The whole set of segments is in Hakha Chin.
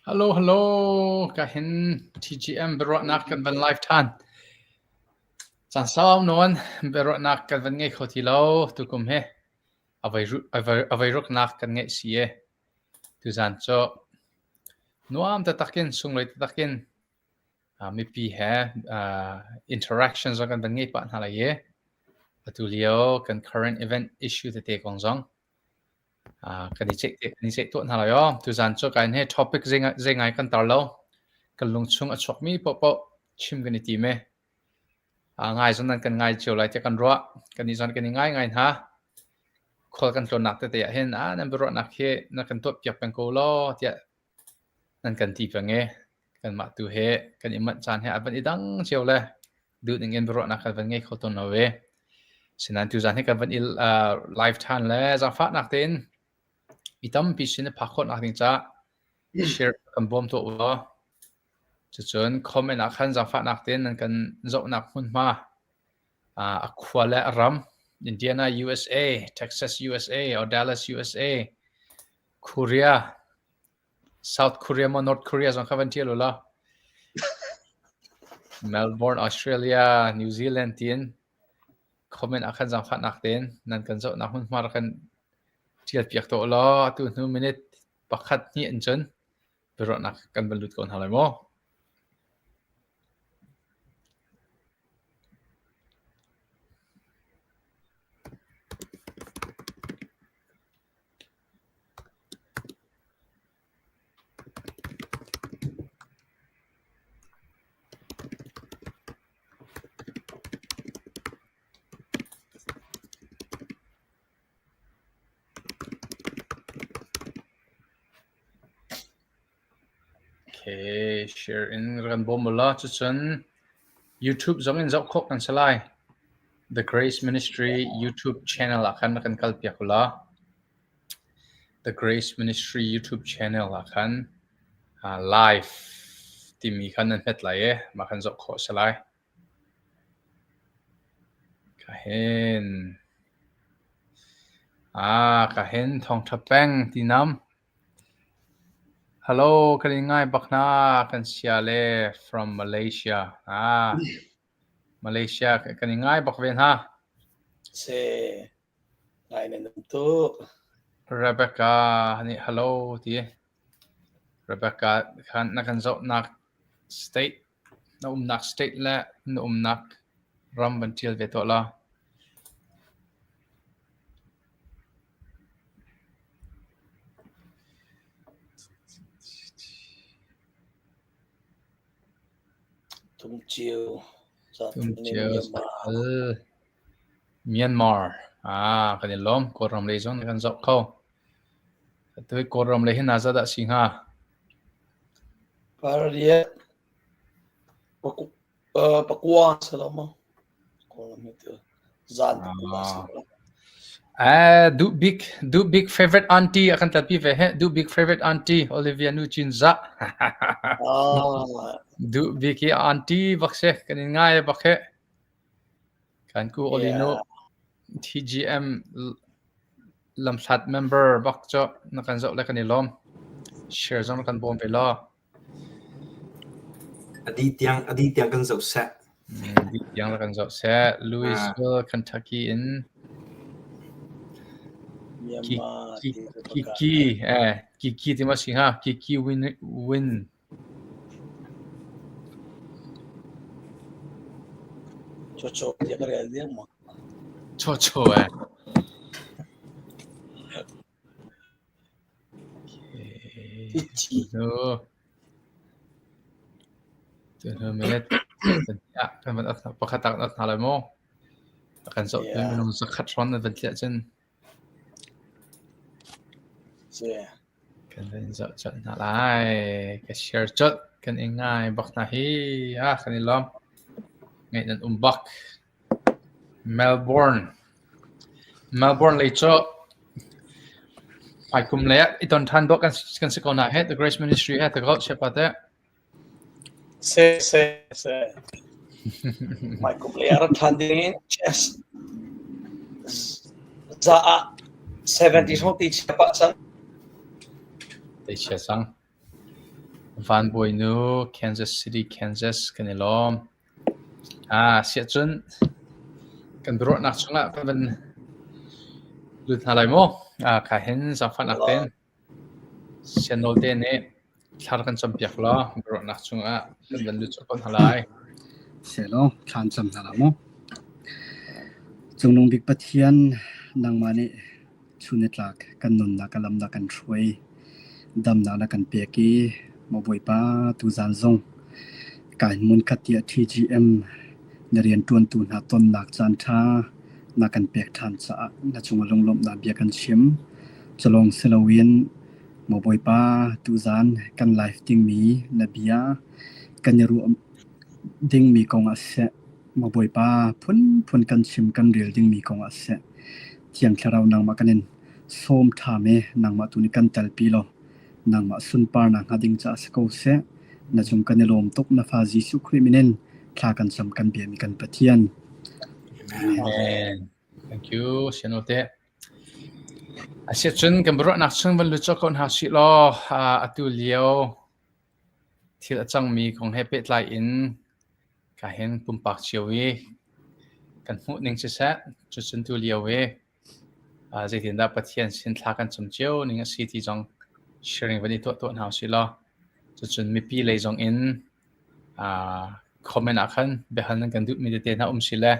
Hello, hello. Ka hin TGM biaruahnak kan van live ṭhan. Caan sau nawn biaruahnak kan van ngei kho ti lo tukum hi. A voi ruknak kan ngeih si e. Tuzaan cu nuam taktak in, sunglawi taktak in mipi he interaction zong kan van ngei pah hna lai i atu lio kan current event issue tete kong zong kan i ceih kan i ceih tuah hna lai aw. Tuzaan cu kai he topic zei ngai kan tar lo. Kan lungchung a chuakmi paohpaoh chim kan i tim e. Ngai zong nan kan ngai cio lai tiah kan ruah. Kan nih zong kan i ngai ngai hna. Khual kan tlawnnak tete ah hin ah nan biaruahnak hi na kan tuahpiak peng ko law tiah nan kan ti peng i kanmah tu he kan i manh caan he a van i dang cio le duh ning in biaruahnak kan van ngei kho tawn lo ve. Sinain tuzaan hi kan van i uh, live ṭhan le zaangfahnak tein mi tampi sin i phak khawhnak ding caah share kan bawm tuah u law cucun comment ah khan zaangfahnak tein nan kan zohnak hmunhma uh, a khua le a ram Indiana USA, Texas USA or Dallas USA, Korea South Korea maw North Korea zong kha van ṭial u law Melbourne, Australia, New Zealand tiin comment ah khan zaangfahnak tein nan kan zohnak hmunhma rak kan ṭial piak tuah u law atu hnu minute pakhat hnih in cun biaruahnak kan van lut ko hna lai maw? Okay, share in kan bawm u law cucun YouTube zong in zoh khawh kan si lai. The Grace Ministry YouTube channel ah khan kan kal piak u law. The Grace Ministry YouTube channel ah khan uh, live timi khan nan hmet lai i mah khan zoh khawh si lai. Ka hin. Ah, ka hin thawngṭha peng ti nam. Hello, kan in ngai bak hna. Kan sia le from Malaysia. Ah, Malaysia kan in ngai bak ve hna. Se, ngai nan um tuk. Rebecca nih hello ti. Rebecca khan na kan zohnak state Na umnak state le na umnak ram van ṭial ve tuah law. Tumciu, Tumciu, Myanmar. Ah, kan i lawm. Kawlram lei zong kan zoh kho. Atu hi Kawlram lei hi na za dah si hnga? Pariat pakua si lo maw? Kawlram hi tu zan pakua si lo. Eh, duh bik, duh bik favorite auntie a kan telpi ve he. Duh bik favorite auntie Olivia Nu Chin Za. Ah. Duh bik hi auntie bak si, kan in ngai bak he. Kan ku Olino TGM lamhlat member bak cu na kan zoh le kan i lawm. Share zong na kan bawm ve law. A dih tiang a dih tiang kan zoh seh. Dih tiang kan zoh seh. Louisville, Kentucky in Kiki eh Kiki ti ma si hnga Kiki win win Chocho tiah ka rel diam maw? Chocho eh. Ichi. Tu minute kan van pakhat tak hna lai maw? Kan zoh tu minung zakhat hrawn na van tliah cun. Kan van zoh colh hna lai. Ka share colh. Kan i ngai bak hna hi. Ah, kan i lawm. Ngaih nan um bak. Melbourne. Melbourne lei cu hmaikum lei ah i ton ṭhan dawh kan, kan si ko na he. The Grace Ministry he te ko siapa te. Se se se. Hmaikum lei ah rat ṭhan ding in chess za ah 70 hrawng ti chia pah cang. Te chia cang. Van Bawinu, Kansas City, Kansas kan i lawm. Ah, siahcun kan biaruahnak chungah kan van lut hna lai maw? Ah, kha hin zaangfahnak tein Sianawl te nih thlar kan campiak law biaruahnak chungah kan van lut ko hna lai. Selaw thlan cam hna la mu. Cungnung bik Pathian nangmah nih chun nitlak kan nunnak a lam na kan hruai, damnak na kan pek i maw Bawipa tuzaan zong kai hmunkhat tiah TGM na rianṭuantu hna tonnak caanṭha na kan pek ṭhan caah na cungah lunglawmhnak bia kan chim. Culawng si loin maw Bawipa tuzaan kan live dingmi na bia kan i ruah dingmi kongah siseh, maw Bawipa phunphun kan chim kan rel dingmi kongah siseh, Thiang Thlarau nangmah kan in sawm ṭham i nangmah tu nih kan telpi law nangmah sunparnak hnga ding caah si ko seh. Na cung kan i lawm tuk na fa Jesuh Khrih min in thla kan cam kan biami kan Pathian. Amen. Amen. Thank you, Sianote. Asiahcun kan biaruahnak chung van lut ko hna sih law atu lio thil a cangmi kong he pehtlai in ka hin pumpak cio i kan hmuh ning siseh cucun tu lio i zeitindah Pathian sin thla kan cam cio ning a si ti zong sharing van i tuah tuah hna usih law cucun mipi lei zong in comment ah khan biahal nan kan duhmi tete hna um si le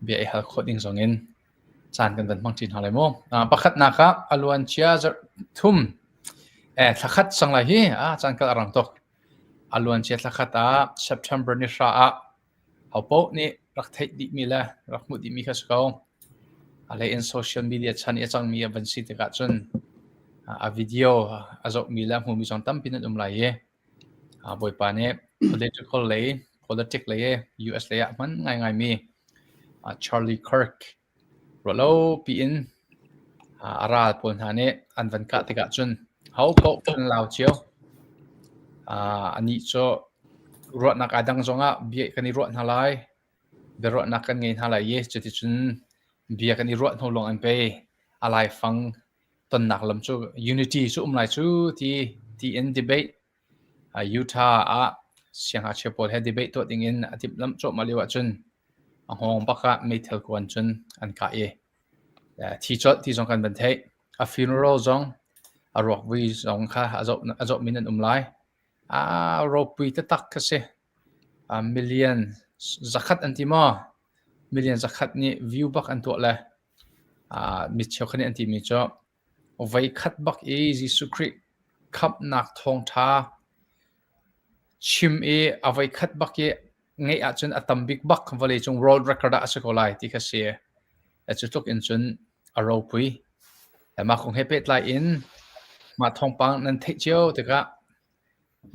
bia i hal khawh ding zong in caan kan van hmang ṭi hna lai mu. Pakhatnak ah a luancia zarh thum thla khat sang lai hi caan kal a rang tuk. A luancia thla khat ah September ni hra ah hopaoh nih rak theih dihmi le rak hmuh dihmi kha si ko. A hlei in social media chan i a cangmi a van si tikah cun a video a zohmi le a hmumi zong tampi nan um lai i Bawipa nih political lei, politic lei i US lei ah hman ngaingaimi Charlie Kirk ruahlo piin a ral pawl hna nih an van kah tikah cun ho paoh an lau cio. Anih cu ruahnak aa dang zongah bia kan i ruah hna lai, biaruahnak kan ngei hna lai i cuticun bia kan i ruah hnu lawng an pe. A laifang tonnak lam cu unity cu um lai cu ti tiin debate Utah ah siangngakchia pawl he debate tuah dingin a timhlamh cuahmah lio ahcun a hngawng bak ah meithal kuan cun an kah i thi colh ti zong kan van theih. A funeral zong a ruakvui zong kha a zohmi nan um lai. Aa ropui taktak kha si. Million zakhat an ti maw? Million zakhat nih view bak an tuah le mi cheukhat nih an timi cu voikhat bak i Jesuh Khrih khamhnak thawngṭha chim i a voikhat bak i ngeih ahcun a tam bik bak vawleicung world record ah a si ko lai ti kha si. Cu tluk in cun a ropui. Mah kong he pehtlai in mah thawngpang nan theih cio tikah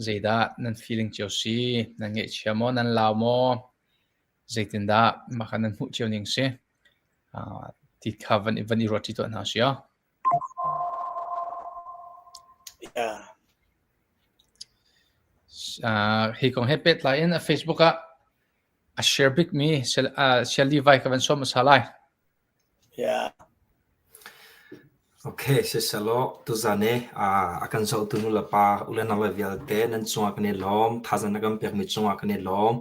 zeidah nan feeling cio si? Nan ngaihchia maw? Nan lau maw? Zeitindah mah kha nan hmuh cio ning si? Ti kha van i van i ruat ṭi tuah hna usih. Yeah. Hi kong he pehtlai in a Facebook ah a share bikmi Shelly Vai ka van sawm hmasa lai. Yeah. Okay, siselaw tuzan i a kan zohtu nulepa u le nau le vialte nan cungah kan i lawm, thazaang na kan pekmi cungah kan i lawm.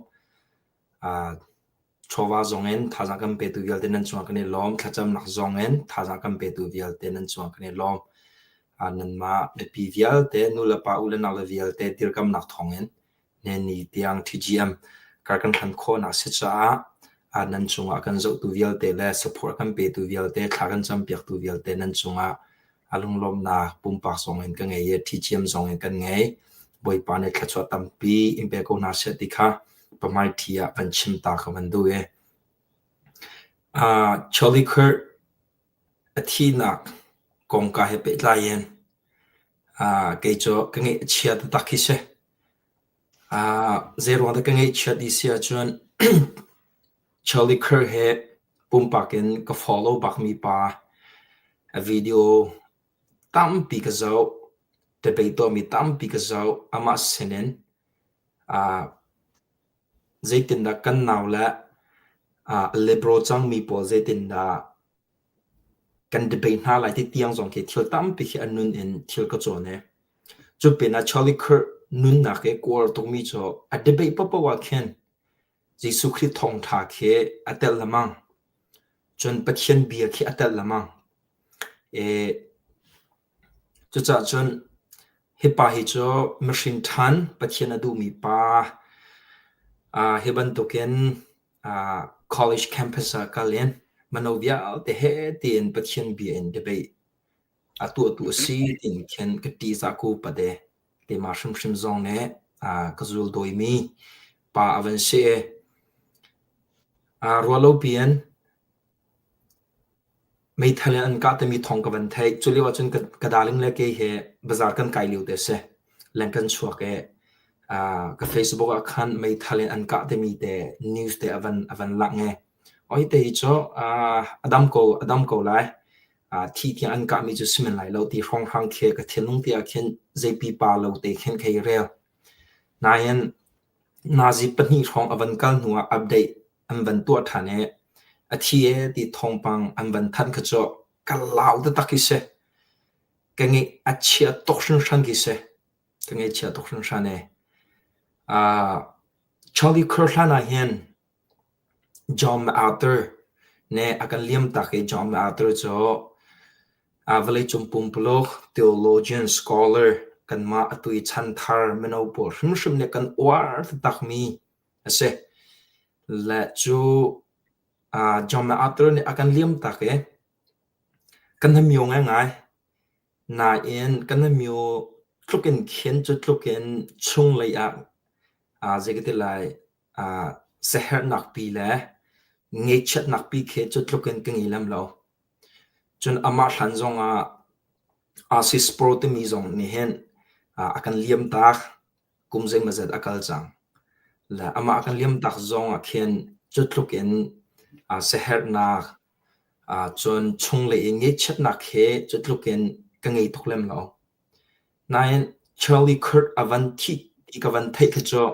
Chawva zongin thazaang kan petu vialte nan cungah kan i lawm. Thlacamnak zongin thazaang kan petu vialte nan cungah kan i lawm. Nanmah mipi vialte, nulepa u le nau le vialte dirkamnak thawngin neni tiang TGM kar kan hlan khawhnak si caah nan cungah kan zohtu vialte le support kan petu vialte, thla kan campiaktu vialte nan cungah a lunglawmhnak pumpak zong in ka ngei i TGM zong in kan ngei. Bawipa nih thluachuah tampi in pe ko hna seh ti kha pahmaiṭhi ah van chim ta ka van duh i. Charlie Kirk a thihnak kongka he pehtlai in kei cu ka ngaih a chia taktak khi si. Zeiruang dah ka ngaihchiat ti si ahcun Charlie Kirk he pumpak in ka follow bakmi pa a video tampi ka zoh, debate tuahmi tampi ka zoh. Amah sinin zeitindah kan nau le liberal cangmi pawl zeitindah kan debate hna lai ti tiang zong khi thil tampi khi a nun in thil ka cawn i cu pinah Charlie Kirk. nunnak i ka uar tukmi cu a debate paohpaoh ah khin Jesuh Khrih thawngṭha khi a telh lengmang. Cun Pathian bia khi a telh lengmang. Cucaah cun hi pa hi cu mihring ṭhan Pathian a duhmi pa hi bantukin college campus ah kal in mino vialte he tiin Pathian bia in debate a tuahtu a si tiin khin ka ṭihzah ko upat ee. Keimah hrimhrim zong nih ka zul dawimi pa a van si i ruahlopi in Meithal in an kah timi thawng ka van theih. Cu lio ahcun ka darling le kei he bazaar kan kai lio te a si. Leng kan chuak i ka Facebook ah khan meithal in an kah timi te news te a van a van lang i oi te hi cu a dam ko a dam ko lai. Thi tiang an kahmi cu si men lai lo ti hrawnghrang khi ka thinlung te ah khin zei pipa lo te khin ka i rel. Nain nazi pahnih hrawng a van kal hnu ah update an van tuah ṭhan i a thi ee ti thawngpang an van thanh kha cu ka lau taktak khi si. Ka ngeih a chia tuk hringhran khi si. Ka ngaihchia tuk hringhran ee. Uh, Charlie Kirk hlan ah hin John MacArthur nih a kan liam tak i John MacArthur cu uh, vawleicung pumpuluk theologian scholar kanmah atu i chanthar mino pawl hrimhrim nih kan uar taktakmi a si. Le cu uh, John MacArthur nih a kan liam tak i kan hnamio ngaingai. Nain kan hnamio tluk in khin cu tluk in chunglei ah uh, zei ka ti lai uh, siaherhnak pi le ngaihchiatnak pi khi cu tluk in ka ngei lem lo. Cun amah hlan zong ah Asis Pro timi zong nih hin uh, a kan liam tak. Kum zeimawzat a kal cang. Le amah kan liam tak zong ah khin cu tluk in uh, siaherhnak uh, cun chunglei in ngaihchiatnak he cu tluk in ka ngei tuk lem lo. Nain Charlie Kirk a van thih ti ka van theih kha cu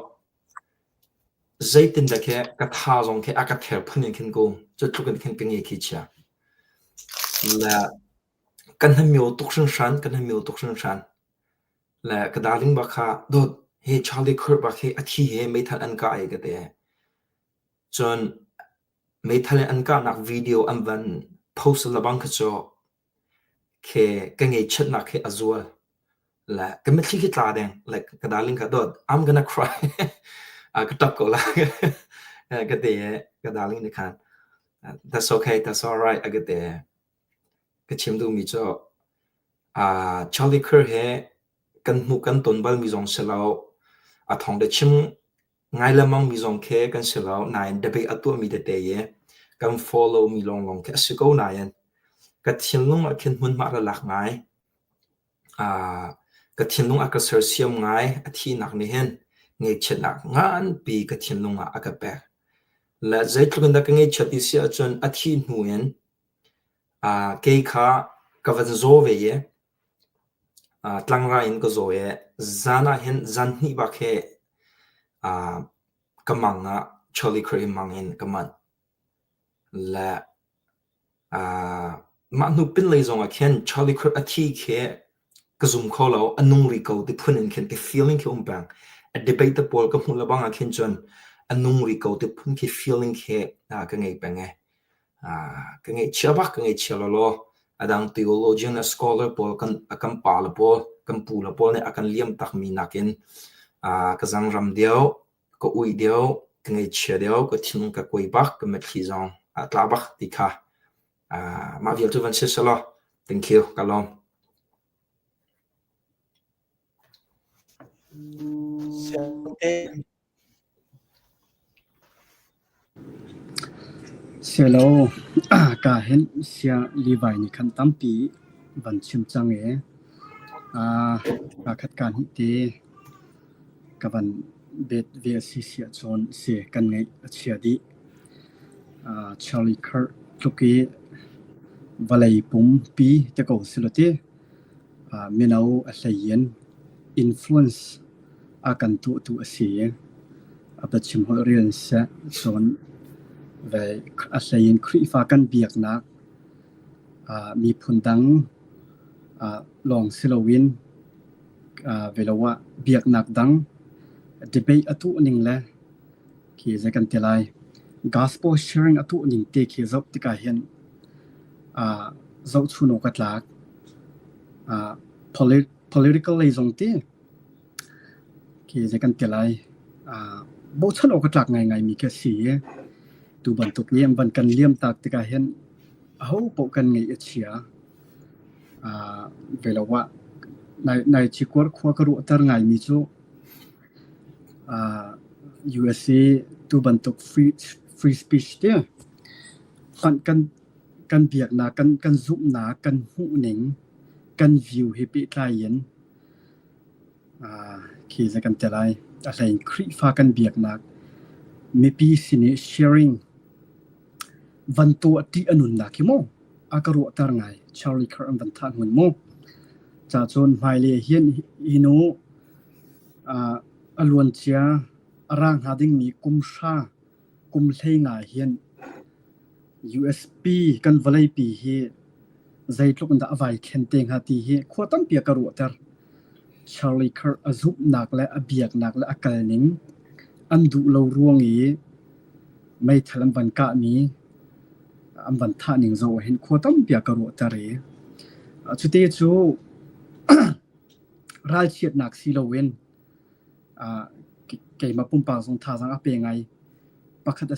zeitindah khi ka tha zong khi a ka ther phun in khin ko cu tluk in khin ka ngei khi chia. Le kan hnamio tuk hringhran, kan hnamio tuk hringhran. Le ka darling bak kha dawt he Charlie Kirk bak hi a thi he meithal an kah ai ka ti. Cun meithal in an kahnak video an van post lebang kha cu khi ka ngaihchiatnak khi a zual. Le ka mitthli khi tla deng. Like ka darling kha dawt I'm gonna cry. ka ṭap ko lai ka ti i ka darling nih khan that's okay that's all right a ka ti. Ka chim duhmi cu Charlie Kirk he kan hmuh kan ton balmi zong si lo. A thawng te chim ngai lengmang mi zong khi kan si lo. Nain debate a tuahmi tete i kan follow mi lawnglawng khi a si ko nain ka thinlung ah khin hmunhma ka lak ngai. Ka thinlung a ka sersiam ngai. A thihnak nih hin ngaihchiatnak nganpi ka thinlung ah a ka pek. Le zeitluk in dah ka ngaihchiat ti si ahcun a thih hnu in Kei kha ka van zaw ve i tlangrai in ka zaw i zan ah hin zan hnih bak hi ka mang ah Charlie Kirk mang in ka manh. Le mah hnu pinlei zong ah khin Charlie Kirk a thi khi ka zum kho lo, a nung rih ko ti phun in khin ka feeling khi um peng. A debate te pawl ka hmuh lebang ah khin cun a nung rih ko ti phun khi feeling khi ka ngei peng e. Ka ngaihchia bak, ka ngaihchia lawlaw. A dang theologian le scholar pawl kan kan pa le pawl, kan pu le pawl nih a kan liam takmi nakin ka zangram deuh, ka ui deuh, ka ngaihchia deuh, ka thinlung ka kuai bak, ka mitthli zong a tla bak ti kha mah vial cu van si selaw. Thank you, ka lawm. Selo, ka hin sia Levi nih khan tampi van chim cang i kaa khat kaa hnih te ka van bet ve a si si ahcun si kan ngeih a chia dih. Charlie Kirk tluk i vawlei pumpi te ko si lo ti mino a hlei in influence a kan tuahtu a si i a biachim holh rian seh cun a hlei in Khrihfa kan biaknak miphun dang lawng si loin. Veloah biaknak dang debate a tuah ning le khi zei kan ti lai gospel sharing a tuah ning te khi zoh tikah hin zohchun awk a tlak. Political lei zong ti khi zei kan ti lai bochan awk a tlak ngaingai mi khi a si i tu bantuk i an van kan liam tak tikah hin aho paoh kan ngaih a chia. Veloah nai cikuar khua ka ruahter ngaimi cu USA tu bantuk free speech ti kan kan biaknak kan kan zumhnak kan hmuhning kan view he pehtlai in khi zei kan ti lai a hlei in Khrihfa kan biaknak mipi sin i sharing Van tuah ṭih a nunnak hi mu a ka ruahter ngai. Charlie Kirk an van thah ngun mu. Cacun hmailei hin hi nu a luancia a ra hnga dingmi kum hra kum 15 hin USP kan vawleipi hi zeitluk in dah a vai thlen te hnga ti hi khua tampi a ka ruahter. Charlie Kirk a zumhnak le a biaknak le a kalning an duh lo ruang i meithal an van kahmi an van thahning zoh ahhin khua tampi a ka ruahter i cute cu ralchiatnak si loin keimah pumpak zong thazaang a pe ngai. Pakhat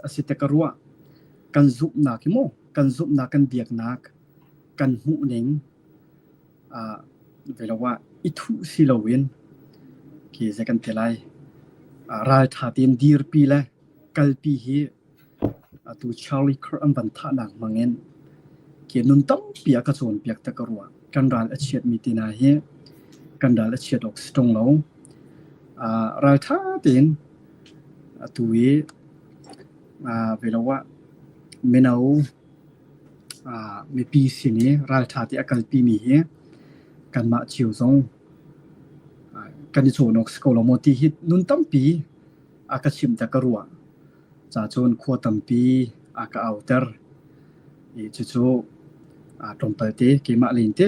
a si te ka ruah. Kan zumhnak hi mu kan zumhnak kan biaknak kan hmuhning velo ah i thuh si loin khi zei kan ti lai ralṭha tein dirpi le kalpi hi atu Charlie Kirk an van thahnak hmangin khi nun tampi a ka cawnpiak te ka ruah. Kan ral a chiatmi te hna hi kan ral a chiat awk si ṭung lo. Ralṭha tein atu i velo ah mino mipi sin i ralṭha te a kalpimi hi kanmah cio zong kan i cawn awk si ko lo maw ti hi nun tampi a ka chimh te ka ruah. Cacun khua tampi a ka auter. I cucu tlawmpal te keimah len te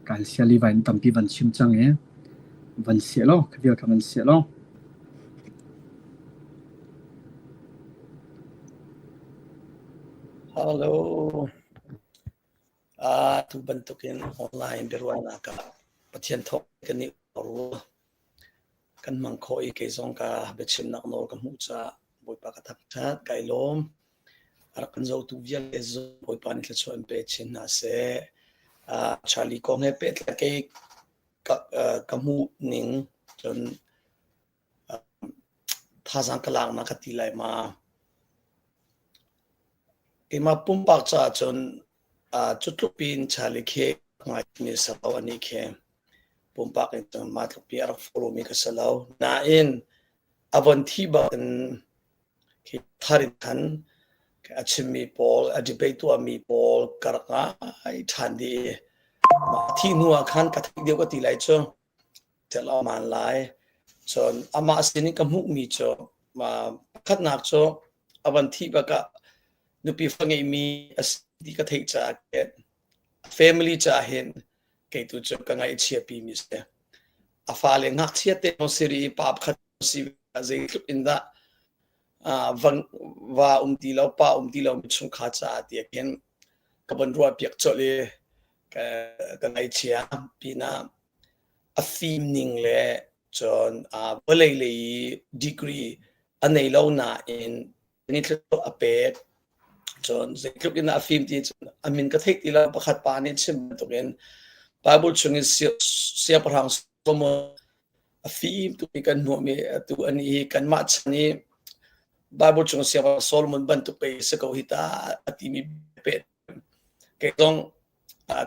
kan siali vai in tampi van chim cang i van siah law kha vial kha van siah law. Hello. Tu bantukin online biaruahnak ah Pathian thawng kan i ru. Kan hmang khawh i kei zong ka biachimnak nawl ka hmuh caah Bawipa ka thangṭhat, kai lawm. A rak kan zohtu vialte zong Bawipa nih thluachuah in pe chin hna seh. Charlie kong he pehtlai kei ka, ka hmuh ning cun thazaang ka laknak ka ti lai ma. Keimah pumpak caah cun cu tluk piin Charlie khi ngaimi si lo anih khi. Pumpak in cun mah tluk pi a rak follow mi ka si lo. Nain a von thi bak in khi thar in khan a chimmi pawl, a debate tuahmi pawl ka rak ngai ṭhan dih i mah a thih hnu ah khan ka theih deuh ka ti lai cu. Tel a maan lai. Cun amah sin in ka hmuhmi cu pakhatnak cu a van thih bak ah nupi fa ngeihmi a si ti ka theih caah family caah hin kei tu cu ka ngaihchia pimi si. A fale ngakchia te lawng si rih i pa pakhat si zeitluk in dah va um ti lo pa um ti lo mi chungkhar caah tiah khin ka von ruah piak colh i ka ngaihchia pinah a fim ning le cun vawlei lei i degree a nei lo nain ni thluachuah a pek. Cun zeitluk in a fim ti cun a min ka theih ti lo pakhat pa nih chim bantukin Bible chungin siangpahrang Solomon a fim tuk i kan hmuhmi atu an i kanmah chan i Bible chung siangpahrang Solomon bantuk pei si ko hi ta a timi pe Kei zong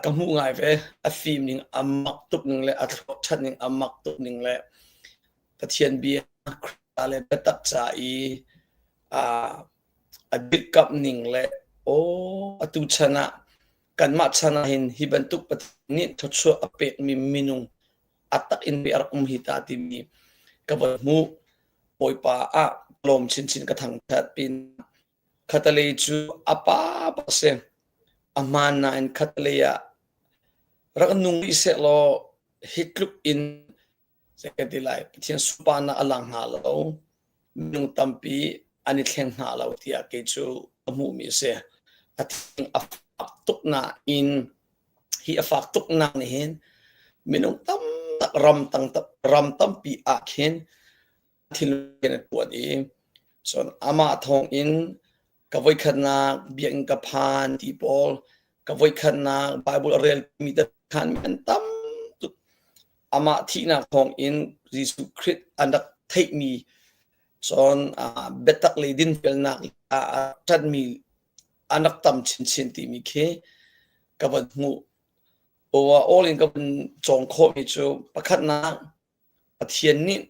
ka hmuh ngai ve. A fim ning a mak tuk ning le a thluak ṭhat ning a mak tuk ning le Pathian bia Khrihfa le biatak ca i a dirhkamh ning le aw atu chan ah kanmah chan ah hin hi bantuk Pathian nih thluachuah a pekmi minung a tak in a rak um hi ta timi ka von hmuh. Bawipa ah lawm chinchin ka thangṭhat pin Khatalei cu a pa bak a si. A hmaan nain khatalei ah rak nung rih sehlaw. Hi tluk in zei kan ti lai Pathian sunparnak a lang hnga lo minung tampi an i thleng hnga lo tiah kei cu ka hmuhmi a si. A thing a fak tuk nain hi a fak tuk nak nih hin minung tamtak ram tang ram tampi ah khin thinlung a tuan i cun amah thawng in ka voikhatnak biakinn ka phan ti pawl ka voikhatnak Bible a rel mi te khan mi an tam tuk amah thihnak thawng in Jesuh Khrih an rak theihmi cun biatak le dinfelnak a ṭanhmi an rak tam chinchin timi khi ka van hmuh. All in ka van cawng khawhmi cu pakhatnak Pathian nih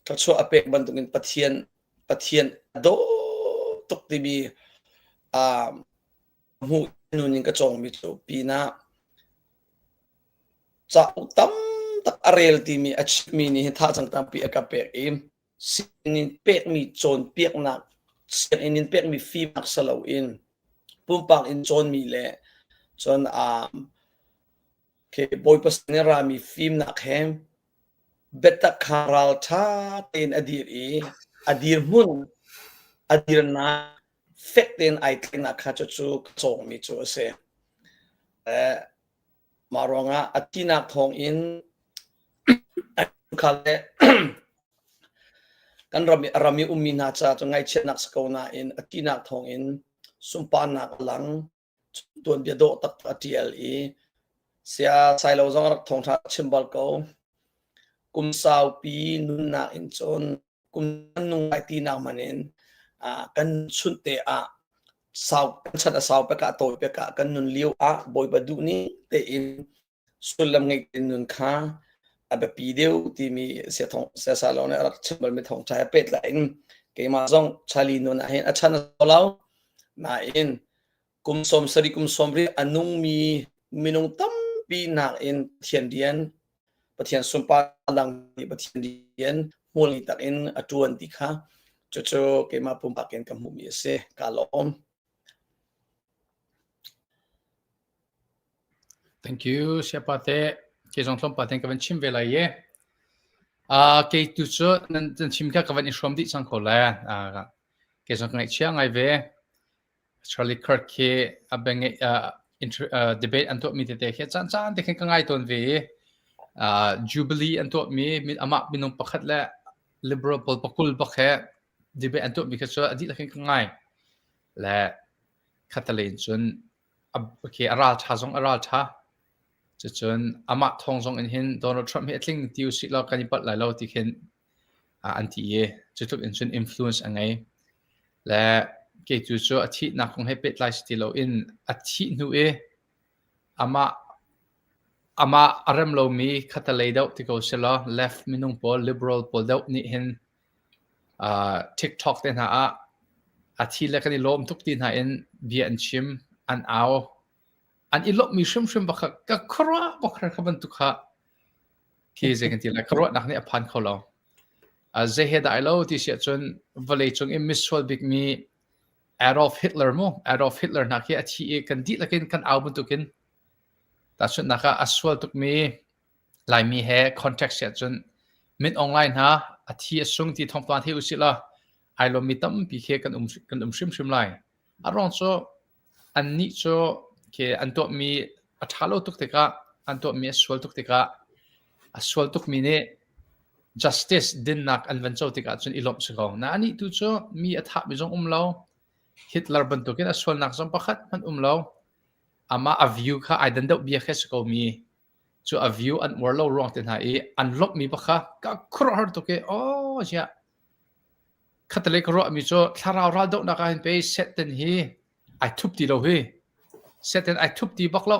thluachuah a pek bantukin Pathian Pathian a dawt tuk timi uh, hmuh nun in ka cawngmi cu pinah cauk tam tak a rel timi a chimmi nih hi thacang tampi a ka pek i sianginn pekmi cawnpiaknak sianginn in pekmi fimnak si loin pumpak in cawnmi le cun um, Khi Bawipa sin in rami fimnak he biatak kha ralṭha tein a dir i a dirhmun a dirnak fek tein ai tlaihnak kha cucu ka cawngmi cu a si. Eh, mah ruangah a thihnak thawngin kha le kan ram i ram i ummi hna caah cu ngaihchiatnak si ko nain a thihnak thawngin sunparnak a lang. Tuanbia dawh taktak a ṭial i sia Sailo zong a rak thawngṭha chim bal ko. Kum saupi nunnak in cun kum kan nung lai tinak hmanh in kan chunte ah sau kan chan a sau pek ah a tawi pek ah kan nun lio ah Bawipa duh ning tein sullam ngei tein nun kha a biapi deuh timi siasalo nih a rak chim balmi thawngṭha he pehtlai in keimah zong Charlie nun ah hin a chan a lo nain kum 70 kum 70 a nungmi minung tampi nakin Pathian rian Pathian sunpar lang nih Pathian rian hmual ngei tak in a ṭuan ti kha cucu keimah pumpak in ka hmuhmi a si ka lawm. Thank you, Siapate. Kei zong tlawmpal ten ka van chim ve lai i. Uh, kei tu cu nan, nan chim kha ka van i hrawm dih cang ko lai. Uh, kei zong ka ngaihchia ngai ve. Charlie Kirk khi a beng uh, inter, uh, debate an tuahmi tete khi caan caan te khin ka ngai tawn ve i. Uh, Jubilee an tuahmi amah minung pakhat le liberal pawl pakul bak he debate an tuahmi kha cu a dihlak in ka ngai. Le khatalei in cun Okay, a ralṭha zong a ralṭha. Cucun amah thawng zong in hin Donald Trump hi a tling ti usih law kan i palh lai lo ti khin an ti i cu tluk in cun influence a ngei. Le kei tu cu a thihnak kong he pehtlai si ti loin a thih hnu i amah amah a rem lomi khatalei deuh ti ko selaw left minung pawl liberal pawl deuh nih hin TikTok te hna ah a thi le kan i lawm tuk ti hna in bia an chim, an au. An i lawmhmi hrimhrim bak kha ka khuaruah bak kha bantuk kha khi zei kan ti lai khuaruahnak nih a phan kho lo. Zei he dah ai lo ti si ahcun vawleicung i misual bikmi Adolf Hitler mu Adolf Hitler hna khi a thi i kan dihlak in kan au bantukin tahchunhnak ah a sual tukmi Laimi he contact si ahcun Min Aung Hlaing hna a thi a sung ti thawngpang thei usih law ai lawmmi tampi khi kan um kan um hrimhrim lai. A ruang cu annih cu khi an tuahmi a ṭha lo tuk tikah an tuahmi a sual tuk tikah a sual tukmi nih justice dinnak an van co tikah cun i lawmh si ko. Na anih tu cu mi a thahmi zong um lo. Hitler bantukin a sualnak zong pakhat hmanh um lo. Amah a view kha ai dan deuh bia khi a si ko mi cu a view an uar lo ruang te hna i an lawmhmi bak kha ka khuaruahhar tuk i aw ziah khatalei ka ruahmi cu thlarau ral dohnak ah hin pei Satan hi ai thup ti lo hi Satan ai thup ti bak lo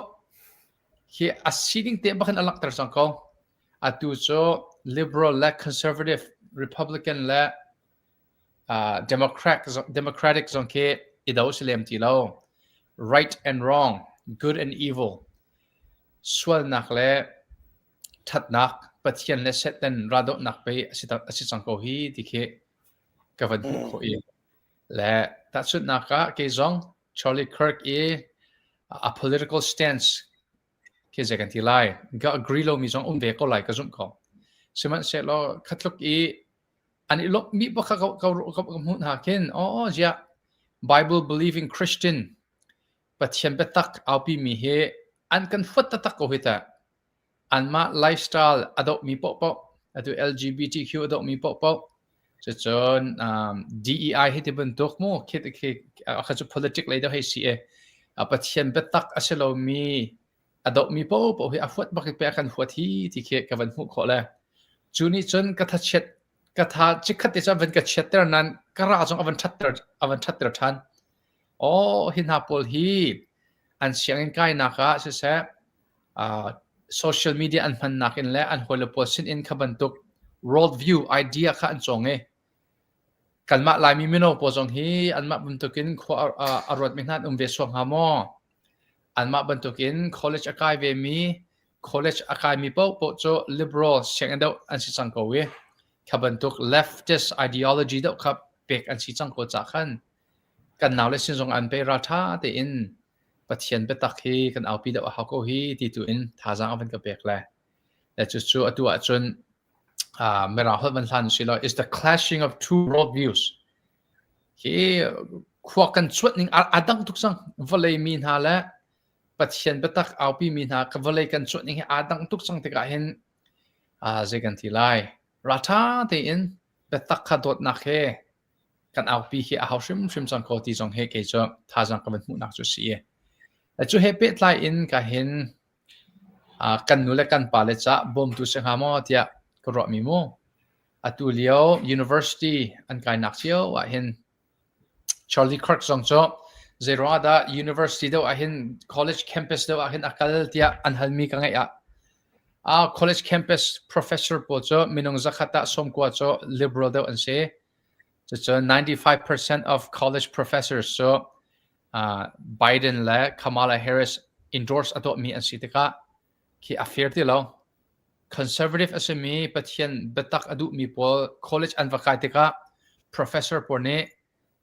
hi a sining te bak in a langhter cang ko atu cu liberal le conservative republican le uh, democrat democratic zong khi i do si lem ti lo right and wrong good and evil sualnak le ṭhatnak Pathian le Satan raldohnak pei a si cang ko hi ti khi ka van hmuh khawh i le tahchunhnak ah kei zong Charlie Kirk i a political stance. Khi zei kan ti lai? Ka agree lomi zong um ve ko lai ka zumh ko. Sihmanhsehlaw khatluk i an i lawmhmi bak kha ka, ka, ka, ka hmuh hna khin, oh ziah, Bible believing Christian Pathian biatak aupi mi hi an kan huat taktak ko hi teh. Anmah lifestyle a dohmi paohpaoh, atu LGBTQ a dohmi paohpaoh, cucun um, DEI hi ti bantuk mu khi khi kha cu politic lei deuh hei si i Pathian biatak a si lomi a dohmi paohpaoh hi a huat bak i pe a kan huat hi ti khi ka van hmuh khawh le cu nih cun ka thachiat ka tha chikkhat te cu a van ka chiatter nain ka ra zong a van ṭhatter a van ṭhatter ṭhan. Aw hi hna pawl hi an sianginn kainak ah siseh uh, social media an hmannak in le an hawile pawl sin in kha bantuk world view idea kha an cawng i kanmah Laimi mino pawl zong hi anmah bantukin khua a ruatmi hna an um ve suak hnga maw? Anmah bantukin college a kai vemi college a kaimi paohpaoh cu liberal sianginn deuh an si cang ko i kha bantuk leftist ideology deuh kha pek an si cang ko cah khan kan naule sin zong an pe ralṭha tein Pathian biatak hi kan aupi deuh a hau ko hi ti tu in thazaang a van ka pek le le cucu atu ahcun uh, Mirang holh van hlan si law is the clashing of two world views hi khua kan chuat ning a dang tuk cang vawlei mi hna le Pathian biatak aupi mi hna ka vawlei kan chuat ning hi aa dang tuk cang tikah hin uh, zei kan ti lai ralṭha tein biatak kha dawtnak he kan aupi hi a hau hrimhrim cang ko ti zong he kei cu thazaang ka van hmuhnak cu si i cu he pehtlai in ka hin kan nu le kan pa le ca bawmtu si hnga maw tiah ka ruahmi mu atu lio university an kainak cio ah hin Charlie Kirk zong cu zeiruang ah dah university deuh ah hin college campus deuh ah hin a kal tiah an halmi ka ngaih ah ah college campus professor pawl cu minung zakhat ah sawmkua cu liberal deuh an si. Cucun 95% of college professors cu uh, Biden le Kamala Harris endorse a tuahmi an si tikah khi a fair ti lo. Conservative a simi Pathian biatak a duhmi pawl college an va kai tikah professor pawl nih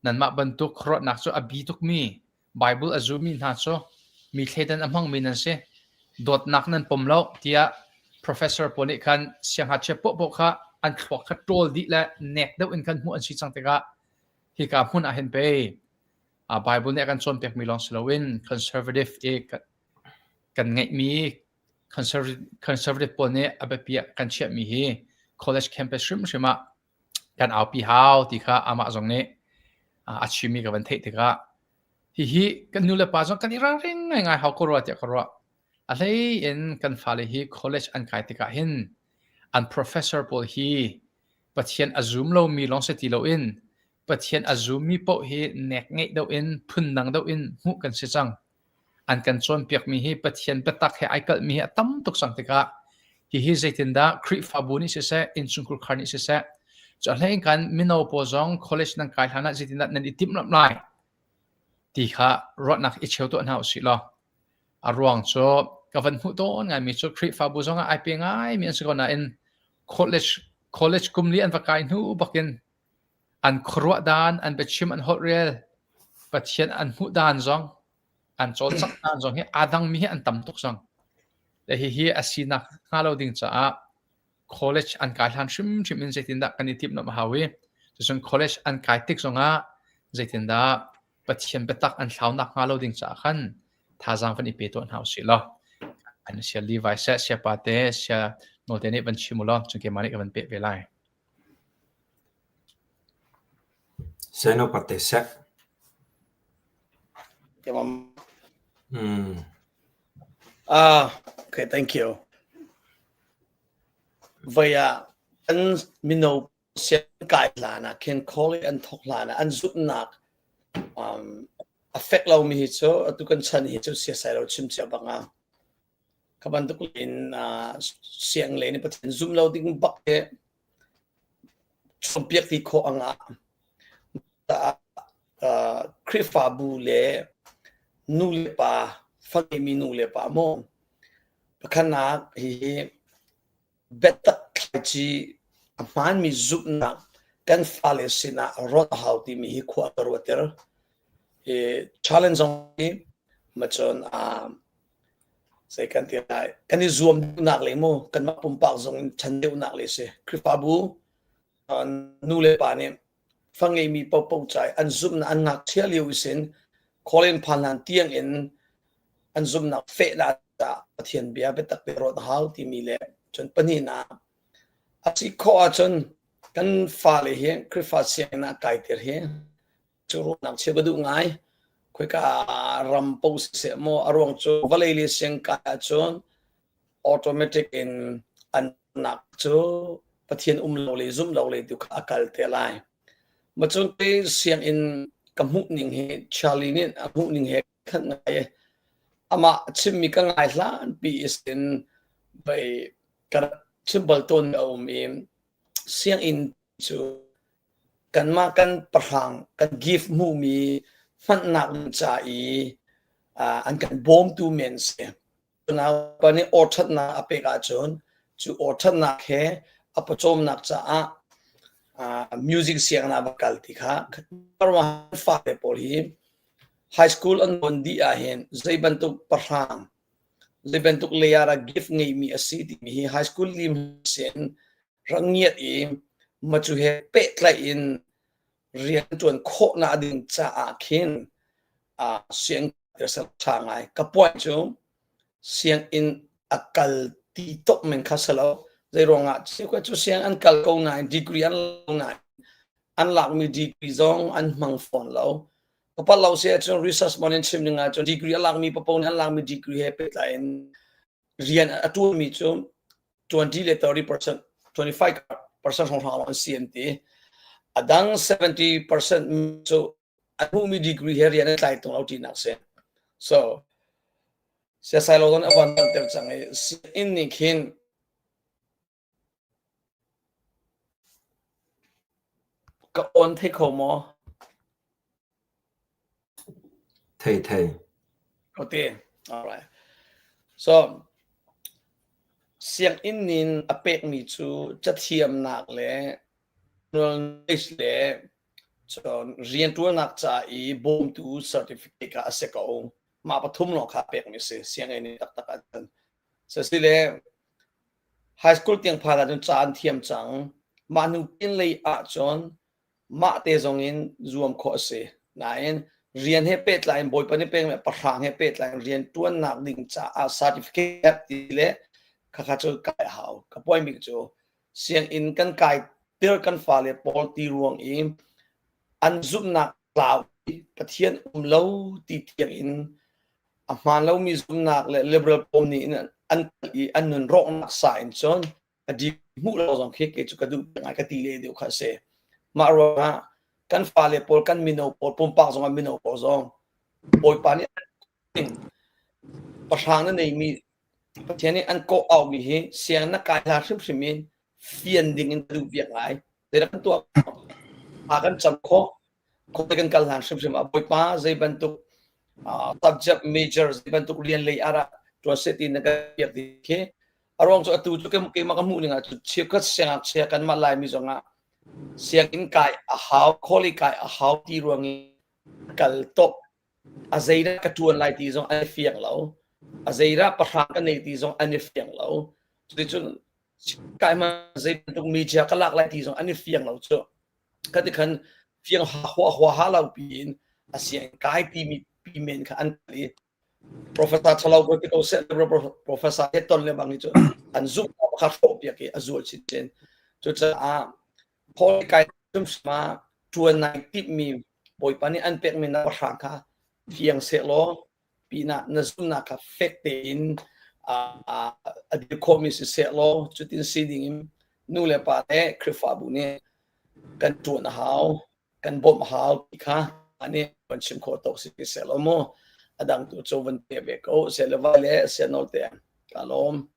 nanmah bantuk khuaruahnak cu a bi tukmi Bible a zummi hna cu mi thleidan a hmangmi nan si. Dawtnak nan pom lo tiah professor pawl nih khan siangngakchia poahpoah kha an thluak kha ṭawl dih le nek deuh in khan hmuh an si cang tikah hika hmun ah hin pei Bible nih a kan cawnpiakmi lawng si loin conservative i kan ngeihmi conservative pawl nih a biapi ah kan chiahmi hi college campus hrimhrim ah kan aupi hau ti kha amah zong nih a chimmi ka van theih tikah hihi kan nu le pa zong kan i ralring ngaingai hau ko rua tiah ka ruah. A hlei in kan fale hi college an kai tikah hin an professor pawl hi Pathian a zum lomi lawng si ti loin Pathian a zummi paoh hi nek ngeih deuh in phundang deuh in hmuh kan si cang. An kan cawnpiakmi hi Pathian biatak he ai kalhmi hi a tam tuk cang tikah hihi zeitindah Khrihfabu nih siseh, innchungkhar khar nih siseh, cu a hlei kan mino pawl zong college nan kai hlan ah zeitindah nan i timhlamh lai ti kha ruahnak i cheu tuah hna usih law a ruang cu ka van hmuh tawn ngaimi cu Khrihfabu zong ah ai pe ngaimi an si ko nain college college kum li an va kai hnu bakin an khuaruah dan, an biachim an holhrel, Pathian an hmuh dan zong, an cawlcangh dan zong hi aa dangmi hi an tam tuk cang. Le hihi a sinak hnga lo ding caah college an kai hlan hrimhrim in zeitindah kan i timhlamh a hau i cucun college an kai tik zongah zeitindah Pathian biatak an thlaunak hnga lo ding caah khan thazaang van i pe tuah hna usih law an sia Levi seh sia pa te sia nawl te nih van chim u law cun keimah nih ka van peh ve lai. Seno pate seh. Mm. Ah, okay, thank you. Voi ah an mino sian kai hlan ah khin call an thok hlan ah an zumhnak um, a fek lomi hi cu atu kan chan hi cu siasai lo chim cia bang ah Kha bantuk in siang le nih Pathian zum lo ding bak hi cawnpiak ti khawh a ngah. Khrihfabu le nu le pa, fa ngeimi nu le pa maw pakhatnak hihi biatak thlaici a hmaanmi zumhnak kan fale sinah rawt a hau timi hi khua ka ruatter. Hi challenge zong hi macun. Zei kan ti lai kan i zuam deuhnak le mu kanmah pumpak zong in ṭhan deuhnak le si. Khrihfabu nu le pa nih fa ngeimi paohpaoh ca i an zumhnak an ngakchia lio isin Collin phan hlan tiang in an zumhnak fehnak caah Pathian bia biatak te ruat a hau timi le cun pahnihnak a si khawh ahcun kan fale hi Khrihfa sianginn ah kaiter hi cu ruahnak chia ka duh ngai. Khoika ram paoh siseh maw a ruang cu vawlei le siang kai ahcun automatic in an nak cu Pathian um lo le zumh lo le tu kha a kal te lai. Macun te sianginn ka hmuh ning hi Charlie nih a hmuh ning he khat ngai amah chimmi ka ngai hlan pi isin bei ka chim bal tawn a um i sianginn cu kanmah kan pahrang kan gift hmuhmi hmannak ding ca i an kan bawmtu men si. Naupa nih aw ṭhatnak a pek ahcun cu aw ṭhatnak he a pawcawmnak caah music sianginn ah va kal ti kha fale pawl hi high school an awn dih ahhin zei bantuk pahrang zei bantuk layer ah gift ngeimi a si timi hi high school lim sin rak ngiat i macu he pehtlaih in rian ṭuan khawhnak ding caah khin sianginn ṭha ngai. Ka point cu sianginn a kal ti tok men kha si lo. Zeiruangah cheukhat cu sianginn an kal ko nain degree an lo nain an lakmi degree zong an hmang fawn lo. Ka palh lo si ahcun research mon in chim ning ahcun degree a lakmi papoh nih an lakmi degree he pehtlai in rian a ṭuanmi cu 20 le 30%, 25% hrawnghrang lawng an si an ti. A dang 70% cu a hmuhmi degree he rian an tlai tung lo tinak si. So, siasai lo a van langhter cang i sianginn nih khin ka on thei kho maw? Thei thei. Okay. All right. So, sianginn nin a pekmi cu cathiamnak le knowledge le cun rianṭuannak ca i bawmtu certificate kha a si ko. Mah pathum lawng kha pekmi a si sianginn nih taktak ahcun. Sisile high school tiang phan ahcun ca an thiam cang. Mah hnu pinlei ahcun mah te zong in zuam khawh a si. Nain rian he pehtlai in Bawipa nih pekmi pahrang he pehtlai in rian ṭuannak ding caah certificate ti le khakha cu kai a hau. Ka puaimi cu sianginn kan kai tir kan fale pawl ti ruang i an zumhnak tlau i Pathian um lo ti tiang in a hmaan lomi zumhnak le liberal pawl nih an kal i an nun rawknak sa in cun a di hmuh lo zong khi kei cu ka duh ngai ka ti le deuh kha a si. Mah ruangah kan fale pawl kan mino pawl pumpak zong ah mino pawl zong Bawipa nih pahrang na neimi Pathian nih an kawh aumi hi siang na kai hla hrimhrim in fian ding in ka duh piak ngai. Zeidah kan tuah a kan cam khawh khawh kan kal hlan hrimhrim ah Bawipa zei bantuk subject major zei bantuk rian lei ah ṭuan seh ti na kan piak ding khi A ruang cu atu cu keimah ka hmuh ning ah cun cheukhat siangngakchia kanmah Laimi zong ah sianginn kai a hau, khawli kai a hau ti ruang i kal top a zeidah ka ṭuan lai ti zong an i fiang lo. A zeidah pahrang ka nei ti zong an i fiang lo. Cuticun kai ma zei bantuk media ka lak lai ti zong an i fiang lo cu. Khati khan fiang hua hua ha lo piin a sianginn kai timi pi men kha an kal i Professor ṭhalo ko ti ko seh professor he ton le bang hi cu an zumh kha hrawh piak i a zual chinchin. Cucaah Paul kai hrimhrim ah ṭuan nai timhmi Bawipa nih an pekmi na pahrang kha fiang sehlaw pinah na zumhnak kha fek tein a dir khawhmi si sehlaw cutin si ding in nu le pa le Khrihfabu nih kan ṭuan a hau. Kan bawmh hau ti kha nih van chim khawh tawk si seh law mu a dang tu cu van pe ve ko seh le vai le sia nawl te ka lawm.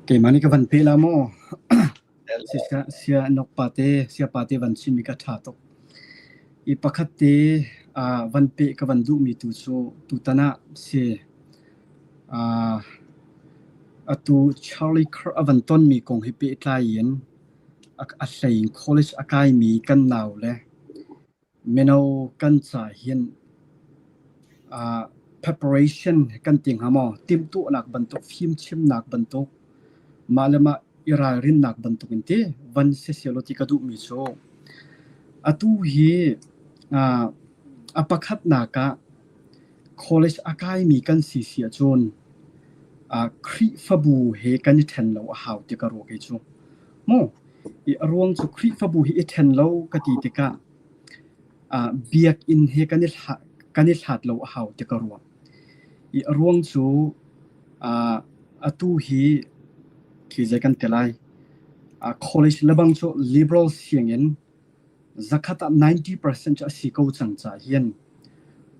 Keimah nih ka van pe la mu. Sia sia nok pa te sia pa te van chim mi ka tha tuk. I pakhat te van pe ka van duh mi tu cu tutan ah si atu Charlie Kirk a van ton mi kong hi pehtlai in A hlei in college a kaimi kan naule mino kan ca hin. Preparation kan ti hnga maw? Timhtuahnak bantuk, fimchimnak bantuk, mah le mah i ralrinnak bantuk in ti van si sehlaw ti ka duhmi cu atu hi a pakhatnak ah college a kaimi kan si si ahcun Khrihfabu he kan i ṭhen lo a hau ti ka ruah kei cu. Mu i a ruang cu Khrihfabu hi i ṭhen lo ka ti tikah biakinn he kan i kan i hlat lo a hau ti ka ruah. I a ruang cu atu hi khi zei kan ti lai college lebang cu liberal sianginn zakhat ah 90% cu a si ko cang caah hin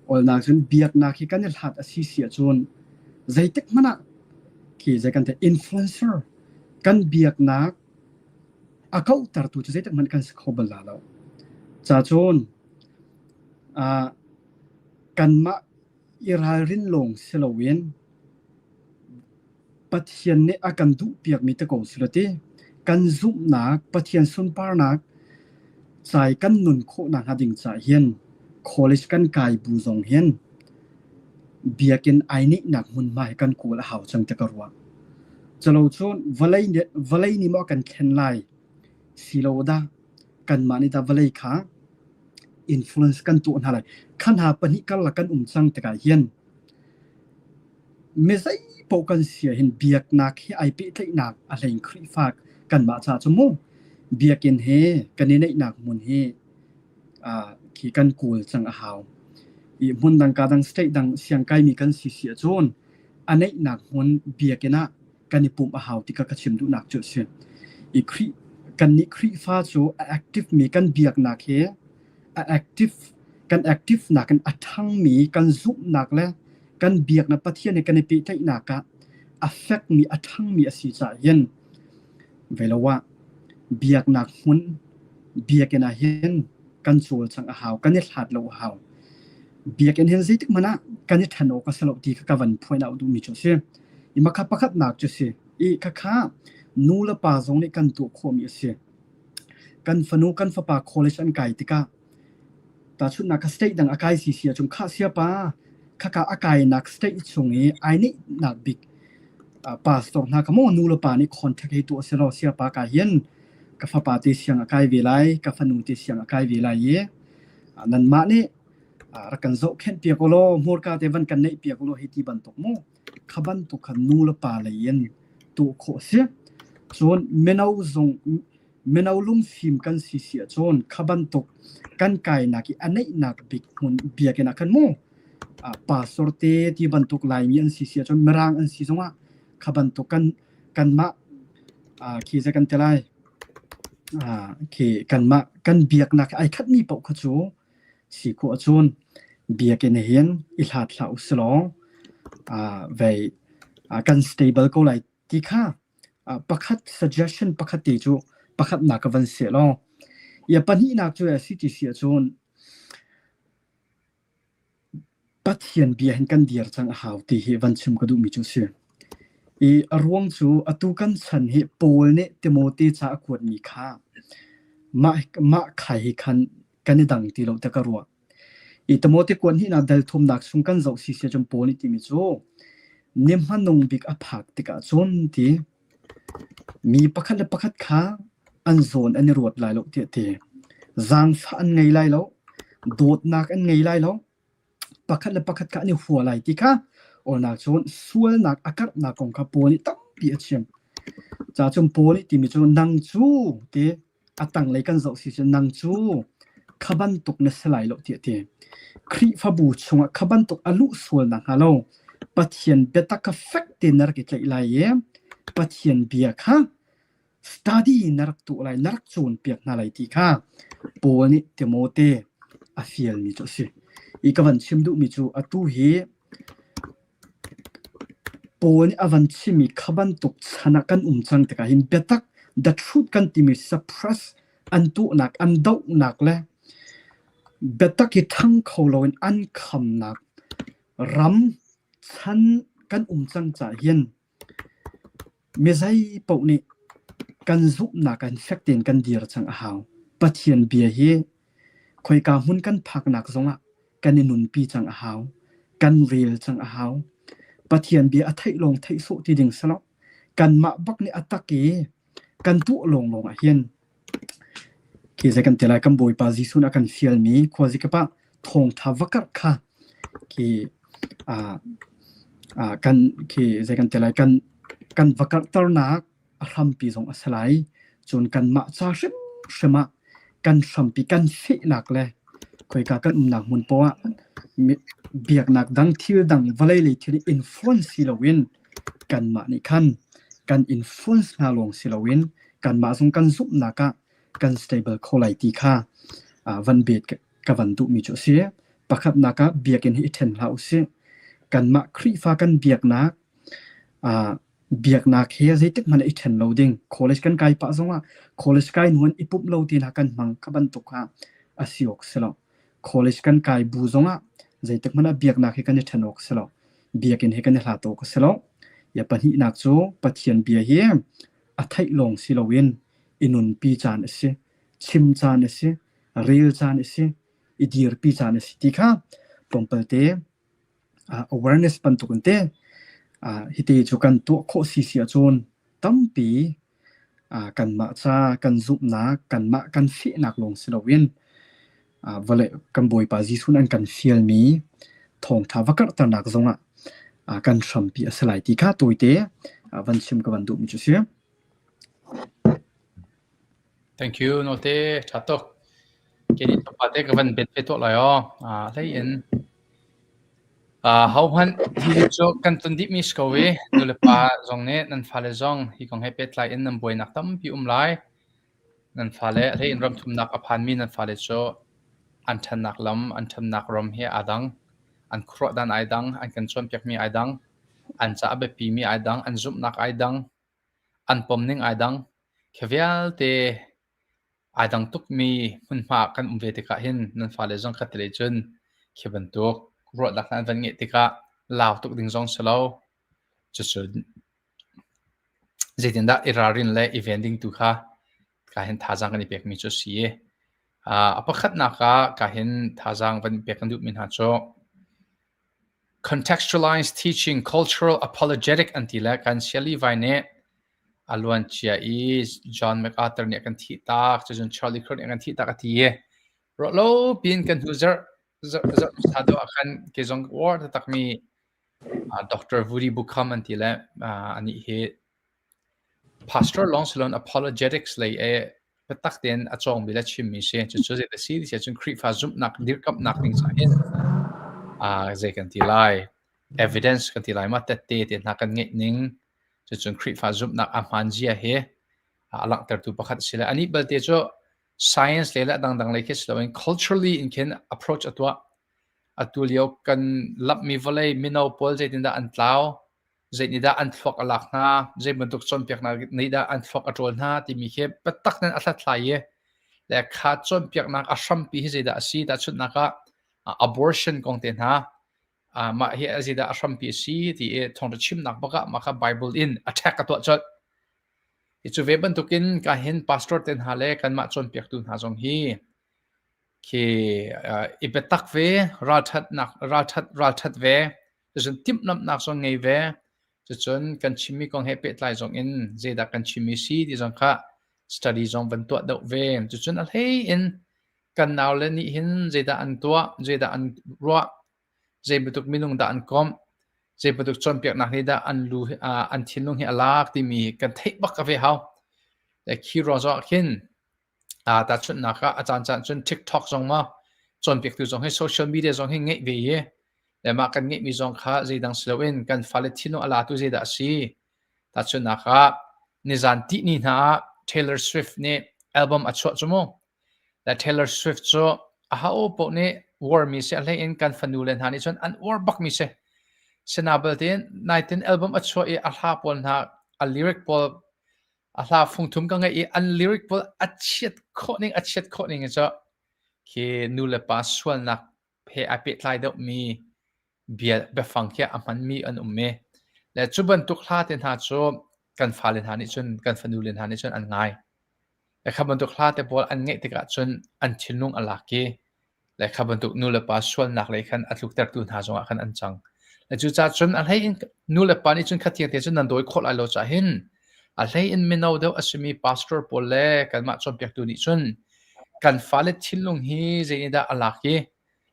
awlnak cun biaknak hi kan i hlat a si si ahcun zeitik hmanh ah khi zei kan ti influencer kan biaknak a kauhtertu cu zeitik hmanh kan si kho bal la lo. Ca cun kanmah i ralrin lawng si loin Pathian nih a kan duhpiakmi te ko si lo ti kan zumhnak Pathian sunparnak ca i kan nun khawh nakhnga ding caah hin college kan kai bu zong hin biakinn ai neihnak hmunhma hi kan kawl a hau cang ti ka ruah. Culo cun vawlei nih vawlei nih maw a kan thlen lai silo dah kanmah nih dah vawlei kha influence kan tuah hna lai. Kha hna pahnih karlak kan um cang tikah hin mi zeipaoh kan si ah hin biaknak hi ai pehtlaihnak a hlei in Khrihfa kanmah caah cu mu biakinn he kan i neihnak hmun hi khi kan kawl cang a hau. I hmun dang ka dang state dang siangkaimi kan si si ahcun a neihnak hmun biakinn ah kan i pumh a hau ti kha ka chim duhnak cu a si. I Khrih kannih Khrihfa cu a active mi kan biaknak hi a active kan active nak in a ṭhangmi kan zumhnak le kan biaknak Pathian he kan i pehtlaihnak ah a fekmi a ṭhangmi a si caah hin Velo ah biaknak hmun biakinn ah hin kan cawlcangh a hau, kan i hlat lo a hau. Biakinn hin zeitik hmanh ah kan i ṭhen awk a si lo ti kha ka van phuan out duhmi cu a si. I makha pakhatnak cu a si. I khakha nu le pa zong nih kan tuah khawhmi a si. Kan fanu kan fapa college an kai tikah Tahchunhnak ah state dang a kai si si ahcun khah siapa khaka a kainak state chung i ai neihnak bik pastor hna kha maw nu le pa nih contact hei tuah selaw siapa ka hin ka fapa te siang a kai ve lai ka fanu te siang a kai ve lai i nanmah nih rak kan zohkhenh piak ulaw hmurka te van kan neih piak ulaw hi ti bantuk mu kha bantuk kha nu le pa lei in tuah khawh a si. Cun mino zong Mino lungfim kan si si ahcun kha bantuk kan kainak i a neihnak bik hmun biakinn ah khan mu pastor te ti bantuk Laimi an si si ahcun Mirang an si zongah kha bantuk kan kanmah khi zei kan ti lai khi kanmah kan biaknak ai khatmi paoh kha cu si khawh ahcun biakinn hin i hlat hlah usilaw vei kan stable ko lai ti kha pakhat suggestion pakhat te cu pakhatnak ka van seh law ia pahnihnak cu a si ti si ahcun Pathian bia hin kan dir cang a hau ti hi van chim ka duhmi cu a si. I a ruang cu atu kan chan hi Paul nih Timote ca a kuatmi kha mah mah khai hi khan kan i dang ti lo tiah ka ruah. I Timote kuat hnihnak dal thumnak chung kan zoh si sia cun Paul nih timi cu ni hmanung bik a phak tikah cun ti mi pakhat le pakhat kha an zawn an i ruat lai lo tiah ti. Zaangfah an ngei lai lo, dawtnak an ngei lai lo, pakhat le pakhat kha an i hua lai ti kha awlnak cun sualnak a karhnak kong kha Paul nih tampi a chim. Ca cun Paul nih timi cu nang cu ti A tanglei kan zoh si cun nang cu kha bantuk na si lai lo tiah a ti. Khrihfabu chungah kha bantuk a luh sual nakhnga lo Pathian biatak kha fek tein na rak i tlaih lai i Pathian bia kha study na rak tuah lai, na rak cawnpiak hna lai ti kha Paul nih Timote a fialmi cu a si. I ka van chim duhmi cu atu hi Paul nih a van chimmi kha bantuk chan ah kan um cang tikah hin biatak the truth kan timi suppress an tuahnak an dohnak le biatak hi ṭhang kho loin an khamnak ram chan kan um cang caah hin mi zeipaoh nih kan zumhnak ah hin fek tein kan dir cang a hau. Pathian bia hi khoika hmun kan phaknak zongah kan i nunpi cang a hau. Kan rel cang a hau. Pathian bia a theih lawng theih sawh ti ding si lo. Kanmah bak nih a tak i kan tuah lawnglawng ah hin khi zei kan ti lai kan Bawipa Jesuh nih a kan fialmi khuazikip ah thawngṭha va karh kha khi kan khi zei kan ti lai kan kan va karhternak a hrampi zong a si lai. Cun kanmah ca hrimhrim ah kan hrampi kan fehnak le khoika kan umnak hmun poah ah biaknak dang thil dang vawlei lei thil influence si loin kanmah nih khan kan influence hna lawng si loin kanmah zong kan zumhnak ah kan stable kho lai ti kha van bet ka van duhmi cu a si. Pakhatnak ah biakinn hi i ṭhen hlah usih. Kanmah Khrihfa kan biaknak biaknak he zeitik hmanh ah i ṭhen lo ding. College kan kai pah zongah college kai hnu in i pumh lo ti hna kan hmang kha bantuk kha a si awk si lo. College kan kai bu zongah zeitik hmanh ah biaknak he kan i ṭhen awk si lo. Biakinn he kan i hlat awk a si lo. Ya pahnihnak cu Pathian bia hi a theih lawng si loin i nunpi caan a si, chim caan a si, rel caan a si, i dirpi caan a si ti kha tlawmpalte awareness bantuk in te hiti cu kan tuah khawh si si ahcun tampi kanmah ca kan zumhnak kanmah kan fehnak lawng si loin vawlei kan Bawipa Jesuh nih an kan fialmi thawngṭha va karhternak zongah kan hrampi a si lai ti kha tawite van chim ka van duhmi cu a si. Thank you Note ṭha tuk. Kei te ka van bet ve tuah lai aw. Hlei in hohmanh hi cu kan ton dihmi si ko i nulepa zong nih nan fale zong hi kong he pehtlai in nan buainak tampi um lai. Nan fale hlei in ramthumnak a phanmi nan fale cu an ṭhannak lam, an ṭhannak ram hi aa dang. An khuaruah dan ai dang, an kan cawnpiakmi ai dang, an ca a biapimi ai dang, an zumhnak ai dang, an pomning ai dang. Khi vialte Ai dang tukmi hmunhma kan um ve tikah hin nan fale zong khattelei cun khi bantuk ruahnak hna an van ngeih tikah lau tuk ding zong si lo. Cucun zeitindah i ralrin le i ven ding tu kha ka hin thazaang kan i pekmi cu a si i a pakhatnak ah ka hin thazaang van pek kan duhmi hna cu contextualized teaching cultural apologetic an ti le kan sia Levi nih A luancia i John MacArthur nih a kan thihtak, cucun Charlie Kirk nih a kan thihtak a ti i ruahlo piin kan hnu zarh zarh zarh hmasa deuh ah khan kei zong ka uar taktakmi Dr. Voodie Bukham an ti le anih hi pastor lawng si loin apologetics lei i biatak tein a cawngmi le chimmi si. Cucu zei a si ti ahcun Khrihfa zumhnak dirkamhnak ding caah hin zei kan ti lai evidence kan ti lai ma tette te hna kan ngeih ning Cucun Khrihfa zumhnak a hmaan zia hi a langhtertu pakhat a si le anih belte cu science lei le a dangdang lei khi si loin culturally in khin approach a tuah. Atu lio kan lamhmi vawlei mino pawl zeitindah an tlau, zeitindah an thluak a lak hna, zei bantuk cawnpiaknak nih dah an thluak a ṭawl hna timi khi biatak in a hlathlai i le kha cawnpiaknak a hrampi hi zeidah a si tahchunhnak ah abortion kong te hna mah hi zeidah a hrampi a si ti i thawngṭha chimnak bak ah mah kha Bible in attack a tuah colh. Hi cu ve bantukin ka hin pastor te hna le kanmah cawnpiaktu hna zong hi khi i biatak ve ralṭhatnak ralṭhat ralṭhat ve cucun timhlamhnak zong ngei ve cucun kan chimmi kong he pehtlai zong in zeidah kan chimmi si ti zong kha study zong van tuah deuh ve cucun a hlei in kan naule nih hin zeidah an tuah zeidah an ruah zei bantuk minung dah an komh zei bantuk cawnpiaknak nih dah an lu an thinlung hi a lak timi kan theih bak ka ve hau le khi ruang zong ah khin tahchunhnak ah a caan caan cun TikTok zong ma cawnpiaktu zong hi social media zong hi ngeih ve i le mah kan ngeihmi zong kha zeidang si loin kan fale thinlung a latu zeidah a si tahchunhnak ah nizan tihni hna ah Taylor Swift nih album a chuah cu mu Le Taylor Swift cu aho paoh nih uarmi si a hlei in kan fanu le hna nih cun an uar bakmi si. Sinain tein naitin album a chuah i a hla pawl hna a lyric pawl a hla fungthum ka ngeih i an lyric pawl a chiat khawh ning a chiat khawh ning cu khi nu le pa sualnak he ai pehtlai deuhmi bia biafang khi a hmanmi an um i le cu bantuk hla te hna cu kan fale hna nih cun kan fanu le hna nih cun an ngai. Le kha bantuk hla te pawl an ngaih tikah cun an thinlung a lak i Le kha bantuk nu le pa sualnak lei khan a tluktertu hna zongah khan an cang. Le cucaah cun a hlei in nu le pa nih cun khatiang te cun nan dawi khawh lai lo cah hin a hlei in mino deuh a simi pastor pawl le kanmah cawnpiaktu nih cun kan fale thinlung hi zeitindah a lak i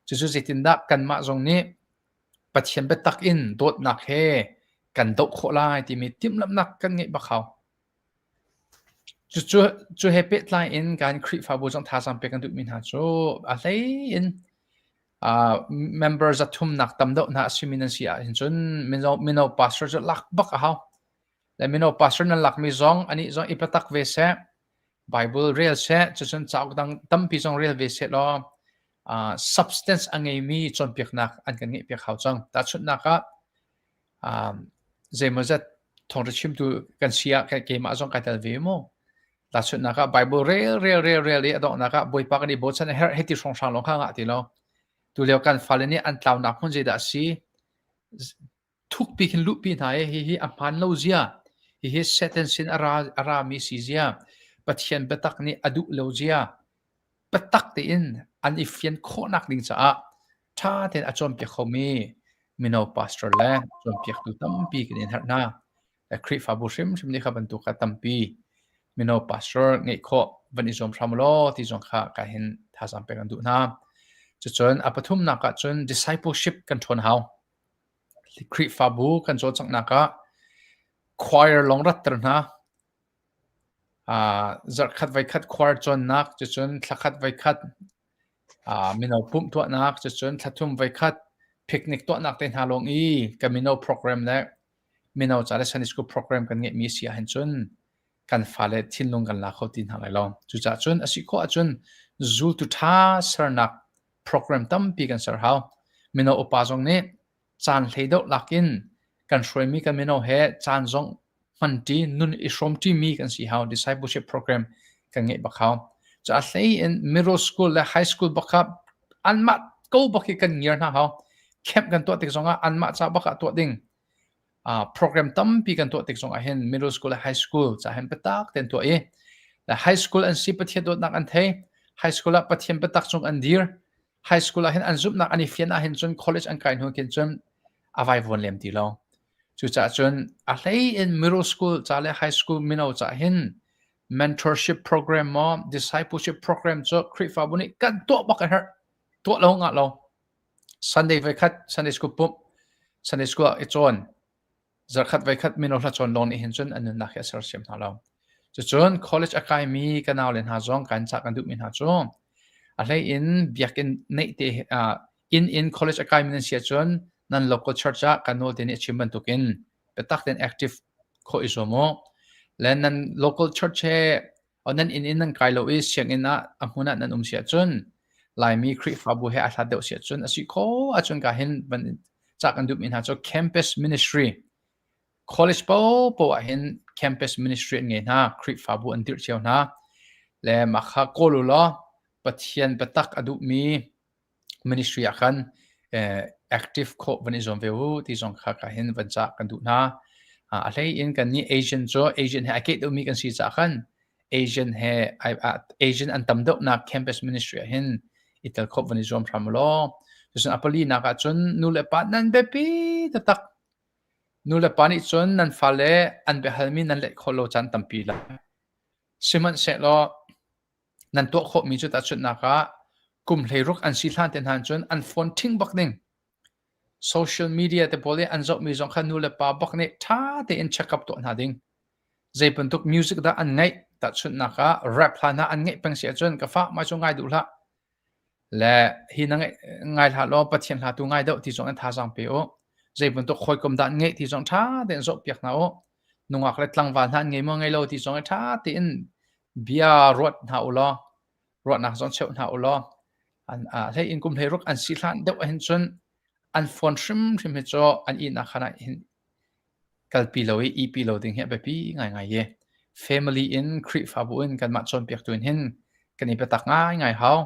cucu zeitindah kanmah zong nih Pathian biatak in dawtnak he kan doh khawh lai timi timhlamhnak kan ngeih bak hau. Cucu cu he pehtlai in kan Khrihfabu zong thazaang pek kan duhmi hna cu a hlei in uh, member zathumnak tam deuh hna a simi nan si ahhin cun mino, mino pastor cu lak bak a hau. Le mino pastor nan lakmi zong anih zong i biatak ve seh, Bible rel seh, cucun cauk dang tampi zong rel ve seh law uh, substance a ngeimi cawnpiaknak an kan ngeihpiak hau cang. Tahchunhnak ah um, zeimawzat thawngṭha chimtu kan si ah keimah zong kai tel ve mu. Tahchunhnak ah Bible rel rel rel rel i a donghnak ah Bawipa kan i bochan a herh hei ti hrawnghrang lawng kha ngah ti lo. Tulio kan fale nih an tlaunak hmun zeidah a si? Thukpi khin luhpi hna i hihi a hmaan lo zia, hihi Satan sin a ra, a rami si zia, Pathian biatak nih a duh lo zia, biatak tein an i fian khawhnak ding caah ṭha tein a cawnpiak khomi mino pastor le cawnpiaktu tampi kan in herh hna. Khrihfabu hrimhrim nih kha bantuk kha tampi mino pastor ngeih khawh van i zuam hram law ti zong kha ka hin thazaang pek an duh hna. Cucun a pathumnak ah cun discipleship kan ṭhawn hau. Khrihfabu kan cawlcanghnak ah choir lawng ratter hna. Zarhkhat voikhat choir cawnnak, cucun thlakhat voikhat mino pumh tuahnak, cucun thlathum voikhat picnic tuahnak te hna lawng i ka mino program le mino ca le Sunday school program kan ngeihmi si ahhin cun kan fale thinlung kan la kho ti hna lai lo. Cucaah cun a si khawh ahcun zultu ṭha sernak program tampi kan ser hau. Mino upa zong nih caan hlei deuh lakin kan hruaimi kan mino he caan zong hmanṭi nun i hrawmṭimi kan si hau. Discipleship program kan ngeih bak hau. Cu a hlei in middle school le high school bak kha anmah ko bak hi kan ngiar hna hau. Camp kan tuah tik zongah anmah ca bak ah tuah ding. Uh, program tampi kan tuah tik zongah hin middle school le high school ca hin biatak tein tuah i le high school an si Pathian dawtnak an thei. High school ah Pathian biatak cung an dir. High school ah hin an zumhnak an i fian ahhin cun college an kai hnu khin cun a vaivuan lem ti lo. Cucaah cun a hlei in middle school ca le high school mino ca hin mentorship program maw discipleship program cu Khrihfabu nih kan tuah bak a herh. Tuah lo ngah lo. Sunday voikhat Sunday school pumh, Sunday school ah i cawn, Zarkhat voikhat mino hla cawn lawng nih hin cun an nunnak hi a sersiam hna lo. Cucun college a kaimi ka naule hna zong kan cah kan duhmi hna cu a hlei in biakinn neih te uh, inn in college a kaimi nan si ahcun nan local church ah kan nawl te nih a chim bantukin biatak tein active khawh i zuam u. Le nan local church he nan inn in nan kai lo i sianginn ah a hmun ah nan um si ahcun Laimi Khrihfabu he a hlat deuh si ahcun a si khawh ahcun ka hin van cah kan duhmi hna cu campus ministry college paohpaoh ah hin campus ministry an ngei hna Khrihfabu an dirh cio hna le mah kha kawl u law Pathian biatak a duhmi ministry ah khan active khawh van i zuam ve u ti zong kha ka hin van cah kan duh hna. A hlei in kan nih Asian cu Asian he a ket deuhmi kan si caah khan Asian he Asian an tam deuhnak campus ministry ah hin i tel khawh van i zuam hram u law. Cucun a pali nak ahcun nu le pa nan biapi taktak. Nu le pa nih cun nan fale an biahalmi nan leh khawh lo caan tampi lai. Sihmanhsehlaw Nan tuah khawhmi cu tahchunhnak ah kum 16 an si hlan te hna cun an phone ṭhing bak ding. Social media te pawl i an zohmi zong kha nu le pa bak nih ṭha tein check up tuah hna ding. Zei bantuk music dah an ngaih tahchunhnak ah rap hla hna an ngaih peng si ahcun ka fa mah cu ngai duh hlah. Le hi na ngaih ngai hlah law Pathian hla tu ngai deuh ti zong in thazaang pe u. Zei bantuk hawikom dah an ngeih ti zong ṭha tein zohpiak hna u. Nungak le tlangval hna an ngei maw ngei lo ti zong i ṭha tein bia ruat hna u law ruahnak zong cheuh hna u law an hlei in kum 16 an si hlan deuh ahhin cun an phone hrimhrim hi cu an ihnak khan ah hin kalpi lo i ihpi lo ding hi a biapi ngaingai i family in Khrihfabu in kanmah cawnpiaktu in hin kan i biatak ngaingai hau.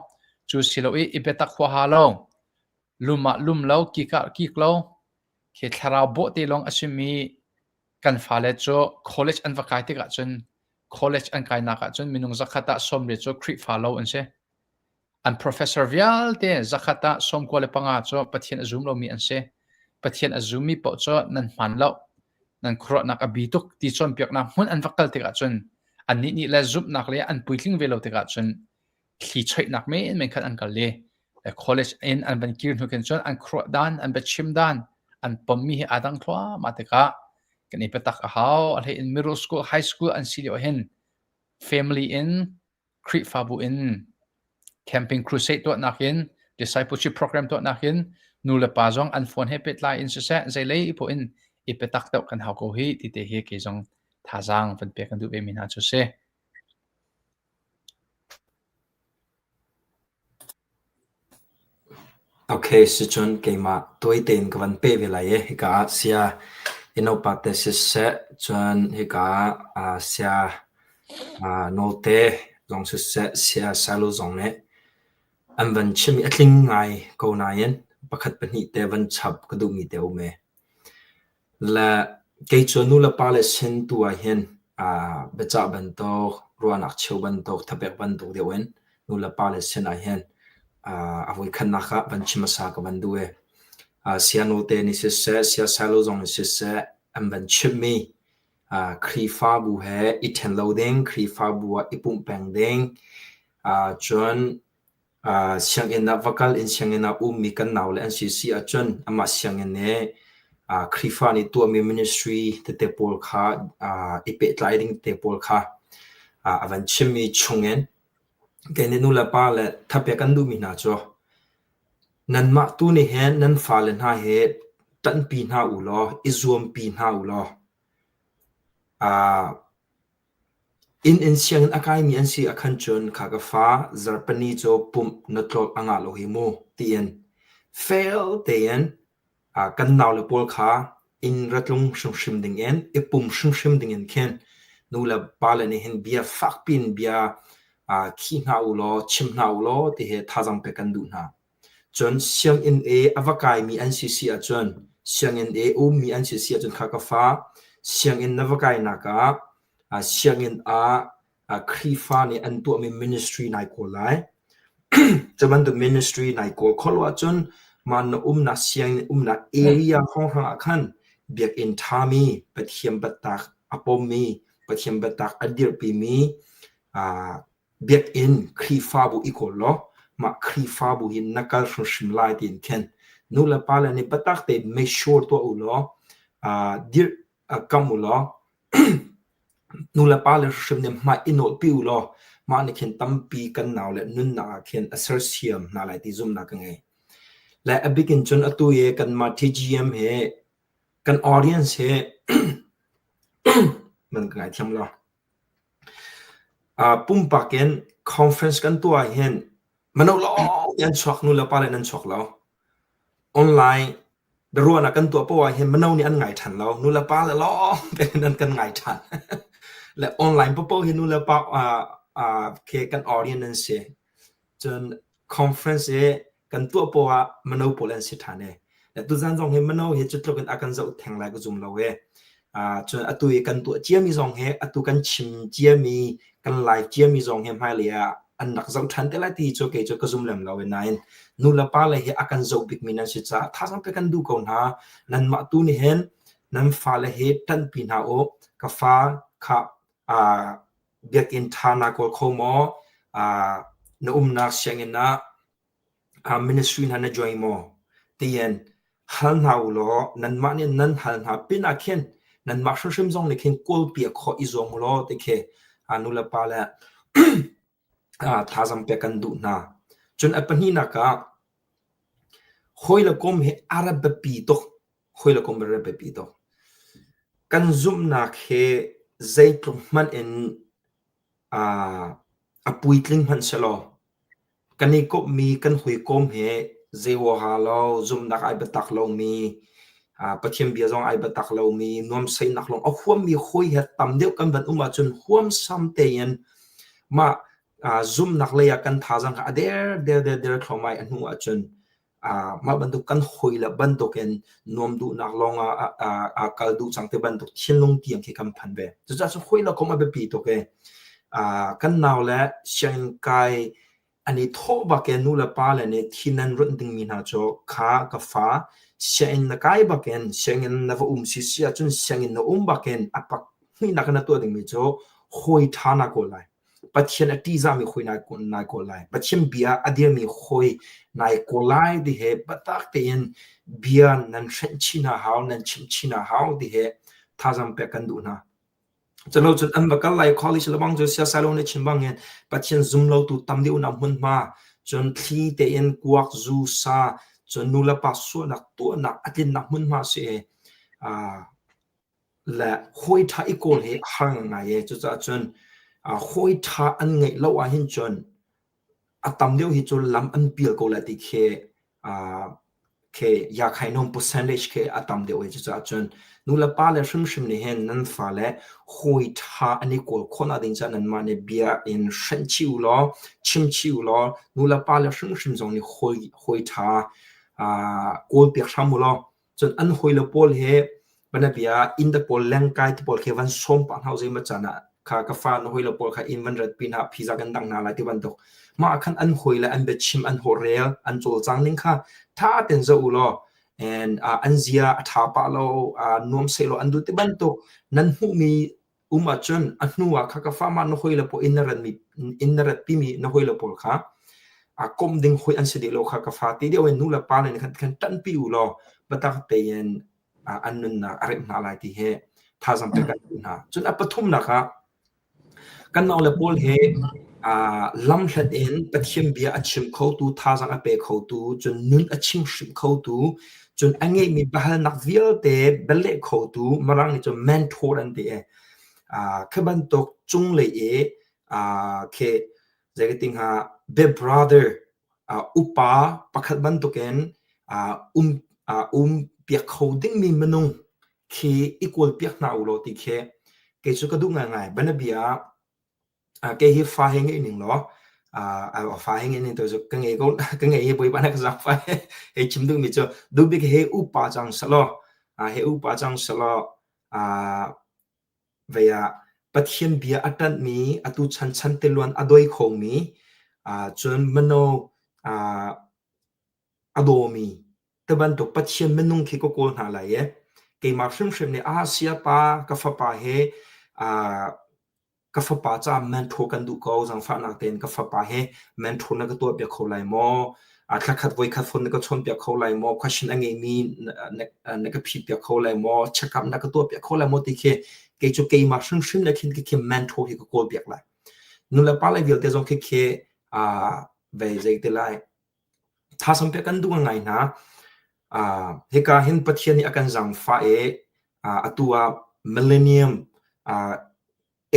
Cu si lo i i biatak huaha lo, lum ah lum lo, kik ah kik lo, khi thlarau bawhte lawng a simi kan fale cu college an va kai tikah cun college an kainak ah cun minung zakhat ah 40 cu Khrihfa lo an si. An professor vialte zakhat ah 95 cu Pathian a zum lomi an si. Pathian a zummi paoh cu nan hmaan lo. Nan khuaruahnak a bi tuk ti cawnpiaknak hmun an va kal tikah cun annih nih le zumhnak le an puitling ve lo tikah cun thli choihnak menmen khan an kal i college in an van kir hnu khin cun an khuaruah dan, an biachim dan, an pommi hi aa dang thluahmah tikah kan i biatak a hau. A hlei in middle school, high school an si lio hin family in Khrihfabu in camping crusade tuahnak in discipleship program tuahnak in nu le pa zong an phone he pehtlai in siseh zeilei poh in i biatak deuh kan hau ko hi ti te hi kei zong thazaang van pek kan duh ve mi hna cu si. Okay, sicun keimah tawi tein ka van peh ve lai i hika ah sia inopa te siseh, cun hika ah sia Nawlte zong siseh, sia Salo zong nih an van chim i a tling ngai ko nain pakhat pahnih te van chap ka duhmi te a um e. Le kei cu nu le pa le sin tu ah hin biacah bantuk, ruahnak cheu bantuk, thapek bantuk deuh in nu le pa le sin ah hin a voikhatnak ah van chim hmasa ka van duh i sianu te nih siseh, siasalo zong nih siseh an van chimhmi Khrihfabu he i ṭhen lo ding, Khrihfabu ah i pumh peng ding, cun Sianginn ah va kal in sianginn ah ummi kan naule an si si ahcun amah sianginn i Khrihfa nih tuahmi ministry tete pawl kha i pehtlai ding tete pawl kha a van chimmi chungin kei nih nulepa le thapek kan duhmi hna cu nanmah tu nih hin nan fale hna hi ṭanhpi hna u law i zuampi hna u law Inn in sianginn a kaimi an si ahkhan cun kha ka fa zarhpini cu pumh na tlawt a ngah lo hi mu tiin fel tein kan naule pawl kha inn ra tlung hrimhrim dingin i pum hrimhrim dingin khin nu le pale nih hin bia fakpi in bia khih hna u law chim hna u law ti hi thazaang pek kan duh hna. Cun sianginn i a va kaimi an si si ahcun sianginn i ummi an si si ahcun kha ka fa sianginn na va kainak ah sianginn ah Khrihfa nih an tuahmi ministry nai kawl lai. Cu bantuk ministry nai kawl khawh lo ahcun mah na umnak sianginn umnak area hrawnghrang ah khan biakinn ṭhami Pathian biatak a pommi Pathian biatak a dirhpimi Biakinn Khrihfabu i kawl law mah Khrihfabu hi na kal hrimhrim lai tiin khin nu le pa le nih biatak tein make sure tuah u law dirh kam u law nu le pa le hrimhrim nih hmai i nawlpi u law mah nih khin tampi kan nau le nunnak ah khin a sersiam hna lai ti zumhnak ka ngei. Le a bik in cun atu i kanmah TGM he kan audience he nan ka ngaithiam lo. Pumpak in conference kan tuah ahhin mino lawng an chuak, nulepa le nan chuak lo. Online biaruahnak kan tuah poah ahhin mino nih an ngai ṭhan lo, nulepa le lawng tein an kan ngai ṭhan. Le online paohpaoh hi nulepa khi kan audience an si. Cun conference i kan tuah poah ah mino pawl an si ṭhan i tuzan zong hi mino hi cutluk in a kan zoh theng lai ka zum lo i cun atu i kan tuah ciami zong hi atu kan chim ciami kan live ciami zong hi hmailei ah an rak zoh ṭhan te lai ti cu kei cu ka zum lem lo i nain nu le pa le hi a kan zoh bikmi nan si caah thazaang pe kan duh ko hna. Nanmah tu nih hin nan fale hi ṭanhpi hna u. Ka fa kha biakinn ṭha naa kawl kho maw? Na umnak sianginn ah ministry hna na join maw? Tiin hal hna u law nanmah nih nan hal hna pinah khin nanmah hrimhrim zong nih khin kawlpiak khawh i zuam u law ti khi nu le pa le thazaang pek kan duh hna. Cun a pahnihnak ah hawi le kom hi a ra biapi tuk. Hawi le kom a ra biapi tuk. Kan zumhnak hi zeitluk hmanh in a puitling hmanh selaw kan i komhmi kan hawikom he zei huaha lo, zumhnak ai biatak lomi, Pathian bia zong ai biatak lomi, nuamsaihnak lawng a huammi hawi he tam deuh kan van um ahcun huamsam tein mah zumhnak lei ah kan thazaang kha a der der der der thluahmah i a hnu ahcun mah bantuk kan hawi le bantukin nuam duhnak lawng ah aa kal duh cang ti bantuk thinlung tiang khi kan phan ve. Cucaah cun hawi le kom a biapi tuk i kan nau le sianginn kai. An i thawh bak i nu le pa le nih thi nan runh dingmi hna cu kha ka fa sianginn na kai bakin sianginn na va um si si ahcun sianginn na um bakin a pak hnihnak na tuah dingmi cu hawi ṭha na kawl lai. Pathian a ṭihzahmi hawi nai kawl lai. Pathian bia a dirmi hawi nai kawl lai ti he biatak tein bia nan hrenh chin a hau, nan chimh chin a hau ti he thazaang pek kan duh hna. Culo cun an va kal lai college lebang cu siasai lo nih chim bangin Pathian zum lotu tam deuhnak hmunhma cun thli tein kuak zu sa cun nu le pa sualnak tuahnak a tlinnak hmunhma si i le hawi ṭha i kawl hi a har ngai i cucaah cun hawi ṭha an ngeih lo ahhin cun a tam deuh hi cu lam an pial ko lai ti khi khi yakhainom percentage khi a tam deuh i cucaah cun nulepa le hrimhrim nih hin nan fale hawi ṭha an i kawl khawhnak ding caah nanmah nih bia in hrenh chih u law chim chih u law nulepa le hrimhrim zong nih hawi hawi ṭha kawlpiak hram u law Cun an hawile pawl he bianabia ah inn te pawl lengkai te pawl khi van sawm pah hna zeimaw caan ah kha ka fa na hawile pawl kha inn van rat pi hna phiza kan dang hna lai ti bantuk. Mah ah khan an hawile an biachim an hawhrel an cawlcang ning kha ṭha tein zoh u law and uh, an zia a ṭha pah lo uh, nuam sehlaw an duh ti bantuk nan hmuhmi um ahcun a hnu ah kha ka fa mah na hawile pawl inn na ratmi inn na rat pimi na hawile pawl kha a komh ding hoi an si dih lo kha ka fa ti deuh in nu le pa nih khan khan ṭanpi u law biatak tein an nunnak a remh hna lai ti hi thazaang pek kan duh hna. Cun a pathumnak ah kan naule pawl hi lamhlat in Pathian bia a chim khotu, thazaang a pe khotu, cun nun a chim hrim khotu, cun a ngeihmi biahalnak vialte bialeh khotu, Mirang nih cun mentor an ti i khi bantuk cunglei i khi zeitin hnga big brother upa pakhat bantukin um um piak kho dingmi minung khi i kawl piak hna u law ti khi kei cu ka duh ngaingai. Bianabia ah kei hi fa he ngeih ning law fa he ngeih ning to cu ka ngei ko ka ngei hi Bawipa na ka zaangfah hei chim duhmi cu duhbik he upa cang selaw he upa cang selaw vei ah Pathian bia a ṭanhmi atu chan chan tiluan a doi khomi cun mino a dawmi tibantuk Pathian minung khi ka kawl hna lai i keimah hrimhrim nih ah siapa ka fapa he ka fapa caah mentor kan duh ko zaangfahnak tein ka fapa he mentor na ka tuah piak kho lai maw thlakhat voikhat phone na ka chawn piak kho lai maw question a ngeimi na ka phit piak kho lai maw check up na ka tuah piak kho lai maw ti khi kei cu keimah hrimhrim le khin khi mentor hi ka kawl piak lai nu le pa le vialte zong khi khi vei zei te lai thasam piak kan duh ngai hna hika hin Pathian nih a kan zaangfah i atu ah millennium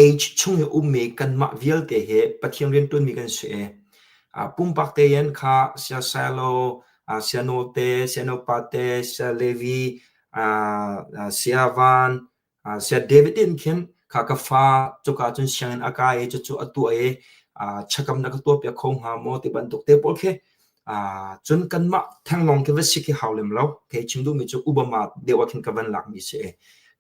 age chung i ummi kanmah vialte hi Pathian rianṭuanmi kan si i pumpak tein kha sia Silo, sia Note, sia Nopate, sia Levi, sia Van, Saya David in khin kha ka fa cuka cun sianginn a kai i cucu a tuah i chakam na ka tuahpiak kho hnga maw ti bantuk te pawl khi cun kanmah thenglawng khi va si khi hau lem lo. Kei chim duhmi cu Obama deuh ah khin ka van lakmi si i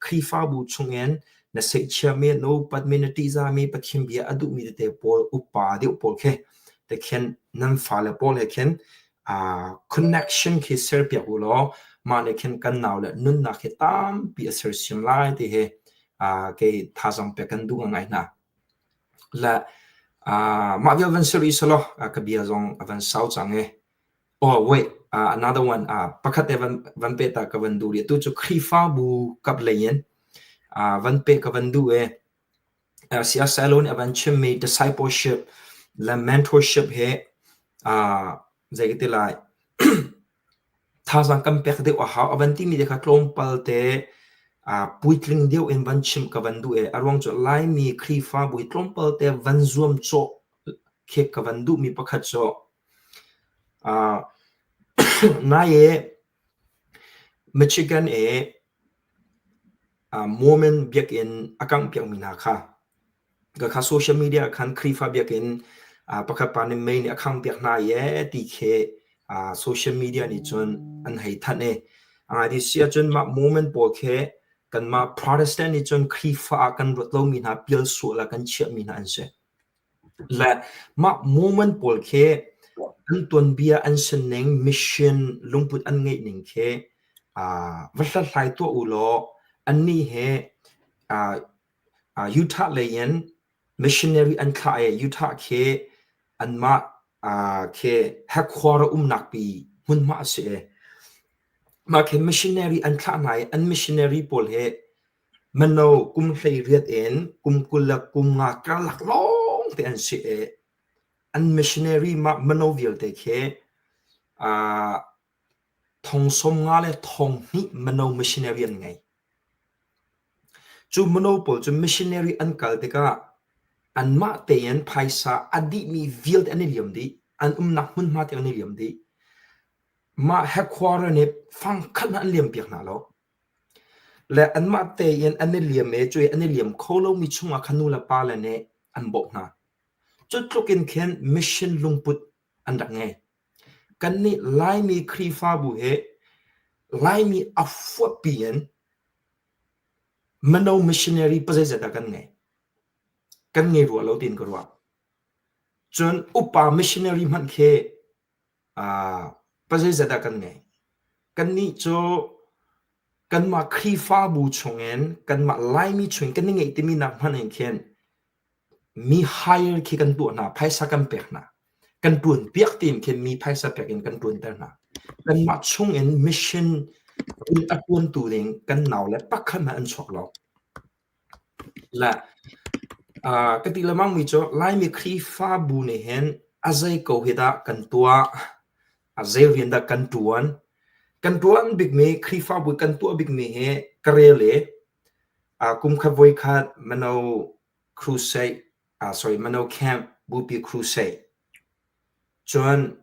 Khrihfabu chungin na seihchiami, na upatmi, na ṭihzahmi, Pathian bia a duhmi tete pawl upa deuh pawl khi te khin nan fale pawl he khin connection khi serpiak u law mah nih khin kan nau le nunnak hi tampi a sersiam lai ti hi kei thazaang pek kan duh ngai hna. Le mah vial van siri selaw ka bia zong a van sau cang i oh wait another one pakhat te van van pe ta ka van duh rih tu cu Khrihfabu kap lei in van pe ka van duh i CSLO nih a van chimmi discipleship le mentorship hi zei ka ti lai thazaang kan pek deuh a hau a van timi te kha tlawmpal te puitling deuh in van chimh ka van duh i a ruang cu Laimi Khrihfabu hi tlawmpal te van zuamcawh khi ka van duhmi pakhat cu nai i Michigan i Mormon biakinn a kanghpiakmi hna kha kha social media ah khan Khrihfa biakinn pakhat pa nih mei nih a khanghpiak hna i ee ti khi social media nih cun an hei thanh i a ngai ti si ahcun mah Mormon pawl khi kanmah Protestant nih cun Khrihfa ah kan ruat lomi hna pial sual ah kan chiahmi hna an si. Le mah Mormon pawl khi an tuanbia an sining mission lungput an ngeih ning khi va hlathlai tuah u law annih he Utah lei in missionary an thlah i Utah khi anmah khi headquarter umnak pi hmunhma a si i mah khi missionary an thlah hna i an missionary pawl hi Mino kum 18 in kum 25 karlak lawngte an si i an missionary mah mino vialte khi thong 50 le thong hnih mino missionary an ngei. Cu mino pawl cu missionary an kal tikah anmah tein phaisa a dihmi vialte an i liam dih. An umnak hmunhma tiang an i liam dih. Mah headquarter nih fangkhat hmanh an liampiak hna lo. Le anmah tein an i liam i cuhi an i liam kho lomi chungah khan nu le pa le nih an bawmh hna. Cu tluk in khin mission lungput an rak ngei. Kannih Laimi Khrihfabu hi Laimi a fuatpi in mino missionary pazeizat dah kan ngei? Kan ngei rua lo tiin ka ruah. Cun upa missionary hmanh khi Pazeizat dah kan ngei? Kannih cu kanmah Khrihfabu chungin kanmah Laimi chungin kan i ngeih timi nak hmanh in khin mi hire khi kan tuah hna, phaisa kan pek hna. Kan ṭuan piak tiin khin mi phaisa pek in kan ṭuanter hna. Kanmah chungin mission rian a ṭuantu ding kan naule pakhat hmanh an chuak lo. Le ka ti lengmangmi cu Laimi Khrihfabu nih hin a zei ko hi dah kan tuah, a zei rian dah kan ṭuan. Kan ṭuan bikmi Khrihfabu kan tuah bikmi hi ka rel i kum khat voikhat mino crusade, sorry mino camp bupi crusade. Cun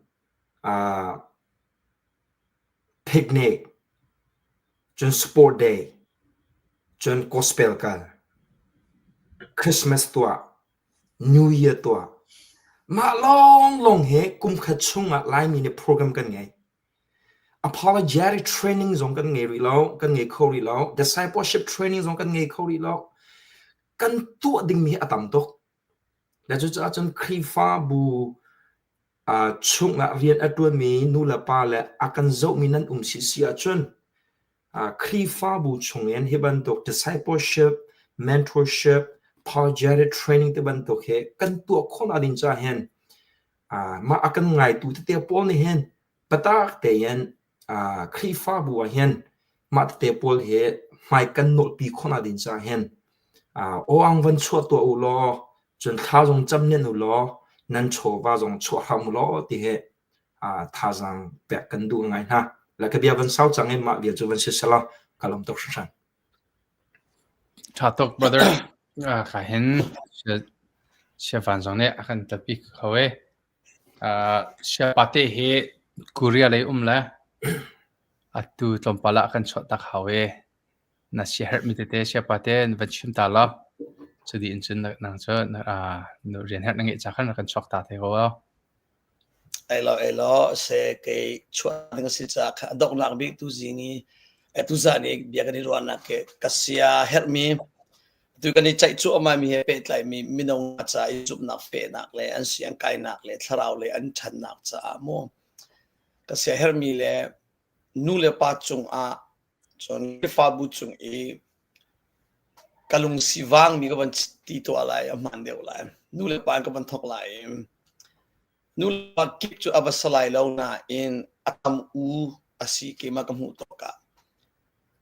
picnic, cun sport day, cun gospel kal, Christmas tuah, New Year tuah. Mah lawnglawng hi kumkhat chungah Laimi nih program kan ngei. Apologetic training zong kan ngei rih lo, kan ngei kho rih lo. Discipleship training zong kan ngei kho rih lo. Kan tuah dingmi hi a tam tuk. Le cucaah cun Khrihfabu chungah rian a ṭuanmi nulepa le a kan zohmi nan um si si ahcun Khrihfabu chungin hi bantuk discipleship, mentorship, apologetic training ti bantuk hi kan tuah khawhnak ding caah hin mah a kan ngaitu tete pawl nih hin biatak tein Khrihfabu ah hin mah tete pawl hi hmai kan nawlpi khawhnak ding caah hin aw-ang van chuah tuah u law cun thla zong cam nen u law nan chawva zong chuah hram u law ti hi thazaang pek kan duh ngai hna. Le ka bia van sau cang i mah bia cu van si selaw ka lawm tuk hringhran. Ṭha tuk brother. Ka hin Siavan zong nih a kan telpi kho e. Siapate hi Korea lei um le atu tlawmpal ah kan chuah tak hau i na siaherhmi tete siapate na van chim ta law cu dih in cun nang cu rian herh na ngeih ca khan na kan chuak ta te ko. Ei lo ei lo se kei chuah ding a si caah kha a donghnak bik tu zing i tuzan i bia kan i ruahnak ke ka sia herhmi Tu kan i ceih cuahmah mi he pehtlaimi mino hna ca i zumhnak fehnak le an siang kainak le thlarau lei an ṭhannak caah maw ka siaherhmi le nu le pa cungah cun Khrihfabu cung i ka lungsi vangmi ka van ti tuah lai a hmaan deuh lai. Nu le pa in ka van thawk lai i nu le pa kip cu a va si lai lo nain a tam u a si keimah ka hmuh tawk ah.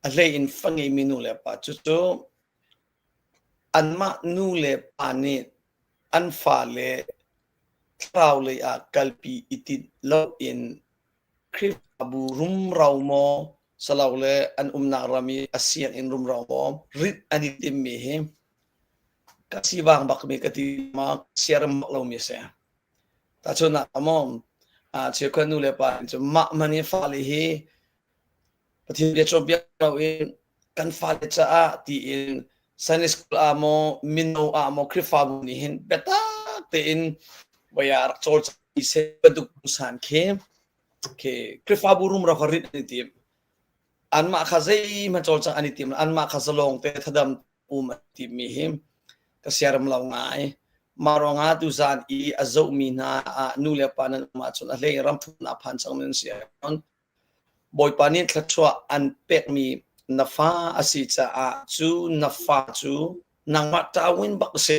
A hlei in fa ngeimi nu le pa cucu anmah nu le pa nih an fale thlarau lei ah kalpi i tinh loin Khrihfabu rumro maw silole an umnak ram i a sianginn rumro maw rit an i timmi hi ka sivang bakmi ka ti ma siarem bak lomi a si. Tahchunhnak ah maw cheukhat nu le pa cu mah man i fale hi Pathian bia cawnpiak loin kan fale caah tiin Sunday school ah maw mino ah maw Khrihfabu nih hin biatak tein voi ah rak cawlcang seh bantuk pungsan khi khi Khrihfabu rumro kha rit an i tim. Anmah kha zeihmanh cawlcang an i tim lo. Anmah kha zalong te thadam um an timmi hi ka siarem lo ngai. Mah ruangah tuzaan i a zohmi hna ah nu le pa nan um ahcun a hlei in ramthumnak phan cang nan si ahcun Bawipa nih thluachuah an pekmi na fa a si caah cu na fa cu nangmah ṭawin bak a si.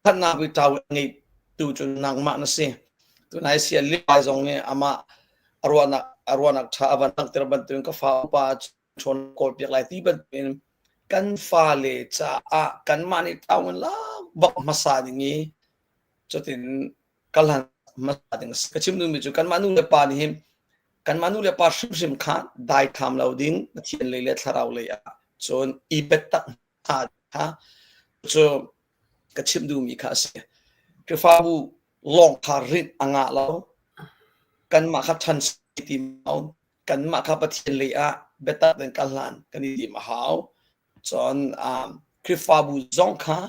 Thatnak i ṭawin a ngeitu cu nangmah na si. Tunai sia Levi zong nih amah a ruahnak a ruahnak ṭha a van langhter bantukin ka fa upa ṭhawn kawlpiak lai ti bantukin kan fale caah kanmah nih ṭawin lak bak hmasa ding i cutin kalhan hmasa ding ka chim duhmi cu kanmah nu le pa nih hin kanmah nu le pa hrimhrim kha daithlam lo ding Pathian lei le thlarau lei ah cun i biatak hna kha cu ka chim duhmi kha a si. Khrihfabu lawng kha rinh a ngah lo. Kanmah kha ṭhan ti mau kanmah kha Pathian lei ah biatak in kal hlan kan i tim a hau. Cun um, Khrihfabu zong kha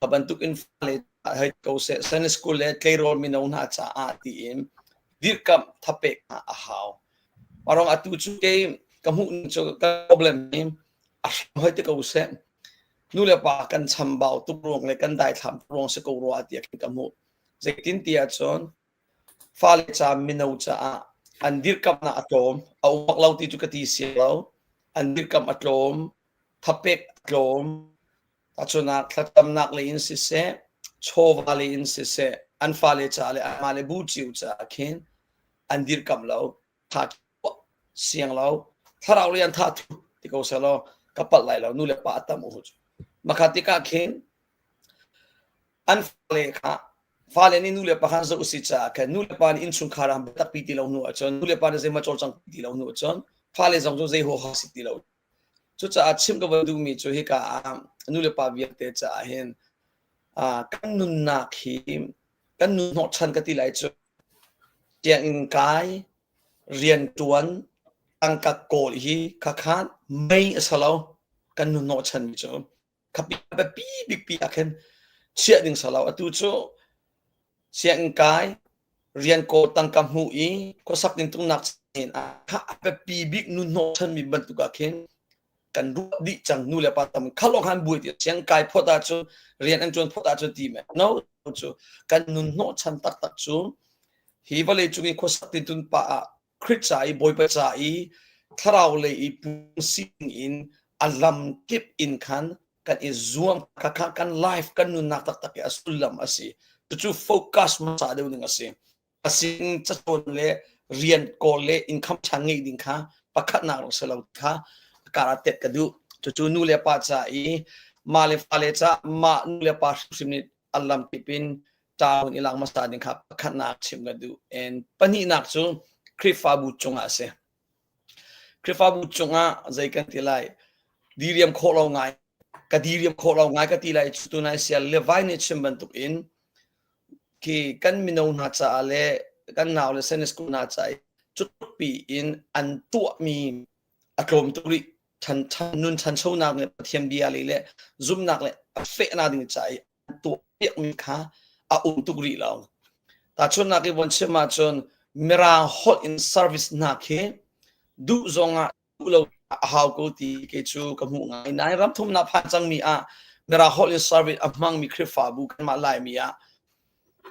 a bantuk in fale hei ko seh Sunday school le tleirawl mino hna caah tiin dirkamh thapek hna a hau. Marong atu cu kei ka hmuh ning cu ka problem hi a hram hoi te ko seh. Nu le pa kan chambau tuk ruang le kan daithlam tuk ruang si ko rua tiah khin ka hmuh. Zeitin ti ahcun fale ca mino caah an dirkamhnak a tlawm a um bak lo ti cu ka ti sia lo an dirkamh a tlawm thapek a tlawm Tahchunhnak thlacamnak lei in siseh, chawva lei in siseh, an fale ca le anmah le bu cio caah khin an dirkamh lo, tha siang lo, thlarau lei an tha thu ti ko selaw ka palh lai lo, nu le pa a tam u cu. Makha tikah khin an fale kha fale nih nu le pa khan zoh si caah khan nu le pa nih innchungkhar ah biatak pi ti lo hnu ahcun nu le pa nih zeihmanh cawlcang ti lo hnu ahcun fale zong cu zei huaha si ti lo Cucaah chimh ka van duhmi cu hika ah nulepa vialte caah hin kan nunnak hi kan nun hnawhchan ka ti lai cu tianginn kai rianṭuan tangka kawl hi khakha mei a si lo kan nun hnawhchanmi cu khapi biapi bikpi ah khin chiah ding si lo atu cu sianginn kai rian kawl tangka hmuh i khuasak ding tungnak ah a biapi bik nun hnawhchanmi bantuk ah khin kan ruah dih cang nu le pa tam khalong han buai ti siang kai phot ahcun rian an ṭuan phot ahcun ti me no cu kan nun hnawhchan taktak cu hi vawlei cung i khuasak tin tun pa ah Khrih ca i Bawipa ca i thlarau lei i pung in a lam kip in khan kan i zuam kha kha kan life kan nunnak taktak i a sullam a si cucu focus hmasa deuh ding a si a sin cacawn le rian kawl le income ṭha ngeih ding kha pakhatnak rak si lo kha kar ah tet ka duh cucu nu le pa ca i ma le fale ca mah nu le pa hrimhrim nih a lam kip in ṭaun i lak hmasa ding kha pakhatnak chim ka duh and pahnihnak cu Khrihfabu cungah a si Khrihfabu cungah zei kan ti lai diriam khawh lo ngai ka diriam khawh lo ngai ka ti lai cu tunai sial Levi nih chim bantuk in khi kan mino hna caah le kan nau le Sunday school hna caah cupi in an tuahmi a tlawm tuk rih ṭhan nun ṭhanchonak le Pathian bia lei le zumhnak le a fehnak ding ca i an tuahpiakmi kha a um tuk rih lo. Tahchunhnak i von chim ahcun Mirang holh in service hna khi duh zongah duh lo a hau ko ti kei cu ka hmuh ngai. Nain ram thumnak phan cangmi ah Mirang holh in service a hmangmi Khrihfabu kanmah Laimi ah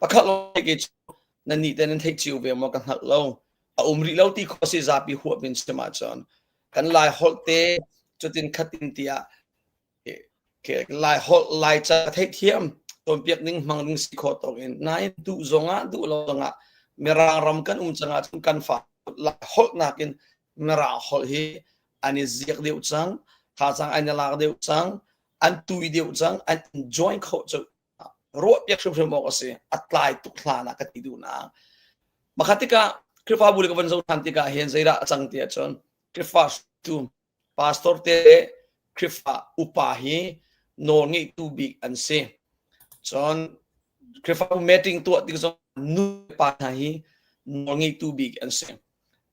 pakhat lawng kei cu nan nih te nan theih cio ve maw ka hngalh lo. A um rih lo ti khawh si zapi huap in chim ahcun kan Lai holh te cutin khatin tiah Lai holh Laica theihthiam cawnpiak ning hmang ding si khawh tawk in nain duh zongah duh lo zongah Mirang ram kan um cang ahcun kan fa Lai holh nakin Mirang holh hi an i ziak deuh cang thazaang an i lak deuh cang an tui deuh cang an join khawh cu ruah piak hrimhrim awk a si a tlai tuk hlan ah ka ti duhnak makhat tikah Khrihfabu le ka van zoh than tikah hin zeidah a cang ti ahcun Khrihfa tu Pastor te le Khrihfa upa hi nawlngeitu bik an si. Cun Khrihfabu meeting tuah tik zong nu le pa hna hi nawlngeitu bik an si.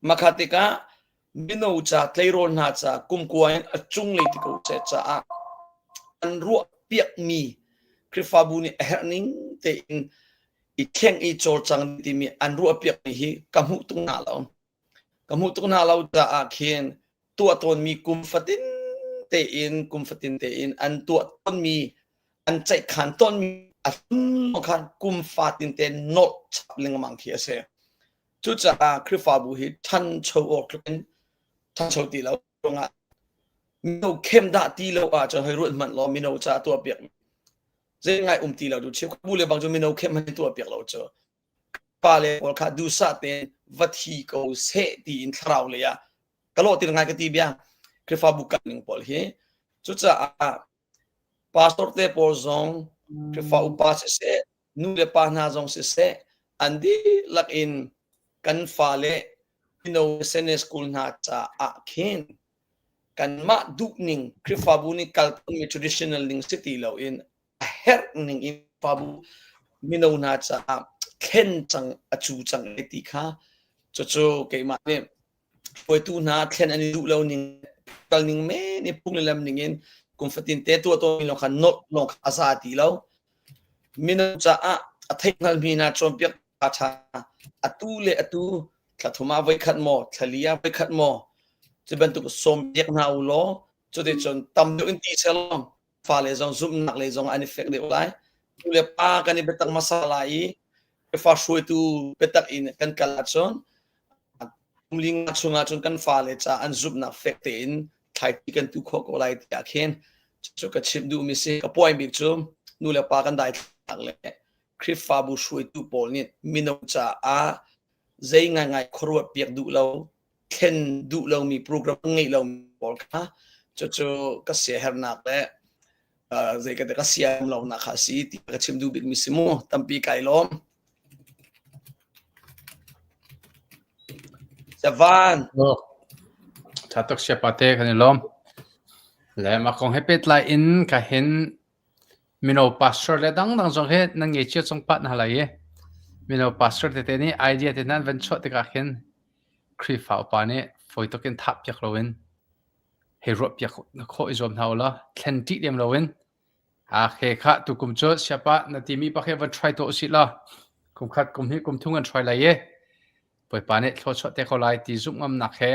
Makha tikah mino ca tleirawl hna ca kumkua in a cunglei ti ko seh caah an ruah piakmi Khrihfabu nih a herh ning tein i thleng i cawlcang timi an ruah piakmi hi ka hmuh tuk hna lo. Ka hmuh tuk hna lo caah khin tuah tawnmi kum fatin tein kum fatin tein an tuah tawnmi an ceihkhan tawnmi. A hlun khan kum fatin te nolh chap lengmang khi a si. Cucaah Khrihfabu hi ṭhancho awk tluk in ṭhancho ti lo ruangah mino khem dah ti lo ahcun hei ruat hmanh law mino caah tuah piak zei ngai um ti lo tu cheukhat bu le bang cu mino khem hmanh tuah piak lo cu pa le pawl kha duhsah tein va thi ko seh tiin thlarau lei ah ka lawh ti ngai ka ti bia Khrihfabu kal ning pawl hi cucaah pastor te pawl zong Khrihfa upa siseh nu le pa hna zong siseh an dihlak in kan fale mino Sunday school hna caah khin kanmah duhning Khrihfabu nih kal tawnmi traditional ning si ti loin a herh ning in Khrihfabu mino hna caah thlen cang a cu cang e ti kha cucu keimah nih hruaitu hna thlen an i duh lo ning kal ning men i phung le lam ning in kum fatin te tuah tawnmi lawng kha nolh lawng kha a za ti lo. Mino caah a theihhngalmi hna cawnpiak ṭha atu le atu thla thum ah voikhat maw thla li ah voikhat maw cu bantuk sawmpiak hna u law cuticun tam deuh in ti selaw fale zong zumhnak lei zong an i fek deuh lai. Nu le pa kan i biatak hmasa lai i fa hruaitu biatak in kan kal ahcun kum li nga chung ahcun kan fale ca an zumhnak fek tein thlaipi kan tu khawh ko lai tiah khin cu ka chimh duhmi si. Ka point bik cu nu le pa kan daithlak le Khrihfabu hruaitu pawl nih mino caah zei ngaingai khuaruat piak duh lo thlen duh lomi program ngeih lomi pawl kha cucu ka siaherhnak le zei ka ka siam lonak kha a si ti ka chim duh bikmi si mu tampi kai lawm. Savan. Tha tuk siapa te kan i lawm. Le mah kong he pehtlai in ka hin mino pastor le dangdang zong hi nan ngei cio cang pah hna lai i mino pastor tete nih idea te nan van chuah tikah khin Khrihfa upa nih fawi tuk in thah piak loin hei ruah piak khawh i zuam hna u law thlen ṭih lem loin he khah tukum cu siapa na timi pak hi van try tuah usih law kum khat kum hnih kum thum kan try lai i Bawipa nih thluachuah te ko lai ti zumh ngamnak he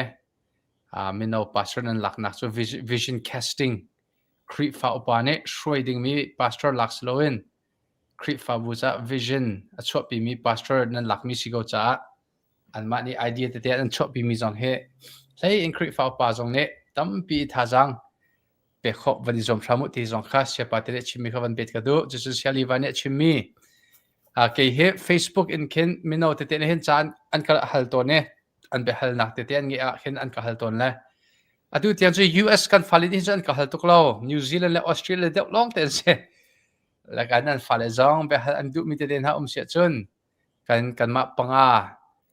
mino pastor nan laknak cu vision casting Khrihfa upa nih hruai dingmi pastor lak si loin Khrihfabu caah vision a chuahpimi pastor nan lakmi si ko caah anmah nih idea tete an chuahpimi zong hi hlei in Khrihfa upa zong nih tampi thazaang pek khawh van i zuam hram u ti zong kha siapa te nih a chimmi kha van bet ka duh. Cucun Siali Va nih a chimmi kei hi Facebook in khin mino tete nih hin caan an ka hal tawn i an biahalnak tete an ngeih ah khin an ka hal tawn le atu tiang cu US kan fale nih cun an ka hal tuk lo New Zealand le Australia deuh lawng te an si like an an fale zong biahal an duhmi tete hna um siah cun kan kanmah panga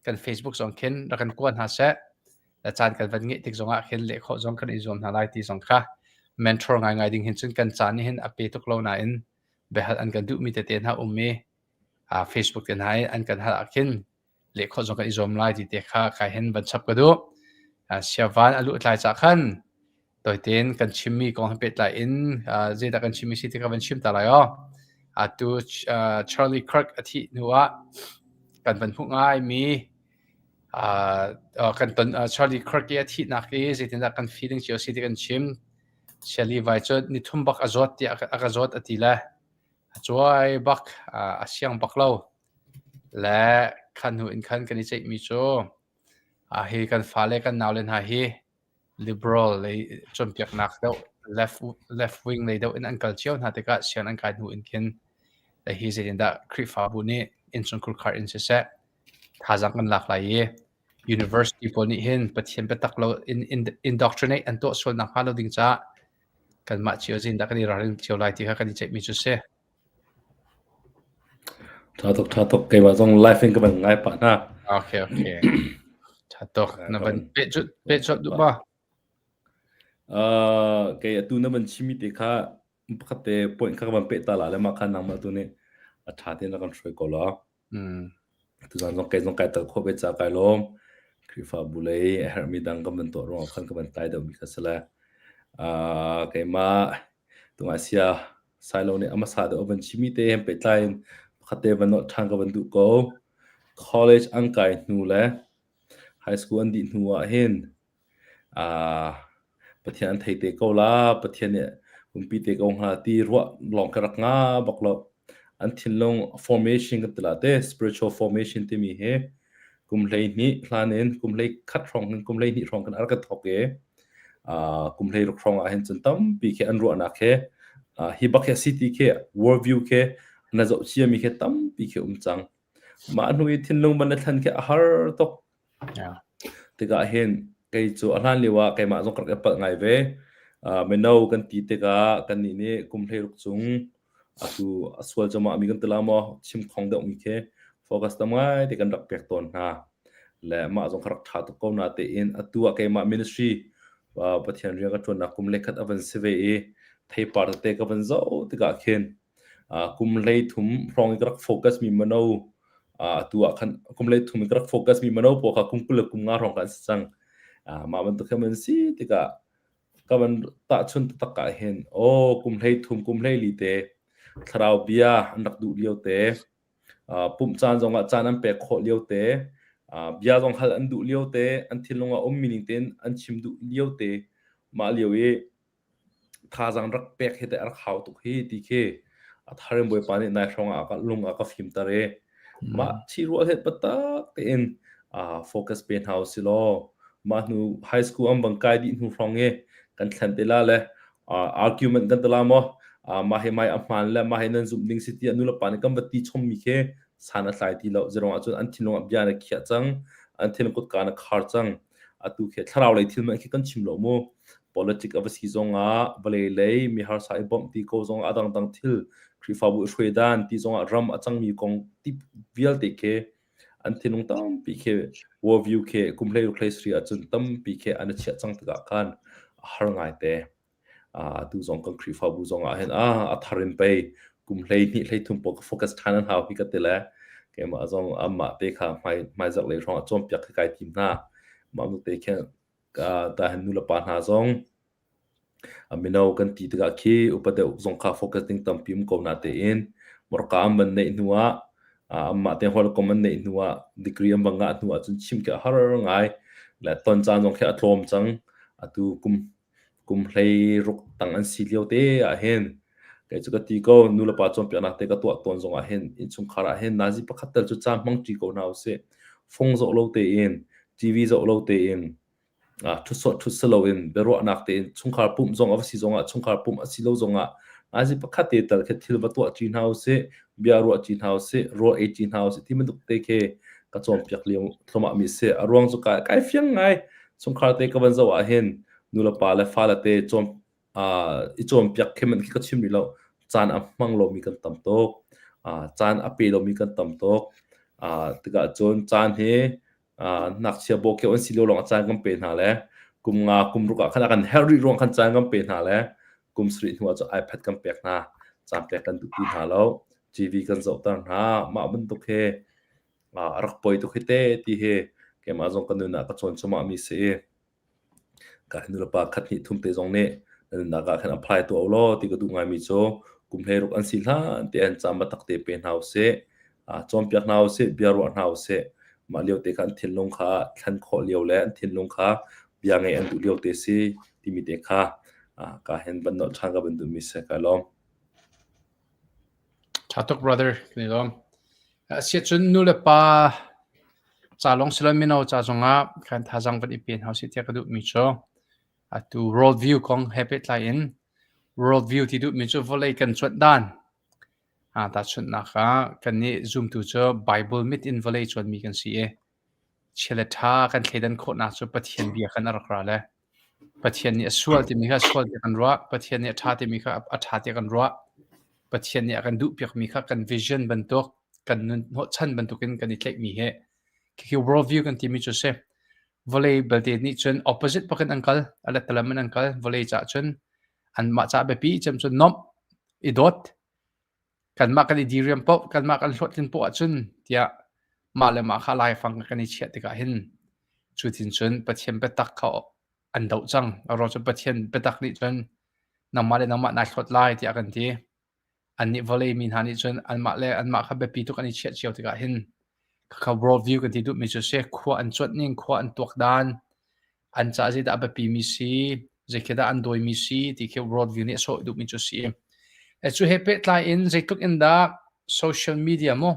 kan Facebook zong khin rak kan kua hna seh le caan kan van ngeih tik zongah khin leh khawh zong kan i zuam hna lai ti zong kha mentor ngaingai ding hin cun kan caan nih hin a pe tuk lo nain biahal an kan duhmi tete hna um i Facebook te hna i an kan hal ah khin leh khawh zong kan i zuam lai ti te kha kai hin van chap ka duh. Siavan a luh tlai cah khan tawitein kan chimmi kong he pehtlai in zeidah kan chimmi si ti kha van chim ta lai aw. Atu Charlie Kirk a thih hnu ah kan van hmuh ngaimi kan ton Charlie Kirk i a thihnak i zeitindah kan feeling cio si ti kan chim. Shelley vai cu nithum bak a zawt tiah a ka zawt a ti le a cuai bak a siang bak lo. Le khan hnu in khan kan i ceihmi cu hi kan fale kan naule hna hi liberal lei cawnpiaknak deuh left left wing lei deuh in an kal cio hna tikah siang an kai hnu in khin hi zeitindah Khrihfabu nih innchungkhar khar in siseh thazaang kan lak lai i university pawl nih hin Pathian biatak lo in indoctrinate an tuah sual nakhnga lo ding caah kanmah cio zeitindah kan i ralring cio lai ti kha kan i ceihmi cu si. Ṭha tuk, ṭha tuk. Keimah zong live in ka van ngai pah hna. Okay, okay. Ṭha tuk. Na van peh cu peh chuah duh ma? Uh, kei atu na van chimi te kha pakhat te point kha ka van peh ta la le mah kha nangmah tu nih a ṭha tein na kan hruai ko la. Mm. Tuzan zong kei zong kai tel khawh ve ca kai lawm. Khrihfabu lei a herhmi dang kan van tuah ruangah khan ka van tlai deuhmi kha si le. Uh, keimah tungai sia Sailo nih a hmasa deuh a van chimmi te he pehtlai in pakhat te van nolh ṭhan ka van duh ko. College an kai hnu le high school an dih hnu ah hin uh, Pathian an thei te ko la, Pathian nih umpi te ko hnga ti ruah lawng ka rak nga bak lo. An thinlung formation kan ti la te, spiritual formation timi hi kum 12 hlan in kum 11 hrawng hin kum 12 hrawng kan ar kan thawk i kum 16 hrawng ah hin cun tampi khi an ruahnak he hi bak hi city khi world view khi na zoh cia mi khi tampi khi um cang. Mah hnu i thinlung ban na thlen khi a har tuk. Tikah hin kei cu a hlan lio ah keimah zong ka rak i palh ngai ve. Mino kan ti tikah kannih nih kum 16 cung atu a sual cuahmah mi kan ti la maw chim khong deuhmi khi focus tam ngai te kan rak pek tawn hna. Le mah zong kha rak ṭha tuk ko natein atu ah keimah ministry Pathian rian ka ṭuannak kum le khat a van si ve i theipar tete ka van zoh tikah khin Kum 13 hrawng i ka rak focus mi mino atu ah khan kum 13 i ka rak focus mi mino pawl kha kum 20 le kum 5 hrawng kha an si cang. Mah bantuk hi an si tikah ka van tahchun taktak ah hin aw kum 13 kum 14 te thlarau bia an rak duh lio te pumh caan zongah caan an pek khawh lio te bia zong hal an duh lio te an thinlung ah ummi ning tein an chim duh lio te mah lio i Thazaang rak pek hi teh a rak hau tuk hi ti khi a thar in Bawipa nih nai hrawng ah a ka lung a ka fimter i mah ṭhirual he biatak tein focus pe hna usih law mah hnu high school an van kai dih hnu hrawng i kan thlen te la le argument kan ti la maw mah hi mai a hmaan le mah hi nan zumh ding si tiah nulepa nih kan va ti chommi khi san a tlai ti lo. Zeruang ahcun an thinlung ah bia na khiah cang, an thinlung kutka na khar cang. Atu khi thlarau lei thil hmanh khi kan chim lo mu. Politic a va si zongah vawlei lei mi harsa i bawmh ti ko zongah a dangdang thil Khrihfabu i hruai dan ti zongah ram a cangmi kong ti vialte khi an thinlung tampi khi world view khi kum 16 ahcun tampi khi an i chiah cang tikah khan a har ngaite. Atu zong kan Khrihfabu zong ah hin a thar in pei kum 12 33 pawl ka focus ṭhan an hau hi ka ti le keimah zong amah te kha hmai hmaizarh lei hrawng ah cawnpiak khi kai tim hna. Mah nu te khin tahin nulepa hna zong mino kan ti tikah khi upa deuh zong kha focus ding tampi um ko natein morka an van neih hnu ah anmah te hawikom an neih hnu ah degree an van ngah hnu ah cun chim khi a har ngai le ton caan zong khi a tlawm cang. Atu kum kum 16 tang an si lio te ah hin kei cu ka ti ko nulepa cawnpiaknak te ka tuah tawn zong ah hin innchungkhar ah hin nazi pakhat tal cu caan hmang ṭi ko hna usih. Fung zoh lo tein TV zoh lo tein ṭhutsawh ṭhut si loin biaruahnak tein chungkhar pumh zong a va si zongah chungkhar pumh a si lo zongah nazi pakhat te tal khi thil va tuah ṭi hna usih, bia ruah ṭi hna usih, rawl ei ṭi hna usih ti bantuk te khi ka cawnpiak lio thluahmah mi si. A ruang cu kai kai fiang ngai. Chungkhar te ka van zoh ah hin nulepa le fale te cawn i cawnpiak khi hmanh khi ka chim rih lo. Caan a hmang lomi kan tam tuk. Caan a pe lomi kan tam tuk. Tikah cun caan hi ngakchia bawkeo an si lio lawng ah caan kan pe hna le kum nga kum ruk ah khan a kan herh rih ruang khan caan kan pe hna le kum sarih hnu ah cun iPad kan pek hna. Caan pek kan duh ti hna lo. TV kan zohter hna. Mah bantuk hi a rak poi tuk hi te ti hi keimah zong ka nun ah ka cawn cuahmah mi si i Ka nulepa khat hnih thum te zong nih na nunnak ah khan apply tuah u law ti ka duh ngaimi cu kum 16 an si hlan te an caan biatak te pe hna usih. Cawnpiak hna usih, bia ruah hna usih. Mah lio te kha an thinlung kha thlen khawh lio le an thinlung kha bia ngeih an duh lio te si timi te kha ka hin van nolh ṭhan ka van duhmi si. Kai lawm. Ṭha tuk brother, kan i lawm. Asiahcun nu le pa ca lawng si loin mino ca zongah khan thazaang van i pe hna usih tiah ka duhmi cu atu world view kong he pehtlai in world view ti duhmi cu vawlei kan cuanh dan tahchunhnak ah kannih zumtu cu Bible mit in vawlei cuanmi kan si i Chia le ṭha kan thleidan khawhnak cu Pathian bia khan a rak ra le Pathian nih a sual timi kha sual tiah kan ruah, Pathian nih a ṭha timi kha a ṭha tiah kan ruah, Pathian nih a kan duhpiakmi kha kan vision bantuk, kan nun hnawhchan bantukin kan i tlaihmi hi khi world view kan timi cu a si. Vawlei belte nih cun opposite bakin an kal, a lettalam in an kal. Vawlei caah cun anmah caah biapi cem cu nomh, i dawt, Kanmah kan i diriam paoh, kanmah kan hlawhtlin paoh ahcun tiah mah le mah kha laifang kan i chiah tikah hin cutin cun Pathian biatak kha an doh cang. A ruang cu Pathian biatak nih cun nangmah le nangmah nai hlawt lai tiah a kan ti. Annih vawlei mi hna nih cun anmah le anmah kha biapi tuk an i chiah cio tikah hin khakha world view kan ti duhmi cu si khua an cuanh ning, khua an tuak dan, an caah zeidah a biapimi si, zei khi dah an dawimi si ti khi world view nih a sawh duhmi cu si. Cu he pehtlai in zeitluk in dah. social media mu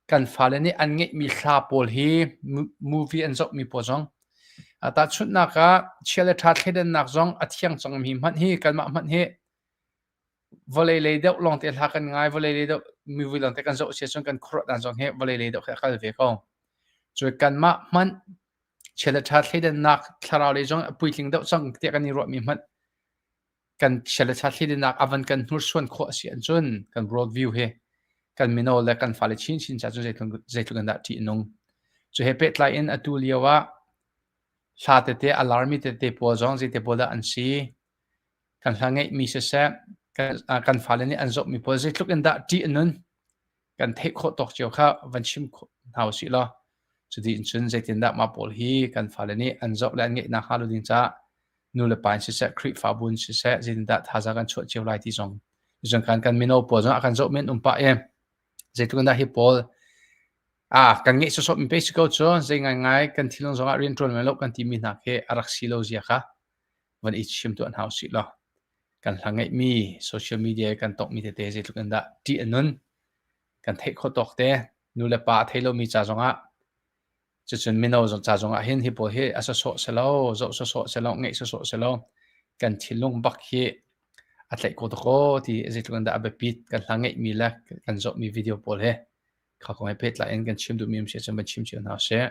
kan fale nih an ngeihmi hla pawl hi movie an zohmi pawl zong tahchunhnak ah chia le ṭha thleidannak zong a thiang cangmi hmanh hi kanmah hmanh hi vawlei lei deuh lawngte hla kan ngai, vawlei lei deuh movie lawngte kan zoh si ahcun kan khuaruah dan zong hi vawlei lei deuh khi a kal ve ko. Cun kanmah hmanh chia le ṭha thleidannak thlarau lei zong a puitling deuh cang tiah kan i ruahmi hmanh kan chia le ṭha thleidannak a van kan hnursuan khawh a si ahcun kan world view hi kan mino le kan fale chinchin ca cu zeitluk in dah ṭih a nung. Cu he pehtlai in atu lio ah hla tete a larmi tete pawl zong zeite pawl dah an si kan hla ngeihmi siseh kan fale nih an zohmi pawl zeitluk in dah ṭih a nun kan theih khawh tawk cio kha van chim hna usih law cuti in cun zeitindah mah pawl hi kan fale nih an zoh le an ngeih nakhnga lo ding caah nu le pa in siseh Khrihfabu in siseh zeitindah thazaang kan chuah cio lai ti zong cun kan kan mino pawl zong a kan zoh men um pah i zeitluk in dah hi pawl ah kan ngeih sawsawh mi pe si ko cu zei ngaingai kan thinlung zongah rian ṭuan lo kan timi hna khi a rak si lo zia kha van i chim tuah hna usih law kan hla ngeihmi social media kan tongmi tete zeitluk in dah ṭih a nun kan theih khawh tawk te nu le pa a thei lomi ca zongah cucun mino zong ca zongah hin hi pawl hi a sawsawh selo zoh sawsawh selo ngeih sawsawh selo kan thinlung bak hi a tlaih ko dakaw ti zeitluk in dah a biapit kan hla ngeihmi le kan zohmi video pawl hi kha kong he pehtlai in kan chim duhmi um si ahcun van chim cio hna usih.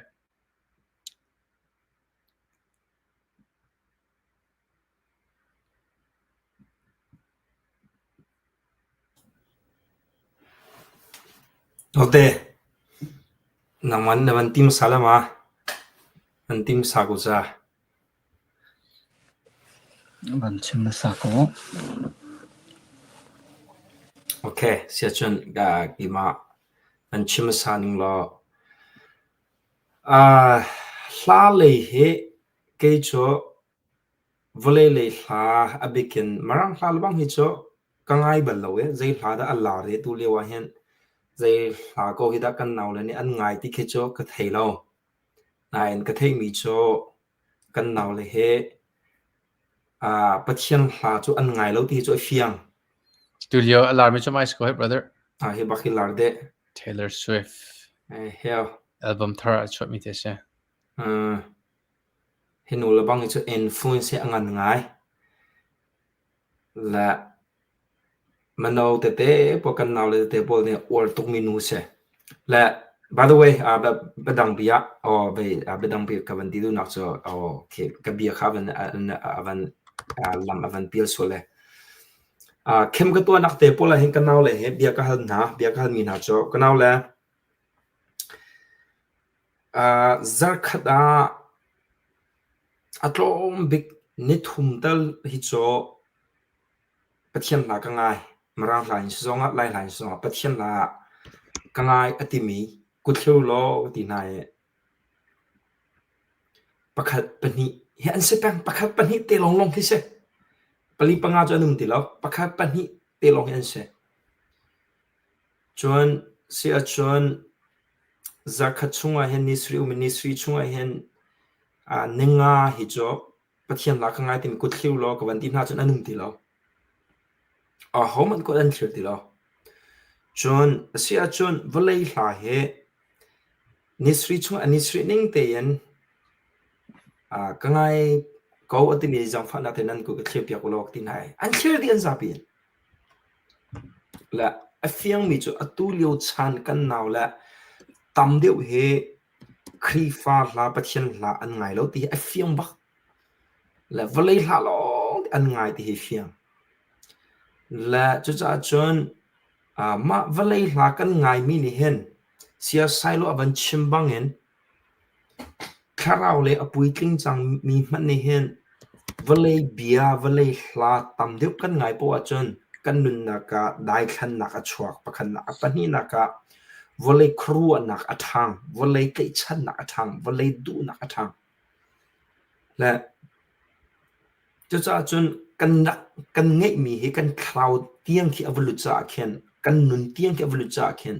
Note, nangman na van tim sal ma? An tim sa ko ca. Van chim na sa ko. Okay, siacun ka keimah an chim sa ning law Hla lei hi kei cu vawlei lei hla a bik in Mirang hla lebang hi cu ka ngai bal lo i zei hla dah a lar i tulio ahhin zei hla ko hi dah kan naule nih an ngai ti khi cu ka thei lo. Nain ka theihmi cu kan naule hi Pathian hla cu an ngai lo ti hi cu a fiang. Tulio a larmi cu mai si ko hei brother. Hi bak hi lar deh. Taylor Swift. Hell. Album thar a chuahmi te si. Hi nu le bang hi cu influence hi a ngan ngai. Le mano tete pawl kan nau le tete pawl nih uar tukmi nu si. Le by the way, biadang bia oh biadang bia ka van ti duhnak cu oh okay ka bia kha van van lam a van pial sual le. Khem ka tuahnak te pawl ah hin ka nau le he bia ka hal hna, bia ka halmi hna cu ka nau le zarkhat ah a tlawm bik nithum tal hi cu Pathian hla ka ngai. Mirang hla in si zongah Lai hla in si zongah Pathian hla ah ka ngai a timi kutthlir law ka ti hna i pakhat pahnih hi an si peng. Pakhat pahnih te lawnglawng khi si. Pali panga cu an um ti lo. Pakhat pahnih te lawng hi an si. Cun si ahcun zarkhat chungah hin ni sarih um in ni sarih chungah hin ninga hi cu Pathian la ka ngai timi kut thlir law ka van ti hna cun an um ti lo. Ahohmanh kut an thlir ti lo. Cun a si ahcun vawlei hla hi ni sarih chungah ni sarih ning tein ka ngai ko a timi zaangfahnak te nan kut ka thlir piak u law ka ti hna i an thlir dih an zapi in. Le a fiangmi cu atu lio chan kan nau le tam deuh hi Khrihfa hla Pathian hla an ngai lo ti hi a fiang bak. Le vawlei hla lawng an ngai ti hi fiang. Le cucaah cun mah vawlei hla kan ngaimi nih hin siasai lo a van chim bangin Thlarau le a puitling cangmi hmanh nih hin vawlei bia, vawlei hla tam deuh kan ngai poah ahcun kan nunnak ah daithlannak a chuak. Pakhatnak, a pahnihnak ah vawlei khuaruahnak a ṭhang, vawlei tlaihchannak a ṭhang, vawlei duhnak a ṭhang. Le Cucaah cun kan ngeihmi hi kan thlarau tiang khi a va lut caah khin kan nun tiang khi a va lut caah khin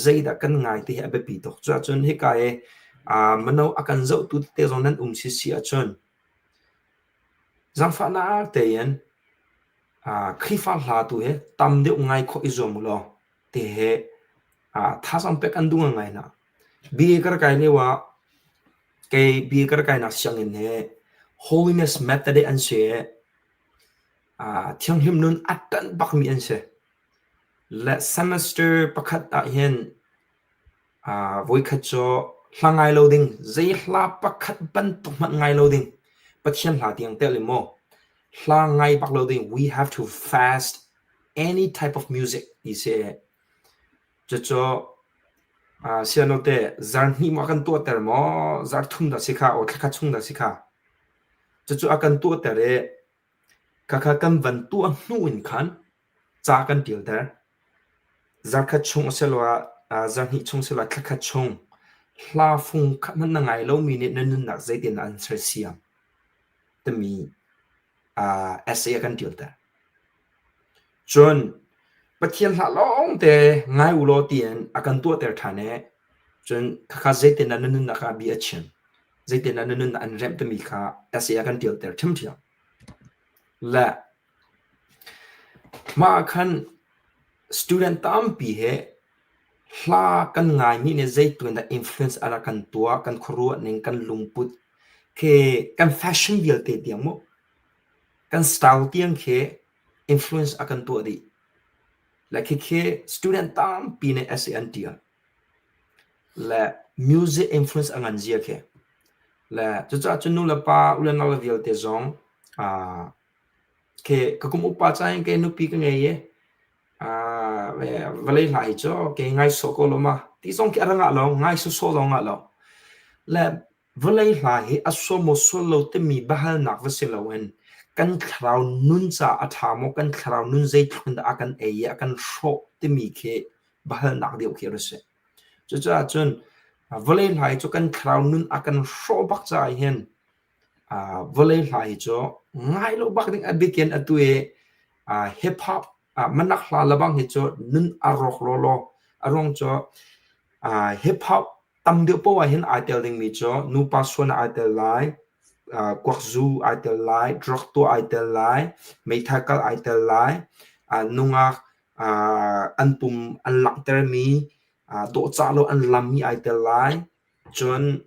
zeidah kan ngai ti hi a biapi tuk. Cucaah cun hika i mino a kan zohtu tete zong nan um sisi ahcun zaangfahnak tein Khrihfa hla tu hi tam deuh ngai khawh i zuam u law. Ti he thazaang pek an duh ngai hna. BA ka rak kai lio ah kei BA ka rak kainak sianginn hi Holiness Methodist an si i thianghlim nun a ṭanh bakmi an si. Le semester pakhat ahhin voikhat cu hla ngai lo ding, zei hla pakhat bantuk hmanh ngai lo ding, Pathian hla tiang telh in maw, hla ngai bak lo ding, we have to fast any type of music ti si. Cucu sianote zarhnih maw a kan tuahter maw, zarhthum dah si kha, aw thlakhat chung dah si kha. Cucu a kan tuahter i khakha kan van tuah hnu in khan ca kan ṭialter. Zarkhat chung asiloah zarhnih chung asiloah thlakhat chung hla fung khat hmanh na ngai lomi nih na nunnak zeitindah an sersiam timi essay a kan ṭialter. Cun Pathian hla lawngte ngai u law tiin a kan tuahter ṭhan i cun khakha zeitindah na nunnak ah bia a chim, zeitindah na nunnak an remh timi kha essay a kan ṭialter ṭhiamṭhiam. Le mah ah khan student tampi he hla kan ngaimi nih zeitin dah influence a rak kan tuah, kan khuaruah ning, kan lungput khi kan fashion vialte tiang mu kan style tiang khi influence a kan tuah dih. Le khikhi student tampi nih essay an ṭial. Le music influence a ngan zia khi. Le cucaah cun nu le pa u le nau le vialte zong khi ka kum upa ca in kei nupi ka ngei i vawlei hla hi cu kei ngai sawh ko lo ma ti zong khi a ra ngah lo, ngai sawsawh zong ngah lo. Le Vawlei hla hi a sual maw sual lo timi biahalnak va si loin kan thlarau nun caah a ṭha maw, kan thlarau nun zeitluk in dah a kan ei i a kan hrawh timi khi biahalnak deuh khi a si. Cucaah cun vawlei hla hi cu kan thlarau nun a kan hrawh bak caah hin vawlei hla hi cu ngai lo bak ding a bikin atu i hip hop manak hla lebang hi cu nun a rawk lawlaw. A ruang cu hip hop Tam deuh paoh ahhin ai tel dingmi cu nupa suan ah ai tel lai, kuakzu ai tel lai, drug tuah ai tel lai, meithal kal ai tel lai, nungak an pum an langhtermi, dawhcah lo an lammi ai tel lai, cun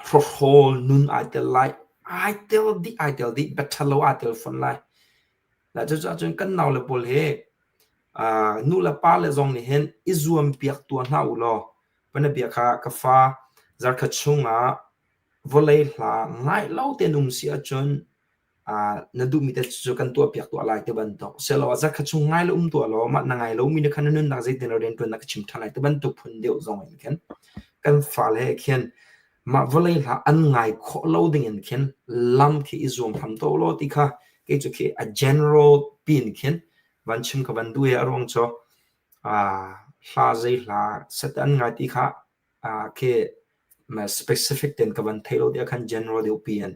hrawkhrawl nun ai tel lai. Ai tel dih, ai tel dih, bia ṭhalo aa tel fawn lai. Cucaah cun kan naule pawl hi nu le pa le zong nih hin i zuampiak tuah hna u law Panabia kha ka fa zarkhat chungah vawlei hla ngai lo tein um si ahcun na duhmi te cu kan tuahpiak tuah lai ti bantuk. Siloah zarkhat chung ngai lo um tuah law mah na ngai lomi nih khan na nunnak zeitin rian ṭuan na ka chim ṭhan lai ti bantuk phun deuh zong in khin kan fale he khin mah vawlei hla an ngai khawh lo ding in khin lam khi i zuam hram to law ti kha kei cu khi a general pin khin van chim ka van duh i a ruang cu hla zei hla set an ngai ti kha khi specific ten ka van thei lo tiah khan general deuh pi in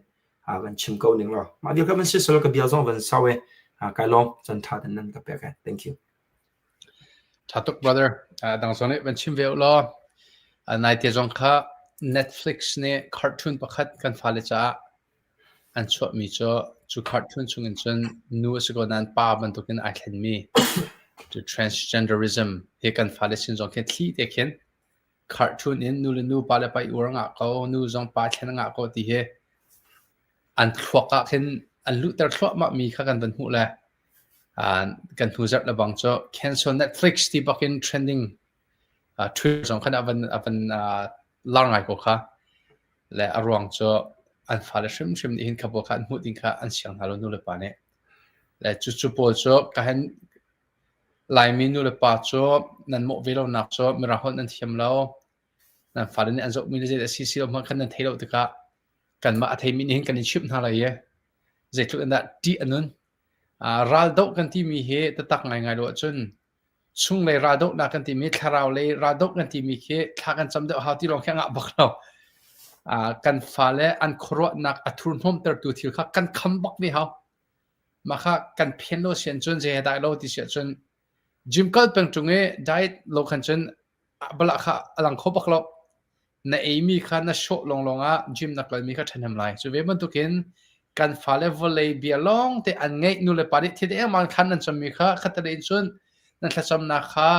van chim ko ning law mah vial kha van si sel ka bia zong van sau e kai lawm chan tha ten nan ka pek e thank you Tha tuk brother. Dang zong nih van chim ve u law. Nai te zong kha Netflix nih cartoon pakhat kan fale caah an chuahmi cu cu cartoon chungin cun nu a si ko nain pa bantukin ai thlenmi cu transgenderism hi kan fale sin zong khin thli te khin cartoon in nu le nu pa le pa i ur ngah ko nu zong pa thlen ngah ko ti hi an thluak ah khin an luhter thluahmah mi kha kan van hmuh le kan hnu zarh le bang cu cancel Netflix ti bakin trending Twitter zong khan a van a van lar ngai ko kha. Le a ruang cu an fale hrimhrim nih hin kha pawl kha an hmuh ding kha an siang hna lo nu le pa nih. Le cucu pawl cu ka hen Laimi nu le pa cu nan mawh ve lonak cu Mirang holh nan thiam lo. Nan fale nih an zohmi le zei a si si lo hmanh khan nan thei lo tikah kanmah a theimi nih hin kan in chimh hna lai i zeitluk in dah ṭih a nun. Raldoh kan timi hi tatak ngaingai lo ahcun Chunglei raldohnak kan timi, thlarau lei raldoh kan timi khi thla kan cam deuh hau ti lawng khi a ngah bak lo. Kan fale an khuaruahnak a thurhnawmtertu thil kha kan kham bak ve hau. Mah kha kan phen lo sian cun zei he dai lo ti si ahcun gym kal peng ṭung i diet lo khan cun balah kha a lang kho bak lo. Na eimi kha na hrawh lawnglawng ah gym na kalmi kha ṭhahnem lai. Cu ve bantukin kan fale vawlei bia lawng te an ngeih nu le pa nih thil engmang khan nan cammi kha khatte in cun nan thlacamnak kha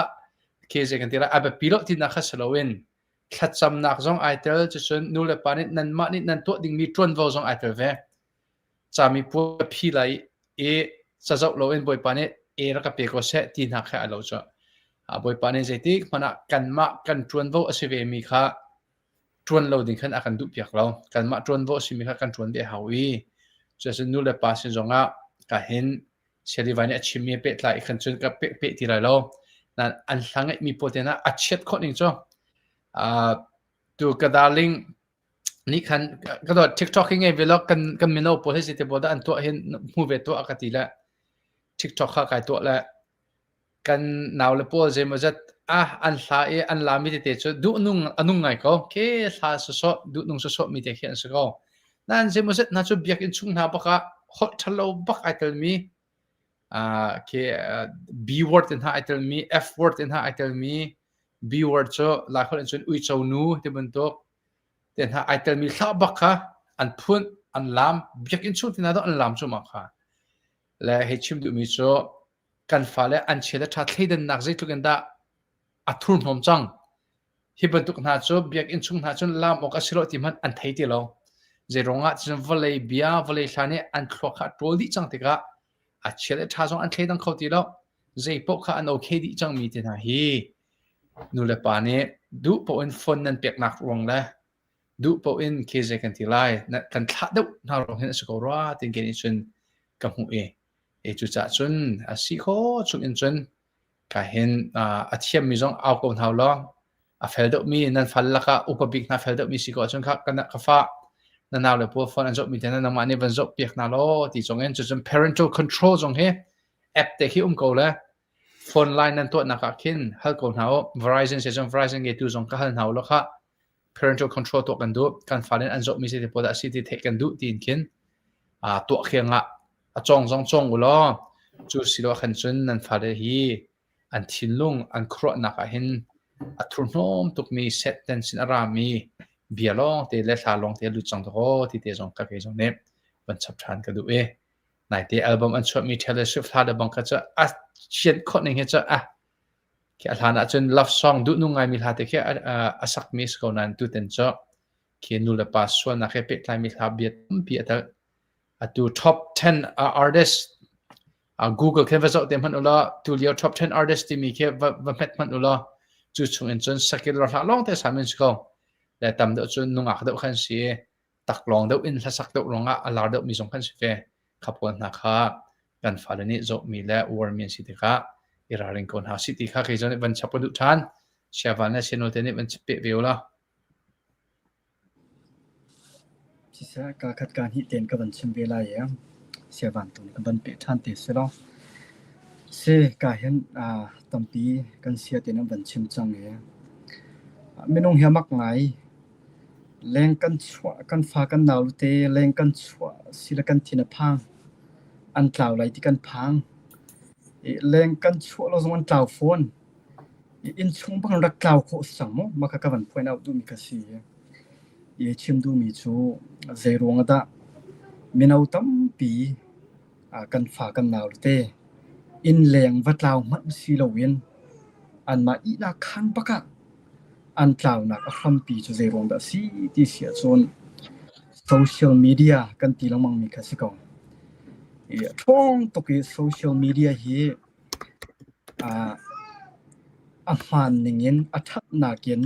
Khi zei kan ti lai a biapi lo tinak kha si loin thlacamnak zong ai tel cucun nu le pa nih nanmah nih nan tuah dingmi ṭuanvo zong ai tel ve. Cami puai phi lai i cazoh loin Bawipa nih e rak ka pe ko seh ti hna kha a lo cu. Bawipa nih zeitik hmanh ah kanmah kan ṭuanvo a si vemi kha ṭuan lo ding khan a kan duhpiak lo. Kanmah ṭuanvo a simi kha kan ṭuan ve a hau i cuacun nu le pa sin zongah ka hin Sialivai nih a chimmi pehtlai i khan cun ka peh, peh ti lai lo. Nain an hla ngeihmi pawl te hna a chiat khawh ning cu uh, tu ka darling nih khan ka dawt TikTok hi ngei ve lo kan kan mino pawl hi zeiti pawl dah an tuah hin hmu ve tuah ka ti le TikTok kha kai tuah le kan naule pawl zeimawzat ah an hla i an lami tete cu duhnung a nung ngai ko ke hla sawsawh duhnung sawsawh mi te khi an si ko nain zeimawzat hna cu biakinn chung hna bak ah holh ṭhalo bak ai telmi uh, ke B word in hna ai telmi F word in hna ai telmi B word cu lai holh in cun uico nu ti bantuk te hna ai telmi hla bak kha an phun an lam biakinn chung ti hna an lam cu ma kha le hei chim duhmi cu kan fale an chia le ṭha thleidannak zeitluk in dah a thurhnawm cang. Hi bantuk hna cu biakinn chung hna cun laam awk a si lo ti hmanh an thei ti lo. Zeiruangah cun vawlei bia, vawlei hla nih an thluak kha a ṭawl dih cang tikah a chia le ṭha zong an thleidang kho ti lo. Zei paoh kha an okay dih cangmi te hna hi nu le pa nih duh paoh in phone nan peknak ruang le duh paoh in khi zei kan ti lai kan thlah deuh hna ruang hin a si ko rua tiin kei nih cun ka hmuh i E cucaah cun a si khawh chungin cun ka hin a thiammi zong au ko hna law a fel deuhmi nan fal lakah upa bik hna fel deuhmi si ko ahcun kha ka fa na nau le pawl phone an zohmi te nangmah nih van zoh piak hna law ti zong in cucun parental control zong hi app te khi um ko le phone line nan tuahnak ah khin hal ko hna u Verizon se cun Verizon ngeitu zong ka hal hna u law kha parental control tuah kan duh kan fale an zohmi si te pawl dah a si ti theih kan duh tiin khin tuah khiang ah a cawng zong cawng u law cu si lo khan cun nan fale hi an thinlung an khuaruahnak ah hin a thurhnawm tukmi Satan sin a rami bia lawng te le hla lawng te lut cang dawh ti te zong ka kei zong nih van chap ṭhan ka duh i naite album an chuahmi Taylor Swift hla le bang kha cu a chiat khawh ning hi cu a khi a hlan ahcun love song duhnung ngaimi hla te khi a sakmi si ko nain tutan cu khi nu le pa sualnak he pehtlaimi hla bia tampi a telh. Atu top 10 artist Google khin va zoh te hmanh ulaw tulio top 10 artist timi khi va va hmet hmanh ulaw cu chung in cun secular hla lawng te sa min si ko. Le tam deuh cun nungak deuh khan si taklawng deuh in hlasak deuh ruangah a lar deuhmi zong kan si ve. Kha pawl hna kha kan fale nih zohmi le uarmi an si tikah i ralring ko hna si ti kha kei zong nih van chap ka duh ṭhan. Siavan le sianul te nih van chap peh ve u law. Siseh, kaa khat kaa hnih tein ka van chim ve lai i siavan tu nih ka van peh ṭhan te si law. Si, ka hin tampi kan sia tein an van chim cang i minung hi a mak ngai. Leng kan chuah, kan fa kan nau te leng kan chuah sile kan thin a phang. An tlau lai ti kan phang. I leng kan chuah lo zong an tlau fawn. I innchung bang rak tlau khawh si cang mu. Mah kha ka van point out duhmi kha si. I chim duhmi cu zei ruang ah dah mino tampi kan fa kan nau te inn leng va tlau hmanh si loin anmah ihnak khaan bak ah an tlaunak a hrampi cu zei ruang dah a si ti si ahcun social media kan ti lengmang mi kha si ko. I a ṭhawng tuk i social media hi a hmaan ning in a ṭhatnak in